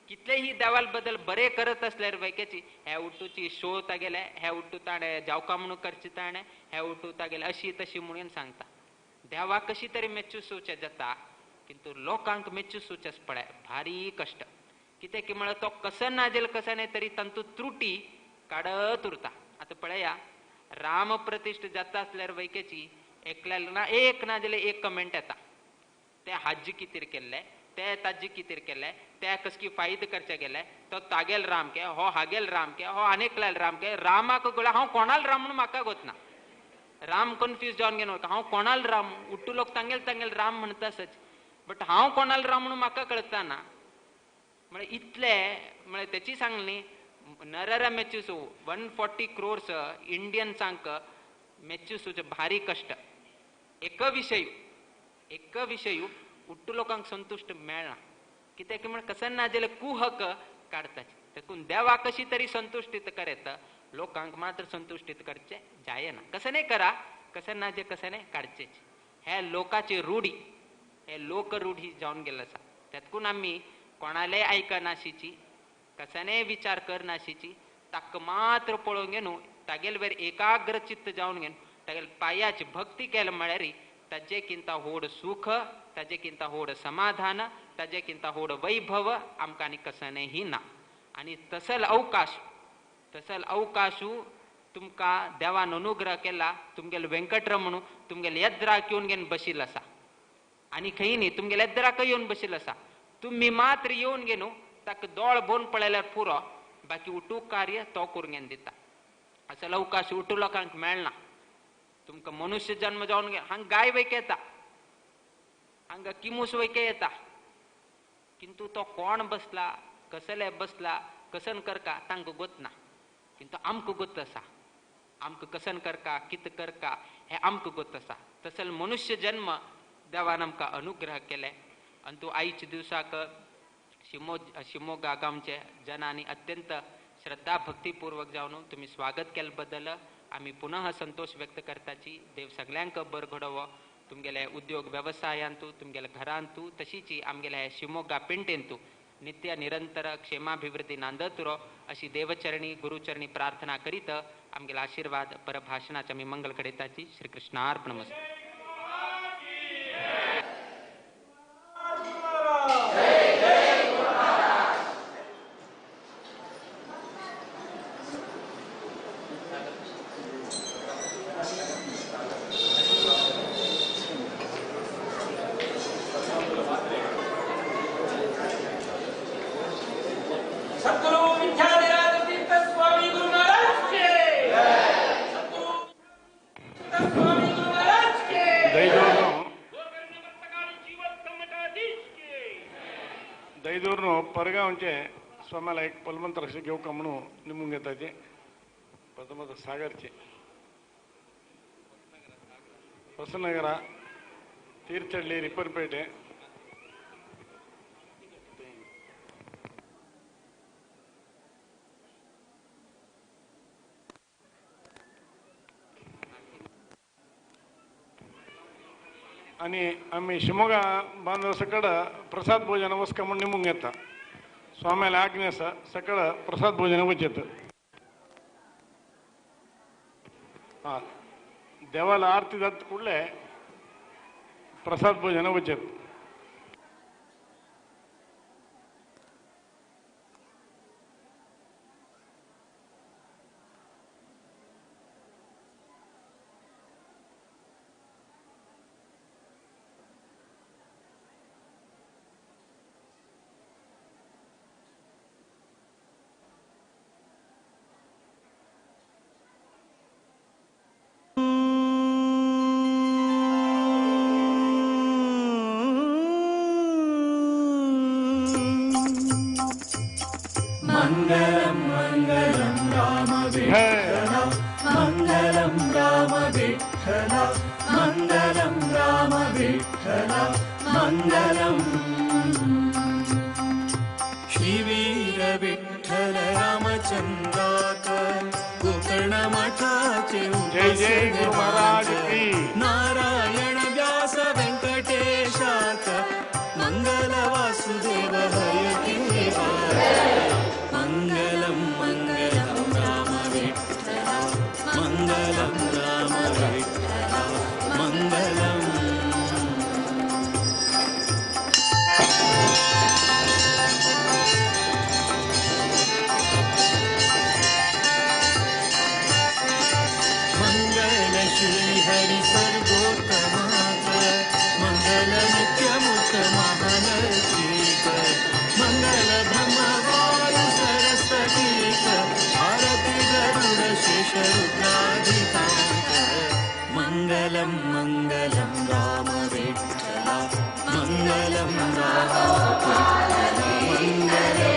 कितलेही देवाल बदल बरे करत असल्यार वैकेची हे उठूची शो तागेले हे उठू ताणें जावका म्हणून करचे ताणें हे उठू तागेले अशी तशी म्हणून सांगता. देवाक कशी तरी मेच्चुसूचें जाता किंतु लोकांक मेच्चुसूचें पळय भारी कश्ट. कितें की म्हळ्यार तो कसं ना जाल्यार कसं न्ही तरी तांतू त्रुटी काडत उरता. आतां पळया राम प्रतिश्ठ जाता असल्यार वैकेची एकल्या ना एक ना जाल्यार एक कमेंट येता ते हाजी कितें केल्ले ते ताजी कितें केल्ले ते कसकी फायद करचे गेले तो तागेल राम के हो हागेल राम के हो आनेकल्याल राम के रामाक गोळ्या हांव कोणाल राम म्हणून म्हाका गोतना. राम कन्फ्यूज जावन घेवन हांव कोणाल राम उट्टू लोक तांगेल तांगेल राम म्हणटा सच बट हांव कोणाल राम म्हणून म्हाका कळता ना. म्हळ्यार इतले म्हळ्यार तेची सांगली नरर मेच्युसू 140 क्रोर्स इंडियन्सांक मेच्युसूचे भारी कश्ट. एक विशय उट्टू लोकांक संतुश्ट मेळना, कित्याक म्हण कसन ना जाल्यार कुहक काडताची. तेकून देवा कशी तरी संतुश्टीत करेत, लोकांक मात्र संतुश्टीत करचे जायना. कसं नाही करा, कसं ना जे कसं नाही काडचेच. हे लोकाची रूढी, हे लोक रूढी जावन गेल्लो आसा. तेतकून आमी कोणालेय आयकनाशीची, कसने विचार करनाशीची, ताका मात्र पळोवन घेवन तागेले वयर एकाग्र चित्त जावन घेवन तागेले पायाची भक्ती केले म्हळ्यार ताजे किंता होड सुख, ताजे किंता होड समाधान, ताजे किंता होड वैभव आमकां आनी कसनेही ना. आनी तसल अवकाशू तुमकां देवान अनुग्रह केला, तुमगेले वेंकटरमणू तुमगेले येद्राक येवन घेवन बशिल्लो आसा. आनी खंय न्ही, तुमगेले येद्राक येवन बशिल्लो आसा. तुमी मात्र येवन घेवन ताका दोळ भोवन पळयल्यार पुरो, बाकी उठू कार्य तो करून घेवन दिता. असो अवकाश उठू लोकांक मेळना. तुमकां मनुष्य जन्म जावन हांगा गाय वैक येता, हांगा किमूस वैके येता, किंतु तो कोण बसला, कसले बसला, कसन करका तांकां गोत ना. किंतु आमकां गोत आसा, आमकां कसन करका, कित करका हें आमकां गोत आसा. तसल मनुष्य जन्म देवान आमकां अनुग्रह केले. आनी तूं आयच्या दिवसाक शिमोगा गांवचे जनांनी अत्यंत श्रद्धा भक्तीपूर्वक जावन तुमी स्वागत केले बद्दल आमी पुनः संतोष व्यक्त करताची. देव सगळ्यांक बर घडोवो, तुमगेले उद्योग वेवसायांतू, तुमगेले घरांतू, तशीच आमगेले शिमोगा पेंटेंतू नित्य निरंतर क्षेमाभिवृद्धी नांदत उरो अशी देवचरणी गुरुचरणी प्रार्थना करीत आमगेले आशीर्वाद परभाषणाचे आमी मंगल कडेताची. श्रीकृष्णार्पणमस्तु. परगांवचे स्वाम्याला एक पलमंत्र अशें घेवका म्हणून निमून घेताचे प्रथमत सागरचे ಹೊಸನಗರ ತೀರ್ಥಹಳ್ಳಿ ರಿಪ್ಪನ್ಪೇಟೆ. आणि आम्ही शिमोगा बांधव सकळ प्रसाद भोजन वसका म्हणून निमून घेता. स्वाम्याला आज्ञा आसा सकळ प्रसाद भोजन वचेत. हां, देवाला आरती जात कुडले प्रसाद भोजन वचेत. मंगलम मंगलम राम विठ्ठल, मंगलम राम विठ्ठल, मंगलम राम विठ्ठल, मंगलम. श्री वीर विठ्ठल रामचंद्राकर गोकर्ण मठाचे जय जय गुरु महाराज की. नारायण व्यास वेंकटेशाक मंगल वासुदेव हरे देवा. मंगलम मंगलम राम विठ्ठल, मंगलम राम विठ्ठल, मंगलम. मंगल श्री हरि सर्वोत्तमाक, मंगल नित्यमुक्त महालक्ष्मीक, मंगल ब्रह्मवायु सरस्वतीक, भारती गरुड शेष रुद्राधिकांक. मंगलम मंगलम राम विठ्ठल, मंगलम राम विठ्ठल, मंगलम.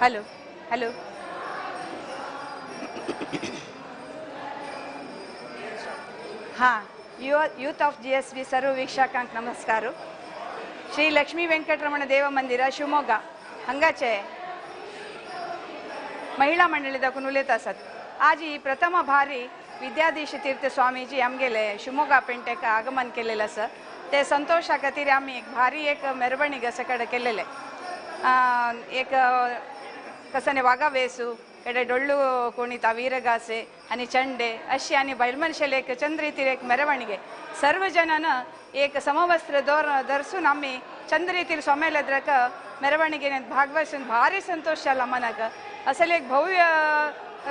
हॅलो हॅलो हां, यूथ ऑफ GSV सर्व वीक्षकांक नमस्कार. श्री लक्ष्मी वेंकटरमण देव मंदिर शिवमोगा हांगाचे महिला मंडळी दाखून उलयत आसात. आज ही प्रथम भारी विद्याधीश तीर्थ स्वामीजी आमगेले शिवमोगा पेंटेक आगमन केलेलं आसा. ते संतोषा खातीर आमी एक भारी एक मेरवणीग सकाळ केलेले. एक कसने वागा वेसू कडे डೊಳ್ಳು ಕುಣಿತ ವೀರಗಾಸೆ आणि ಚಂಡೆ अशी आणि बैल मनशेले एक चंद्रीतीर एक ಮೆರವಣಿಗೆ सर्व जनन एक समवस्त्र धरसून आम्ही चंद्रीतीर स्वामेलद्रक ಮೆರವಣಿಗೆ भागवसून भारी संतोष जाला मनाक. असले एक भव्य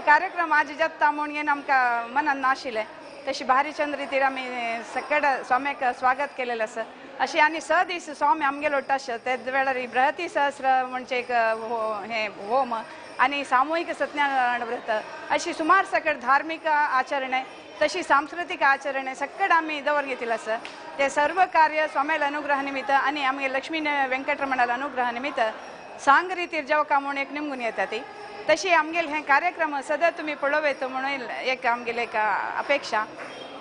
कार्यक्रम आज जाता म्हणून आमकां मनान नाशिल्लें. तशी भारी चंद्रीतीर आमी सकड स्वाम्याक स्वागत केलेलें आसा. अशी आनी स दीस स्वामी आमगेलो उरता तेद वेळार बृहती सहस्र म्हणजे एक हें होम आनी सामूहिक सत्यनारायण व्रत अशी सुमार सकड धार्मिक आचरणे तशी सांस्कृतिक आचरणे सकड आमी दवर घेतिल्लें आसा. ते सर्व कार्य स्वाम्याला अनुग्रह निमित्त आनी आमगे लक्ष्मी वेंकटरमणाला अनुग्रह निमित्त सांग रितीर जावका म्हणून एक निमगून येता ती. तशी आमगेले हे कार्यक्रम सदां तुमी पळोवं म्हणून एक आमगेले एक अपेक्षा.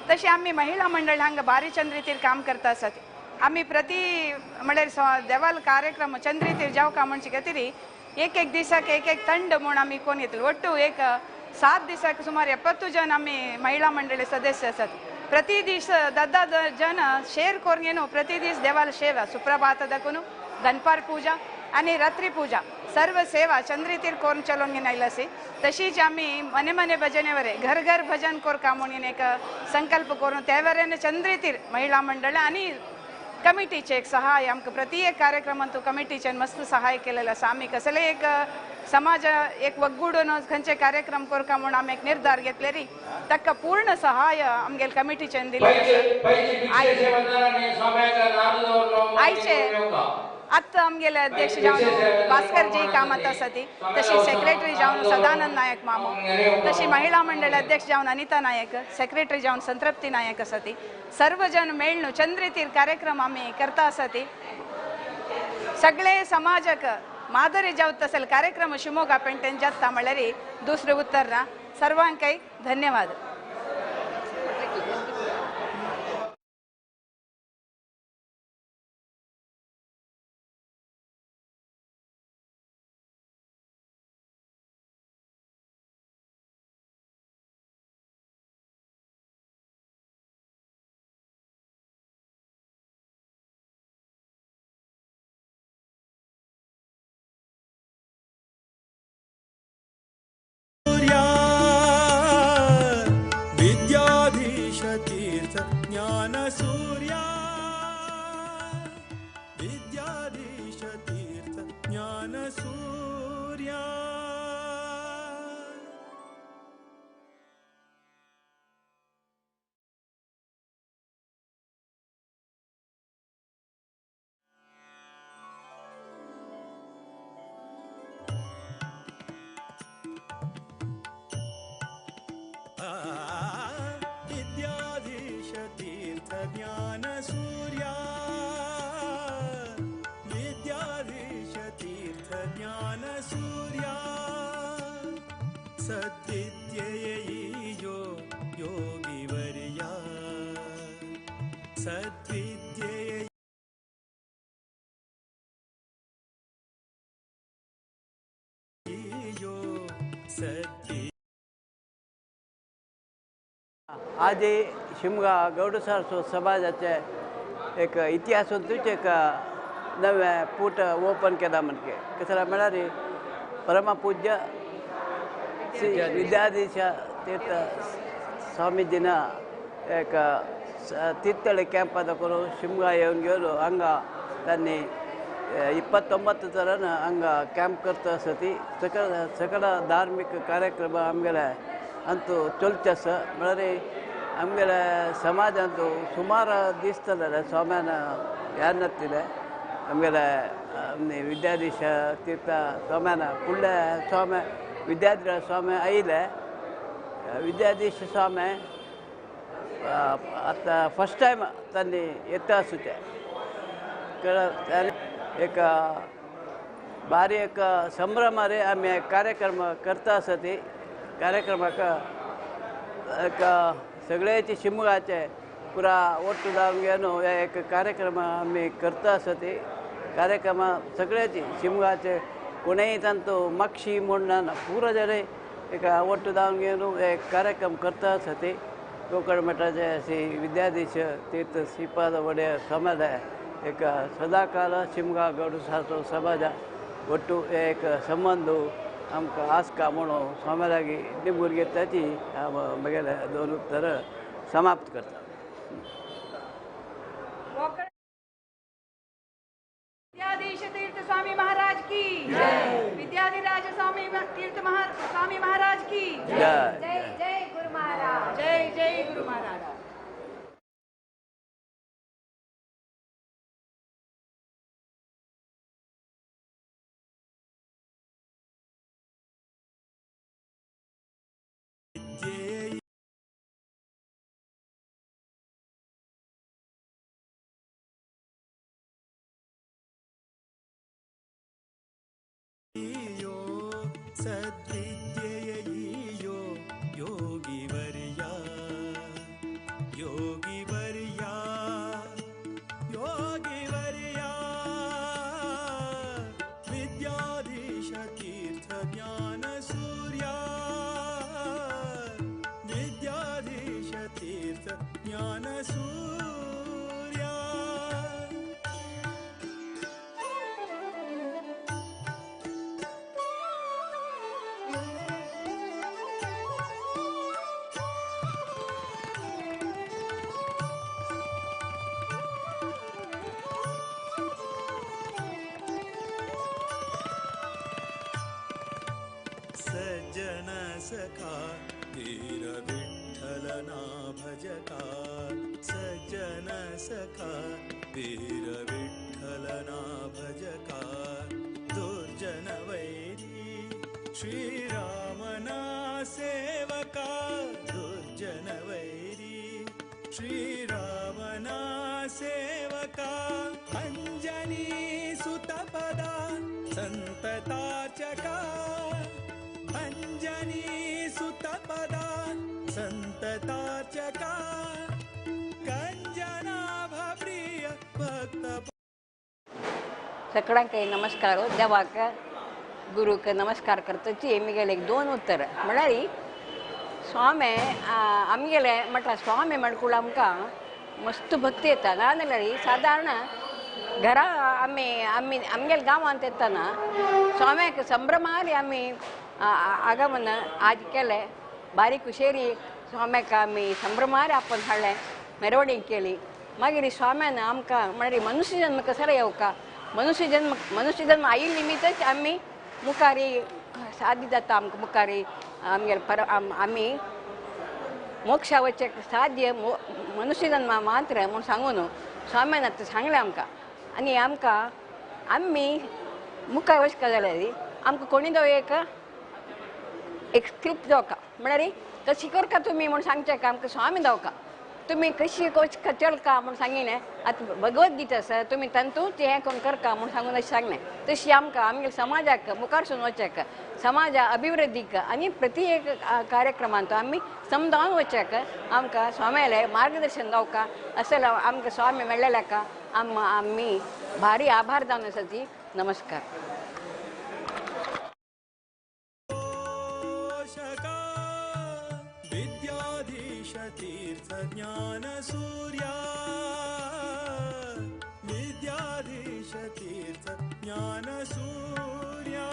तशी आमी महिला मंडळ हांगा भारी चंद्रीतीर काम करता आसात. आमी प्रति म्हणल्यार देवाल कार्यक्रम चंद्रीतीर जावका म्हणचे खातीर एक एक दिसाक एक एक ತಂಡ म्हूण आमी कोण येतले. ಒಟ್ಟು एक 7 दिसाक सुमार 70 जन आमी महिला मंडळी सदस्य आसात. प्रति दीस दद्दा जन शेर कोरून प्रति दीस देवाल सेवा सुप्रभात दाखून दनपार पूजा आणि रात्री पूजा सर्व सेवा चंद्रीतीर कोरून चलोवन घेवन आयला आसी. तशीच आमी मने मने भजने घर घर भजन कोरका म्हणून एक संकल्प करून त्या वरेन चंद्रीतीर महिला मंडळ आणि कमिटीचे एक सहाय आमकां प्रति एक कार्यक्रमांतू कमिटीचे मस्त सहाय केलेलं आसा. आमी कसले एक समाज एक ಒಗ್ಗೂಡೂन खंयचे कार्यक्रम कोरका म्हणून आमी एक निर्धार घेतले ताका पूर्ण सहाय आमगेले कमिटीच्यान दिलें. आयचे आत्तां आमगेले अध्यक्ष जावन भास्कर जी कामत आसा ती, तशी सेक्रेटरी जावन सदानंद नायक मामो, तशी महिला मंडळ अध्यक्ष जावन अनिता नायक, सेक्रेटरी जावन संतृप्ती नायक आसा ती. सर्व जन मेळ्ळू चंद्रीतीर कार्यक्रम आमी करता आसा ती. सगळे समाजाक मादरी जावत असेल कार्यक्रम शिवमोगा पेंटेन जाता म्हणल्यार दुसरें उत्तर ना. सर्वांकय धन्यवाद. ज्ञान सूर्या विद्याधीश तीर्थ ज्ञान सूर्या. विद्याधीश तीर्थ ज्ञान सूर्या विद्याधीश तीर्थ ज्ञान सूर्या सद्विद्येयो योगिवर्या सद्विद्ये सद्वि. आज शिमगा गौड सारस्वत समाजाचे एक इतिहासांतूच एक नवें पूट ओपन केला म्हणजे कसं म्हळ्यार परमपूज्य श्री विद्याधीश तीर्थ स्वामीजीन एक तीर्थळी ಕ್ಯಾಂಪಾದ ಕೊರು ಶಿಮಗಾ येवन गेलो हांगा त्यांनी 29 तरान हांगा ಕ್ಯಾಂಪ್ करता आसा. सकळ सकळ धार्मिक कार्यक्रम आमगेले ಅಂತೂ चलचे आसा. म्हळ्यार आमगेले समाजांतू सुमार दिसतले स्वाम्यान ह्या आमगेले विद्याधीश तीर्थ स्वाम्यान फुडले स्वामी विद्याधीश स्वामी आयले. विद्याधीश स्वामी आतां फर्स्ट टायम तांणी येता आसूचें एक भारी एक संभ्रम रे आमी कार्यक्रम करता आसा ती कार्यक्रमाक एक सगळ्याचे शिमगाचे पुरा ಒಟ್ಟು ದಾವಣಗೆಯನ್ನು एक कार्यक्रम आमी करता आसा ती कार्यक्रम सगळ्याची शिमगाचे कोणेय तांचो माक्षी म्हूण ना पुरा जाले एक ಒಟ್ಟು ದಾವಣಗೆಯನ್ನು एक कार्यक्रम करता आसा ती गोकर्ण मठाचे श्री विद्याधीश तीर्थ श्रीपाद ಒಡೆಯ ಸಮಾಜ एक सदाकाल शिमगा गौड सारस्वत समाज ಒಟ್ಟು एक संबंध आमकां आसका म्हणून स्वाम्या लागीं निमूर घेताची हांव म्हगेले दोन उत्तर समाप्त करता. विद्याधीश तीर्थ स्वामी महाराज की जय. विद्याधिराज स्वामी तीर्थ स्वामी महाराज की जय. जय जय गुरु महाराज. जय जय गुरु महाराज. सद्विद्येयो योगिवर्या योगिवर्या योगिवर्या विद्याधीश तीर्थ ज्ञान सूर्या विद्याधीश तीर्थ ज्ञान सूर्या. सज्जन सखा वीर विठ्ठलना भजका सज्जन सखा वीर विठ्ठलना भजका दुर्जन वैरी श्रीरामना सेवका दुर्जन वैरी श्रीरामना सेवका अंजनी सुतपदा संतताचका अंजनी सुतपदा संतताचका कंजनाभ प्रिय भक्त. सगळ्यांक नमस्कार. देवाक गुरूक नमस्कार करतची आमगेले एक दोन उत्तर म्हळ्यार स्वामी आमगेले म्हटल्यार स्वामी म्हणकूळ आमकां मस्त भक्ती येता. ना जाल्यार सादारण घरा आमी आमी आमगेले गांवांत येतना स्वाम्याक संभ्रमारी आमी आगमन आज केलें. बारीक हुशेरी स्वाम्याक आमी संभ्रमारी आपण हाडलें, मेरवणीक केली. मागीर स्वाम्यान आमकां म्हळ्यार मनुष्य जन्म कसो येवका, मनुष्य जन्म मनुष्य जन्म आयिल्ले निमित्तच आमी मुखारी साध्य जाता. आमकां मुखारी आमगेले पर आमी मोक्षा वचक साध्य मनुष्य जन्म मात्र म्हूण सांगून स्वाम्यान आतां सांगलें आमकां. आनी आमकां आमी मुखार वचका जाल्यार आमकां कोणी दो एक एक स्क्रिप्ट दवका म्हळ्यार कशी करका तुमी म्हूण सांगचें का आमकां स्वामी दवका तुमी कशी वचका चलका म्हूण सांगिलें. आतां भगवद्गीता आसा तुमी तातूंत हें कोण करका म्हूण सांगून अशें सांगलें. तशी आमकां आमगेले समाजाक मुखारसून वचक समाजा अभिवृद्धीक आनी प्रति एक कार्यक्रमांत आमी समजावन वचक आमकां स्वाम्याले मार्गदर्शन दवका अशें आमकां स्वामी मेळ्ळेल्याका आमी भारी आभार जावन आसा ती. नमस्कार. विद्याधीश तीर्थ ज्ञान सूर्या विद्याधीश तीर्थ ज्ञान सूर्या.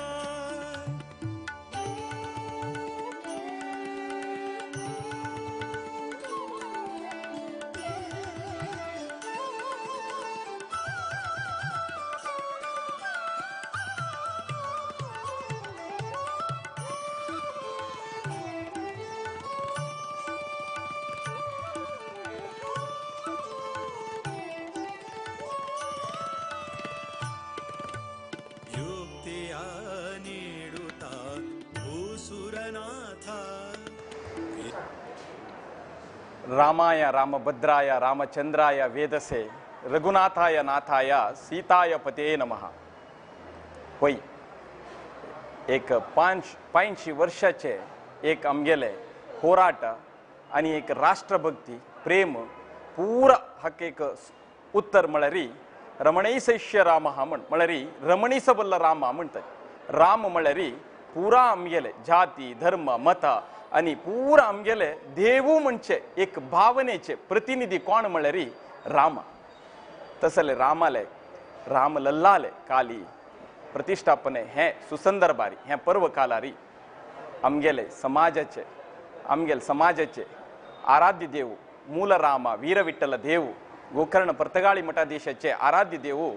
ರಾಮಾಯ ರಾಮಭದ್ರಾಯ ರಾಮಚಂದ್ರಾಯ ವೇದಸೆ ರಘುನಾಥಾಯ ನಾಥಾಯ ಸೀತಾಯ ಪತೇ ನಮಃ. ಹೊಯ್ एक 85 वर्षाचे एक आमगेले होराट आनी एक राष्ट्रभक्ती प्रेम पूरा हाका एक उत्तर म्हळ्यार रमणीसैश्य राम हा म्हण म्हळ्यार रमणीस बल्ल राम म्हणटात। राम म्हळ्यार पुरा आमगेले जाती धर्म मत आनी पुरा आमगेले देवू म्हणचे एक भावनेचे प्रतिनिधी कोण म्हळ्यार राम। तसले रामाले राम लल्लाले काली प्रतिष्ठापने हे सुसंदर्भारी हे पर्व कालारी आमगेले समाजाचे आमगेले समाजाचे आराध्य देव मूल रामा वीरविठ्ठल देव गोकर्ण पर्तगाळी मठाधीशाचे आराध्य देव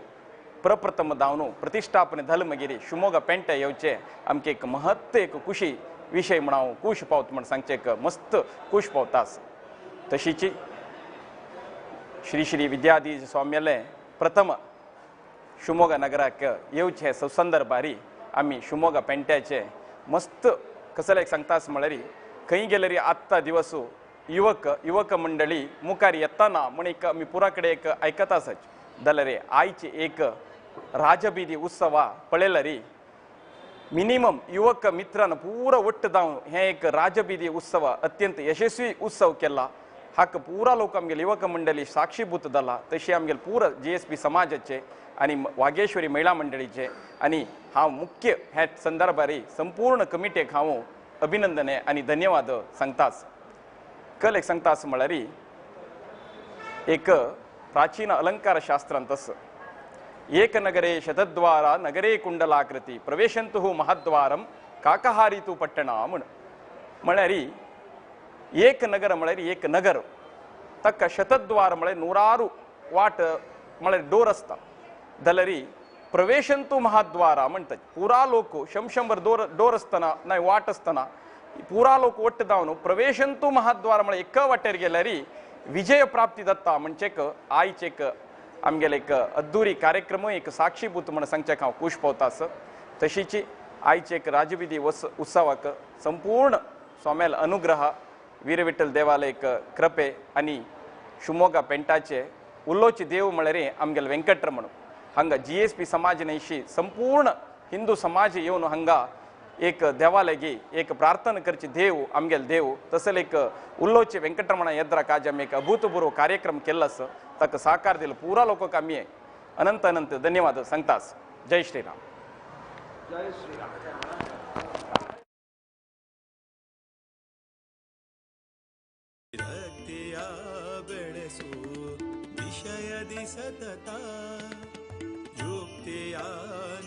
प्रप्रथम दावनु प्रतिष्ठापने धलमगिरी शिवमोगा पेंटे येवचे आमके एक महत्व एक खुशी विशय म्हण हांव खूश पावत म्हण सांगचे एक मस्त खूश पावता। तशीची श्री श्री विद्याधीश स्वाम्याले प्रथम शिवमोगा नगराक येवचे सुसंदर्भारी आमी शिवमोगा पेंट्याचे मस्त कसले एक सांगतास म्हळ्यार खंय गेल्यार आत्तां दिवस युवक युवक मंडळी मुखार येताना म्हण एक आमी पुरा कडेन एक आयकता आसाच जाल्यार आयचे एक राजबीदी उत्सवा पळयल्यार मिनिमम युवक मित्रान पुरा ಒಟ್ಟು जावन हे एक राजबीदी उत्सव अत्यंत यशस्वी उत्सव केला। हाका पुरा लोक आमगेले युवक मंडळी साक्षीभूत जाला। तशी आमगेले पुरा GSP समाजाचे आनी वागेश्वरी महिला मंडळीचे आनी हांव मुख्य ह्या संदर्भारी संपूर्ण कमिटेक हांव अभिनंदन आनी धन्यवाद सांगताच। कल एक सांगतास म्हळ्यार एक प्राचीन अलंकार शास्त्रांत आसा एक नगरे शतद्वारा नगरे कुंडलाकृती प्रवेशंतु महद्वारम काकहारितु पट्टणा म्हण म्हळ्यार एक नगर म्हळ्यार एक नगर ताका शतद्वार म्हळ्यार 100 वाट म्हळ्यार डोर आसता जाल्यार प्रवेशंतु महाद्वारा म्हणटात पुरा लोक 100 डोर आसतना ना वाट आसतना पुरा लोक ಒಟ್ಟು जावन प्रवेशंतु महाद्वार म्हळ्यार एका वाटेर गेल्यार विजय प्राप्ती जाता म्हणचेक आयचे एक आमगेले एक अद्दुरी कार्यक्रम एक साक्षीभूत म्हण सांगचेक हांव खूश पावता आसा। तशीची आयचे एक राजविधी उत्सवाक संपूर्ण स्वाम्याल अनुग्रह वीरविठ्ठल देवाले एक कृपे आनी शिवमोगा पेंटाचे उल्लोचे देव म्हळ्यार आमगेले वेंकटरमण हांगा GSP समाज न्हयशी संपूर्ण हिंदू समाज येवन हांगा एक देवालगी एक प्रार्थना करची देव आमगेले देव तसले एक उल्लोचे वेंकटरमण येद्राक आज आमी एक अभूतपूर्व कार्यक्रम केल्लो आसा ताका साकार दिलो पुरा लोकांक आमी अनंत अनंत धन्यवाद सांगतास। जय श्रीराम। जय श्रीराम। ಬೆಳೆಸು ವಿಷಯದಿ ಸತತ ಯುಕ್ತಿಯ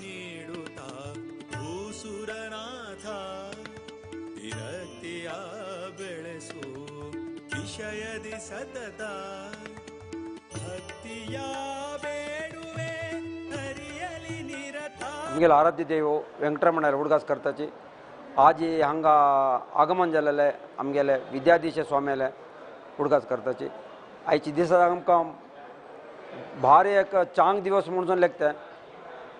ನೀಡುತ್ತಾ ಭೂಸುರನಾಥ ವಿರಕ್ತಿಯ ಬೆಳೆಸು ವಿಷಯದಿ ಸತತ ಭಕ್ತಿಯ ಬೇಡುವೆ ಹರಿಯಲಿ ನಿರತ। आमगेले आराध्य देव वेंकटरमणाले उडगास करताची आज हांगा आगमन जालेले आमगेले विद्याधीश स्वाम्याले उडगास करताची आयचे दिसा आमकां भारी एक चांग दिवस म्हणून लेखता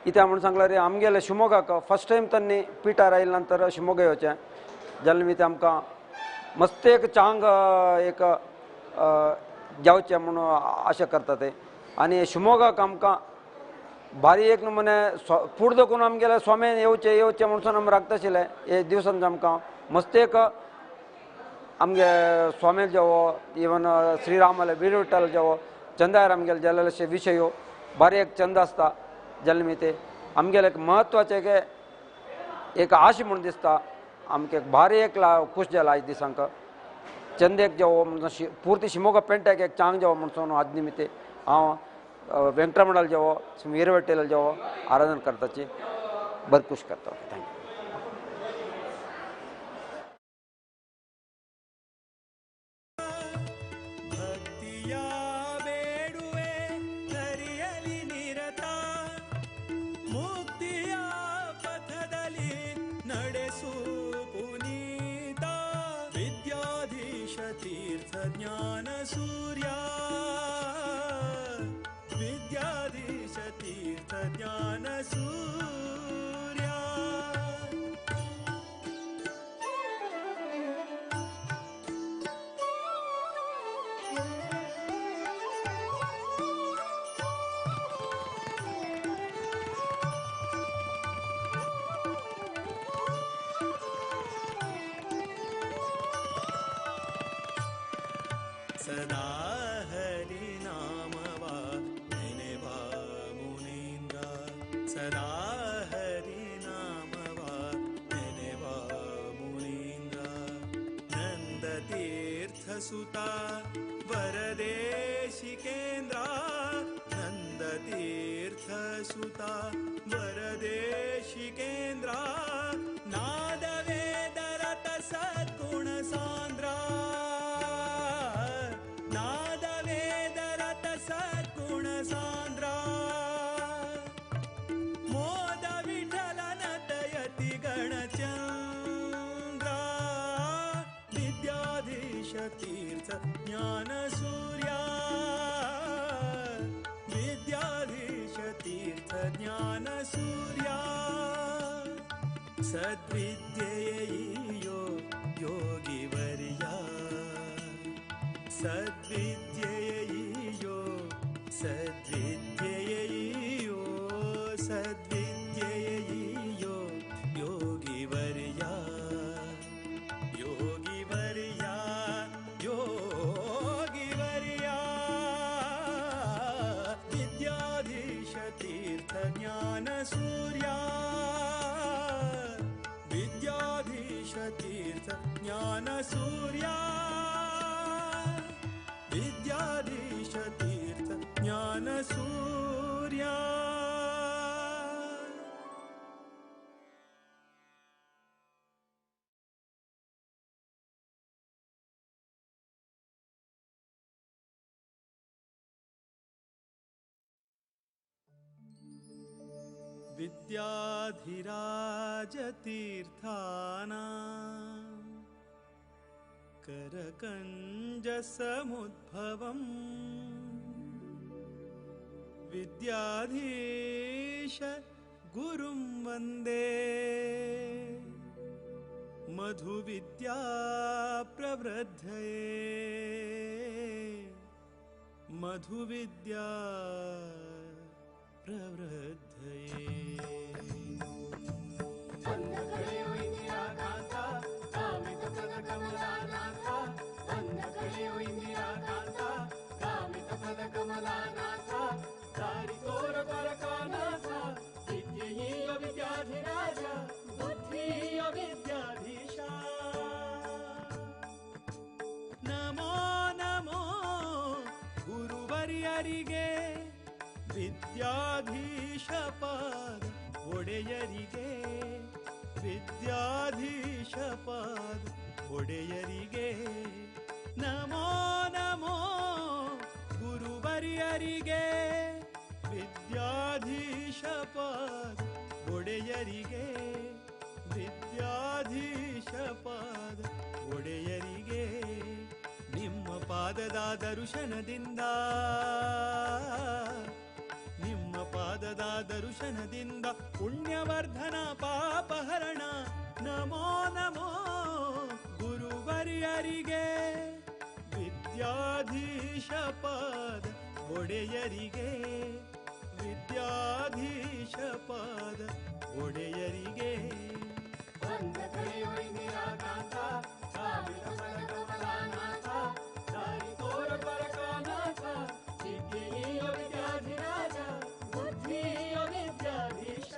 इत्या म्हणून सांगल्यार आमगेले शिवमोगाक फर्स्ट टायम तांणी पिठार आयले नंतर शिवमोगा येवचें जाल्यार निमित्त आमकां मस्त एक चांग एक जावचें म्हणून आशा करता ते आनी शिवमोगाक आमकां भारी एक नमुने फूड दखून आमगेले स्वाम्यान येवचें येवचें म्हणून आमी राखता आशिल्ले हे दिवसान आमकां मस्त एक आमगे स्वामी जावो इवन श्रीरामाले वीरविठ्ठल जावो चंदार आमगेले जाल्ले विशय भारी एक चंद आसता जाल्ले निमित्त आमगेले एक म्हत्वाचें एक आश म्हूण दिसता आमकां एक भारी एक खूश जाला आयज दिसांक चंदेक जावो म्हणून पुर्ती शिमोगा पेंट्याक एक चांग जावो म्हणून आज निमित्त हांव वेंकटरमणाल जावो वीरविठ्ठल जावो आराधन करताची बरें खूश करता। Thank you. ज्ञान सूर्य विद्याधीश तीर्थ ज्ञान सूर्य। ಸದಾ ಹರಿ ನಾಮವ ನೆನೆವ ಮುನೀಂದ್ರ ಸದಾ ಹರಿ ನಾಮವ ನೆನೆವ ಮುನೀಂದ್ರ ನಂದ ತೀರ್ಥಸುತ ವರದೇಶಿಕೇಂದ್ರ ನಂದ ತೀರ್ಥಸುತ ವರದೇಶಿಕೇಂದ್ರ ನಾದ ವೇದರತ ಸದ್ಗುಣ ಸಾಂದ್ರ ನಾದ ವೇದರತ ಸದ್ಗುಣ ಸಾಂದ್ರ ಮೋದ ವಿಠಲನ ತಯತಿ ಗಣಚಂದ್ರ ವಿದ್ಯಾಧೀಶ ತೀರ್ಥ ಜ್ಞಾನ ಸೂರ್ಯ ವಿದ್ಯಾಧೀಶ ತೀರ್ಥ ಜ್ಞಾನ ಸೂರ್ಯ ಸದ್ವಿದ್ಯೆಯೋ ಯೋಗಿವರ್ಯ ಸದ್ವಿದ್ಯೆಯೋ ಸದ್ವಿದ್ಯೆಯೋ ಸದ್ವಿದ್ಯೆಯೋ ಯೋಗಿವರ್ಯ ಯೋಗಿವರ್ಯ ಯೋಗಿವರ್ಯ ವಿದ್ಯಾಧೀಶ ತೀರ್ಥ ಜ್ಞಾನ ಸೂರ್ಯ ವಿದ್ಯಾಧೀಶ ತೀರ್ಥ ಜ್ಞಾನ ಸೂರ್ಯ ವಿದ್ಯಾಧೀಶ ತೀರ್ಥ ಜ್ಞಾನ ಸೂರ್ಯ. विद्याधिराजतीर्थानां करकञ्जसमुद्भवं विद्याधीश गुरुं वन्दे मधुविद्या प्रवृद्धये मधुविद्या प्रवृद्धये. ವಿದ್ಯಾಧಿರಾಜ ಬುದ್ಧಿಯ ವಿದ್ಯಾಧೀಶ ನಮೋ ನಮೋ ಗುರುವರ್ಯರಿಗೆ ವಿದ್ಯಾಧೀಶ ಪಾದ ಒಡೆಯರಿಗೆ ವಿದ್ಯಾಧೀಶ ಪಾದ ಒಡೆಯರಿಗೆ ನಮೋ ನಮೋ ಗುರುವರ್ಯರಿಗೆ ವಿದ್ಯಾಧೀಶ ಪಾದ ಒಡೆಯರಿಗೆ ವಿದ್ಯಾಧೀಶ ಪಾದ ಒಡೆಯರಿಗೆ ನಿಮ್ಮ ಪಾದದ ದರ್ಶನದಿಂದ ನಿಮ್ಮ ಪಾದದ ದರ್ಶನದಿಂದ ಪುಣ್ಯವರ್ಧನ ಪಾಪಹರಣ ನಮೋ ನಮೋ ಗುರುವರ್ಯರಿಗೆ ವಿದ್ಯಾಧೀಶ ಪಾದ ಒಡೆಯರಿಗೆ ವಿದ್ಯಾಧೀಶ ಪಾದ ಒಡೆಯರಿಗೆ. ವಿದ್ಯಾಧಿರಾಜ ಬುದ್ಧಿಯ ವಿದ್ಯಾಧೀಶ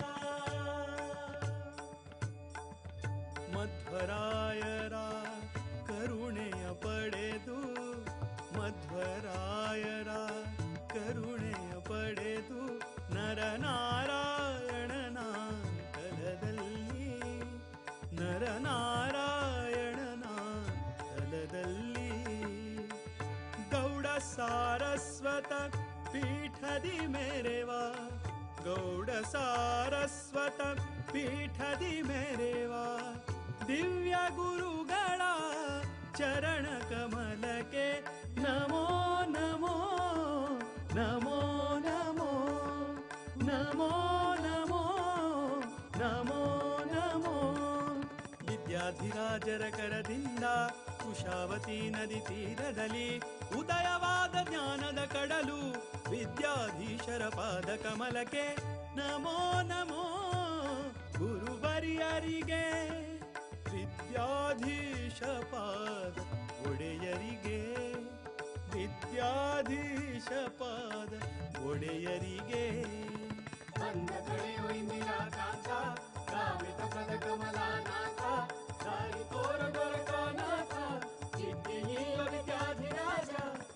ಮಧ್ವರಾಯರ ಕರುಣೆಯ ಪಡೆದು ಮಧ್ವರಾಯರ ಕರುಣೆಯ ಪಡೆದು ನರನಾರಾಯಣನ ತಲದಲ್ಲಿ ನರನಾರಾಯಣನ ತಲದಲ್ಲಿ ಗೌಡ ಸಾರಸ್ವತ ಪೀಠದಿ ಮೇರೆವಾ ಗೌಡ ಸಾರಸ್ವತ ಪೀಠದಿ ಮೇರೆವಾ ದಿವ್ಯ ಗುರುಗಳ ಚರಣ ಕಮಲಕ್ಕೆ ನಮೋ ನಮೋ ನಮೋ ನಮೋ ನಮೋ ನಮೋ ನಮೋ ನಮೋ. ವಿದ್ಯಾಧಿರಾಜರ ಕರದಿಂದ ಕುಶಾವತಿ ನದಿ ತೀರದಲ್ಲಿ ಉದಯವಾದ ಜ್ಞಾನದ ಕಡಲು ವಿದ್ಯಾಧೀಶರ ಪಾದ ಕಮಲಕ್ಕೆ ನಮೋ ನಮೋ ಗುರುವರ್ಯರಿಗೆ ವಿದ್ಯಾಧೀಶ ಪಾದ ಒಡೆಯರಿಗೆ ವಿದ್ಯಾಧೀಶ ಪಾದ ಒಡೆಯರಿಗೆ. ಬಂದ ಕಡೆಯು ಇಂದಿರಾ ಕಾಂತ ಕಾಮಿತ ಪ್ರದ ಕಮಲಾನಾಥ ದಾರಿ ತೋರ ದೊರಕಾನಾಥ ಸಿದ್ಧಿಯ ವಿದ್ಯಾಧಿರಾಜ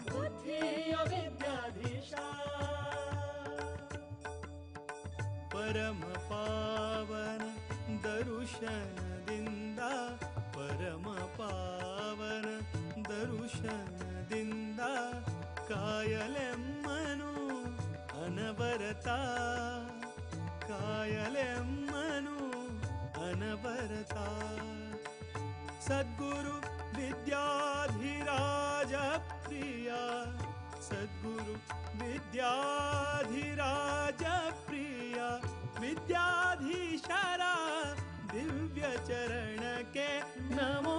ಬುದ್ಧಿಯ ವಿದ್ಯಾಧೀಶ. ಪರಮ ಪಾವನ ದರುಶನದಿಂದ ಪರಮ ಪಾವನ ದರುಶನದಿಂದ ಕಾಯಲೆಮ್ಮನು ಅನವರತ ಕಾಯಲೆಮ್ಮನು ಅನವರತ. ಸದ್ಗುರು ವಿದ್ಯಾಧಿರಾಜ ಪ್ರಿಯ ಸದ್ಗುರು ವಿದ್ಯಾಧಿರಾಜ ಪ್ರಿಯ ವಿದ್ಯಾಧೀಶರ ದಿವ್ಯ ಚರಣಕ್ಕೆ ನಮೋ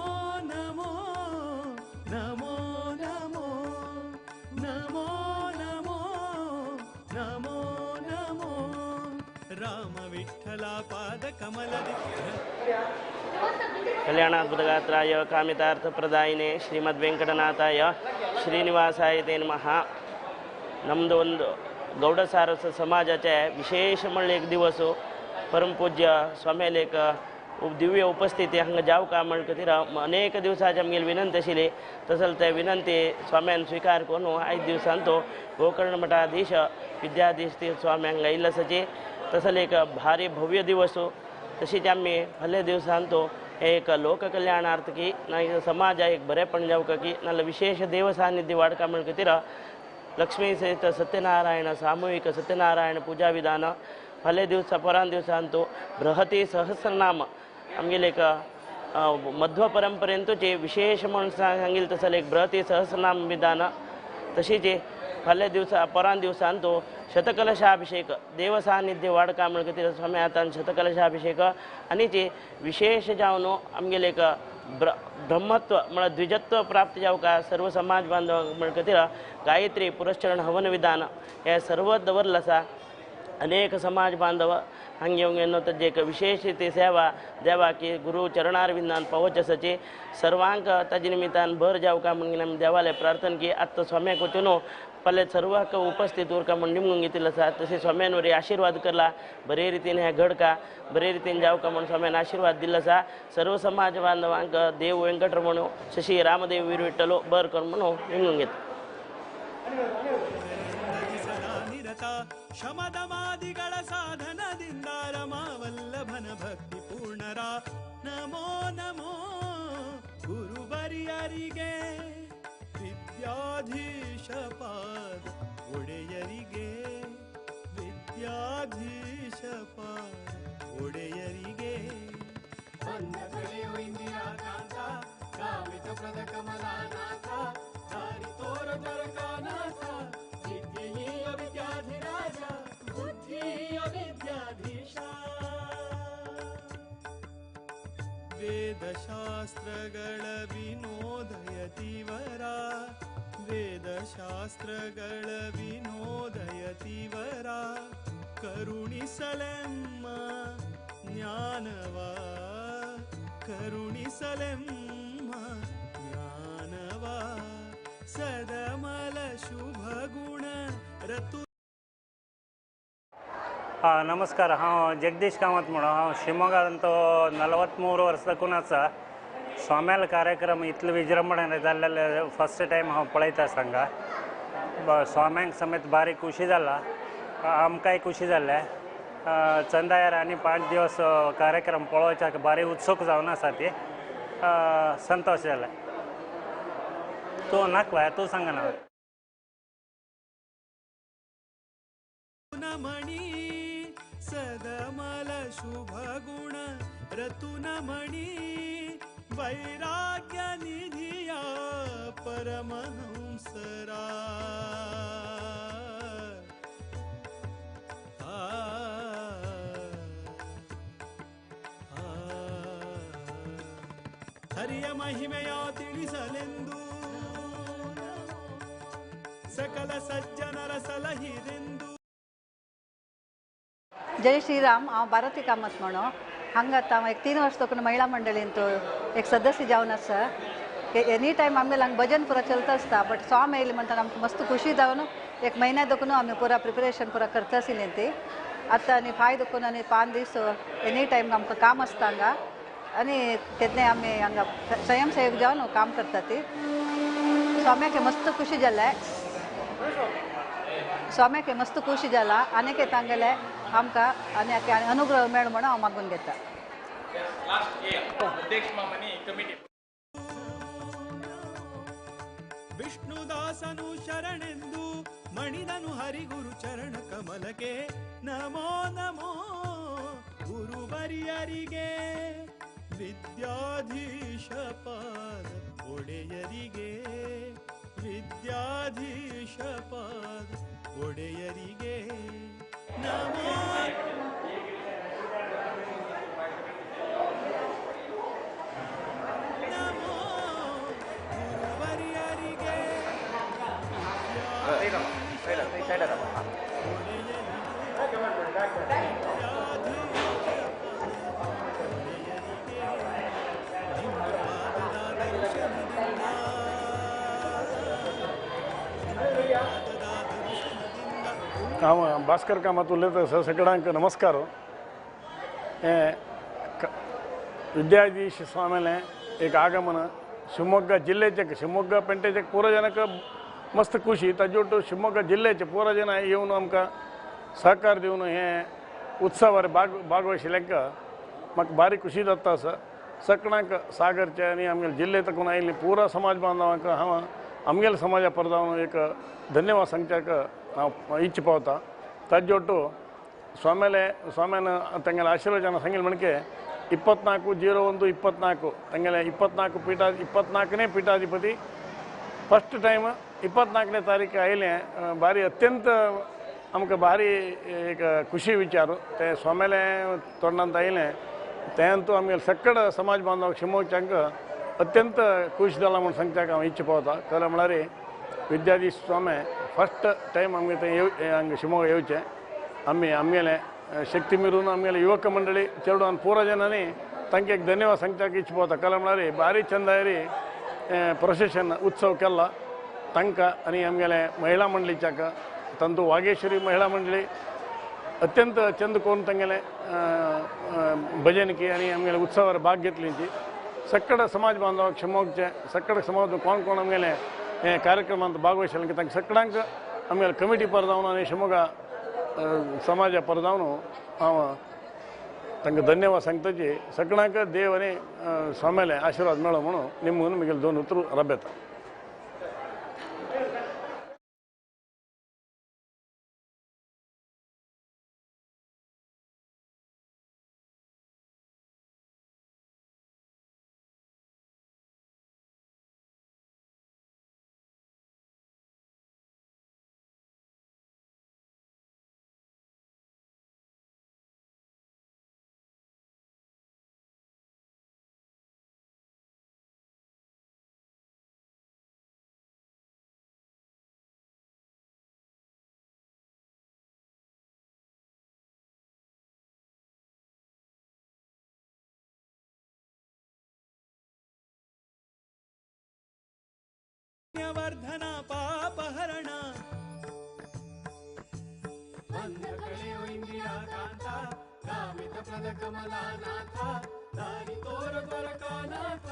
ನಮೋ ನಮೋ ನಮೋ ನಮೋ ನಮೋ ನಮೋ ನಮೋ. ರಾಮ ವಿಠಲ ಪಾದ ಕಮಲದಿ. ಕಲ್ಯಾಣಾದ್ಭುತಗಾತ್ರಾಯ ಕಾಮಿತಾರ್ಥಪ್ರದಾಯಿನೇ ಶ್ರೀಮದ್ ವೆಂಕಟನಾಥಾಯ ಶ್ರೀನಿವಾಸಾಯ ತೇ ನಮಃ. ನಮ್ಮದು ಒಂದು ಗೌಡ ಸಾರಸ್ವತ समाजाचे विशेष म्हणले एक दिवस परमपूज्य स्वाम्याले एक दिव्य उपस्थिती हांगा जावका म्हण खातीर अनेक दिवसाची आमगेली विनंती आशिल्ली. तसो ते विनंती स्वाम्यान स्विकार करून आयज दिवसान तो गोकर्ण मठाधीश विद्याधीश स्वामी हांगा आयिल्लो आसाची. तसो एक भारी भव्य दिवस. तशीच आमी फाल्यां दिवसान तो एक लोककल्याणार्थ की ना समाजा एक बरेपण जावका की नाल्यार विशेष देव सानिध्य वाडका म्हण खातीर लक्ष्मी सहित सत्यनारायण सामूहिक सत्यनारायण पूजा विधान फाल्यां दिवसा परां दिवसान तो बृहती सहस्रनाम आमगेले एक मध्व परंपरेंतूच विशेष म्हूण सांगील तसले एक बृहती सहस्रनाम विधान. तशीच फाल्यां दिवसा परां दिवसान तो शतकलशाभिषेक देव सानिध्य वाडका म्हण खातीर स्वामी आतां शतकलशाभिषेक आनी जे विशेष जावन आमगेले एक ब्रह्मत्व म्हळ्यार द्विजत्व प्राप्त जावका सर्व समाज बांधव म्हण खातीर गायत्री पुरश्चरण हवन विधान हे सर्व दवरलं आसा. अनेक समाज बांधव हांगा येवन ताजे एक विशेष ती सेवा देवाकी गुरु चरणारविंदान पावोवचे आसाची. सर्वांक ताजे निमित्तान भर जावका म्हणून आमी देवाले प्रार्थना की आत्तां स्वाम्याक वचून फाल्यां सर्वांक उपस्थित उरका म्हूण निमगून घेतिल्लो आसा. तशें स्वाम्यान वरी आशिर्वाद करला बरे रितीन हें घडका बरे रितीन जावका म्हूण स्वाम्यान आशिर्वाद दिल्लो आसा. सर्व समाज बांधवांक देव वेंकटरमण शशी रामदेव वीर विठ्ठलो बर कर म्हणून निमगून घेता. ಶಮದಮಾದಿಗಳ ಸಾಧನದಿಂದ ರಮಾವಲ್ಲಭನ ಭಕ್ತಿ ಪೂರ್ಣರ ನಮೋ ನಮೋ ಗುರುವರಿಯರಿಗೆ ವಿದ್ಯಾಧೀಶ ಪಾದ ಒಡೆಯರಿಗೆ ವಿದ್ಯಾಧೀಶ ಪಾದ ಒಡೆಯರಿಗೆ. ಬಂದ ಕಡೆಯು ಇಂದಿರಾ ಕಾಂತ ಕಾಮಿತ ಪ್ರದ ಕಮಲಾನಾಥ ದಾರಿ ತೋರ ದೊರಕಾನಾಥ ಸಿದ್ಧಿಯ ವಿದ್ಯಾಧಿರಾಜ ಬುದ್ಧಿಯ ವಿದ್ಯಾಧೀಶ. ವೇದಶಾಸ್ತ್ರಗಳ ವಿನೋದಯತಿವರ ವೇದಶಾಸ್ತ್ರಗಳ ವಿನೋದಯತಿವರ ಕರುಣಿಸಲೆಮ್ಮ ಜ್ಞಾನವ ಕರುಣಿಸಲೆಮ್ಮ ಜ್ಞಾನವ ಸದಮಲ ಶುಭ ಗುಣ ರತು. नमस्कार, हांव जगदीश कामत म्हणून हांव शिमोगांत 43 वर्सां आसा. स्वाम्याल कार्यक्रम इतले विजृंभणान जाल्ले फर्स्ट टायम हांव पळयता हांगा. स्वाम्यांक समेत बारीक खुशी जाला, आमकांय खुशी जाल्लें. चंदायार आनी 5 दिवस कार्यक्रम पळोवच्याक बारीक उत्सूक जावन आसा ती संतोश जालें. तूं नाका तूं सांगना. मणि सदमल शुभ गुण रतुनमणि वैराग्य निधिया परमहंसरा. ಹರಿಯ ಮಹಿಮೆಯ ತಿಳಿಸಲೆಂದು ಸಕಲ ಸಜ್ಜನರ ಸಲಹಿರೆಂದು. जय श्रीराम. हांव भारती कामत म्हणून हांगा आतां एक 3 वर्स तकून महिला मंडळींत एक सदस्य जावन आसा. एनी टायम आमगेले हांगा भजन पुरा चलता आसता, बट स्वामी येयले म्हणटा आमकां मस्त खुशी जावन एक म्हयन्या देखून आमी पुरा प्रिपरेशन पुरा करता आशिल्ली ती. आतां आनी फाय देखून आनी 5 दीस एनी टायम आमकां काम आसता हांगा आनी तेन्ना आमी हांगा स्वयंसेवक जावन काम करता ती. स्वाम्याक मस्त खुशी जालें, स्वाम्याक मस्त खुशी जाला आनी तांगेले आमकां आनी अनुग्रह मेळ म्हणून हांव मागून घेता. ವಿಷ್ಣುದಾಸನು ಶರಣೆಂದು ಮಣಿದನು ಹರಿಗುರು ಚರಣ ಕಮಲಕ್ಕೆ ನಮೋ ನಮೋ ಗುರುವರಿಯರಿಗೆ ವಿದ್ಯಾಧೀಶ ಪಾದ ಒಡೆಯರಿಗೆ ವಿದ್ಯಾಧೀಶ ಪಾದ ಒಡೆಯರಿಗೆ ನಮೋ. ನಮೋ ಗುರುವರಿಯರಿಗೆ हांव भास्कर कामत उलयता सर. सगळ्यांक नमस्कार. हें विद्याधीश स्वामीलें एक आगमन शिवमोग्गा जिल्ल्याचे शिवमोग्गा पेंटेचे पुरो जनक मस्त खुशी ताजे ಒಟ್ಟು ಶಿವಮೊಗ್ಗ ಜಿಲ್ಲೆचे ಪೂರ ಜನ येवन आमकां सहकार दिवन हे उत्सवार भागवशिल्ल्याक म्हाका भारी खुशी जाता आसा. सगळ्यांक सागरचे आनी आमगेले जिल्ले तकून आयिल्ले पुरा समाज बांधवांक हांव आमगेले समाजा परदावन एक धन्यवाद सांगच्याक हांव इच्छा पावता. ताजे ಒಟ್ಟು ಸ್ವಾಮಿಲೆ ಸ್ವಾಮಿನ ತಂಗಲ ಆಶೀರ್ವಚನ सांगिल म्हणके 24/01/24 ತಂಗಲೆ 24 ಪೀಠ 24ನೇ ಪೀಠಾಧಿಪತಿ ಫಸ್ಟ್ ಟೈಮ್ 24ನೇ ತಾರೀಕು आयले. भारी अत्यंत आमकां भारी एक खुशी विचार ते स्वामीले तोंडांत आयले तेंतू आमगेले सगळे समाज बांधव शिवमोग्गांक अत्यंत खुश जाला म्हूण सांगच्याक हांव इच्छा पावता. खरें म्हळ्यार विद्याधीश स्वामी फस्ट टायम आमगे थंय हांगा शिवमोग्गा येवचें. आमी आमगेले शक्ती मिरून आमगेले युवक मंडळी चेडवान पुरा जनांनी तांकां एक धन्यवाद सांगच्याक इच्छा पावता. खरें म्हळ्यार भारी चंदायरी प्रोसेशन उत्सव केला तांकां आनी आमगेले महिळा मंडळीच्याक तांतू वागेश्वरी महिळा मंडळी अत्यंत चंद करून तांगेले भजनकी आनी आमगेले उत्सवार भाग घेतली. सगळे समाज बांधवाक शिवमोग्गाचे सगळे समाज कोण कोण आमगेले हे कार्यक्रमांत भागवशिल्ले तांकां सगळ्यांक आमगेले कमिटी परदावन आनी शिवमोग्गा समाजा परदावन हांव तांकां धन्यवाद सांगताची. सगळ्यांक देव आनी स्वाम्याले आशिर्वाद मेळो म्हणून निमून म्हगेले 2 उतरां रबेता. ವರ್ಧನ ಪಾಪಹರಣ ಬಂದ ಕಳೆಯೋ ಇಂದಿರಾ ಕಾಂತ ಕಾಮಿತ ಪ್ರದ ಕಮಲಾನಾಥ ದಾರಿ ತೋರ ದ್ವಾರಕಾನಾಥ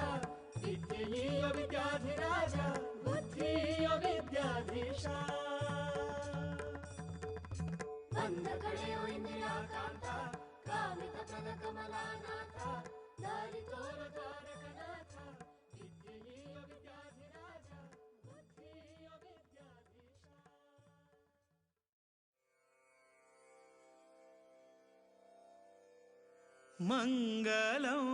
ವಿದ್ಯೆಯ ವಿದ್ಯಾಧಿರಾಜ ಬುದ್ಧಿಯ ವಿದ್ಯಾಧೀಶ ಬಂದ ಕಳೆಯೋ ಇಂದಿರಾ ಕಾಂತ ಕಾಮಿತ ಪ್ರದ ಕಮಲಾನಾಥ ದಾರಿ ತೋರ ದ್ವಾರಕನಾಥ ವಿದ್ಯೆಯ ವಿದ್ಯಾಧಿರಾಜ ಬುದ್ಧಿಯ ವಿದ್ಯಾಧೀಶ. ಮಂಗಲಂ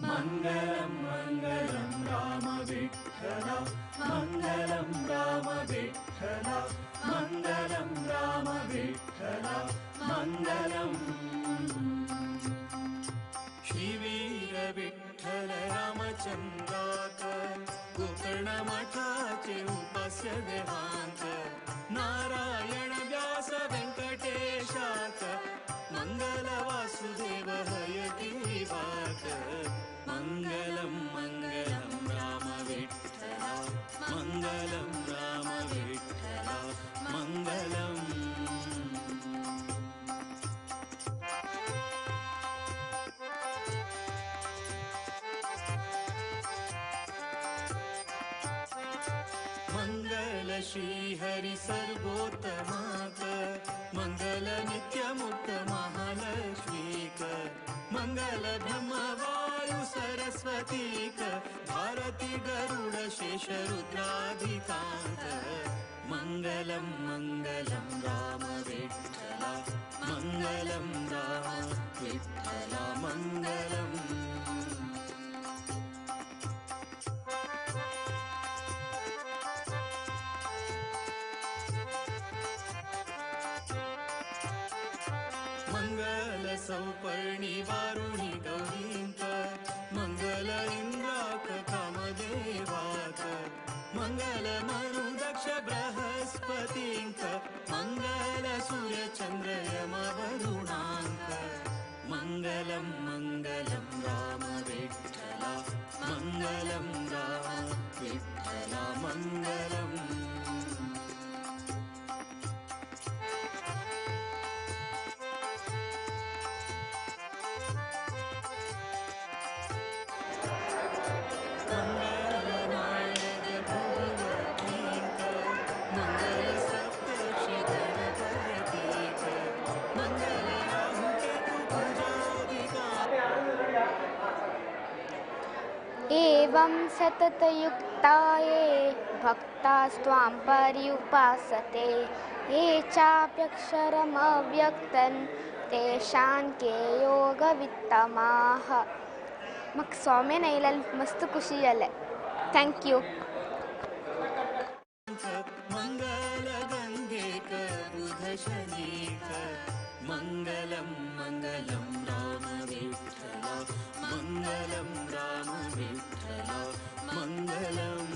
ಮಂಗಲಂ ಮಂಗಲಂ ರಾಮ ವಿಠಲ ಮಂಗಲಂ ರಾಮ ವಿಠಲ ಮಂಗಲಂ ರಾಮ ವಿಠಲ ಮಂಗಲಂ. ಶ್ರೀ ವೀರ ವಿಠಲ ರಾಮಚಂದ್ರಾಕ गोकर्ण मठाचे उपास्य देवांक नारायण. श्रीहरि सर्वोत्तमाक मंगल नित्यमुक्त महालक्ष्मीक मंगल ब्रह्मवायु सरस्वतीक भारती गरुड शेष रुद्राधिकांत मंगलम मंगलम राम विठ्ठला मंगलम राम विठ्ठला मंगलम। मंगल सौपर्णी वारुणी गौरींक मंगल इंद्राक कामदेवाक मंगल मनु दक्ष बृहस्पतींक मंगल सूर्य चंद्र यम वरुणांक मंगलम मंगलम राम विठ्ठला मंगलम राम विठ्ठला मंगलम। एवं सततयुक्ताये भक्तास्त्वां पर्युपासते ये चाप्यक्षरमव्यक्तं तेषां के योगवित्तमाः। म्हाका स्वामीन आयिल्ल्यान मस्त खुशी जालें. Thank you. Mangal गंगेक Budh शनीक Mangalam Mangalam Ram Vitthala Mangalam Ram Vitthala Mangalam.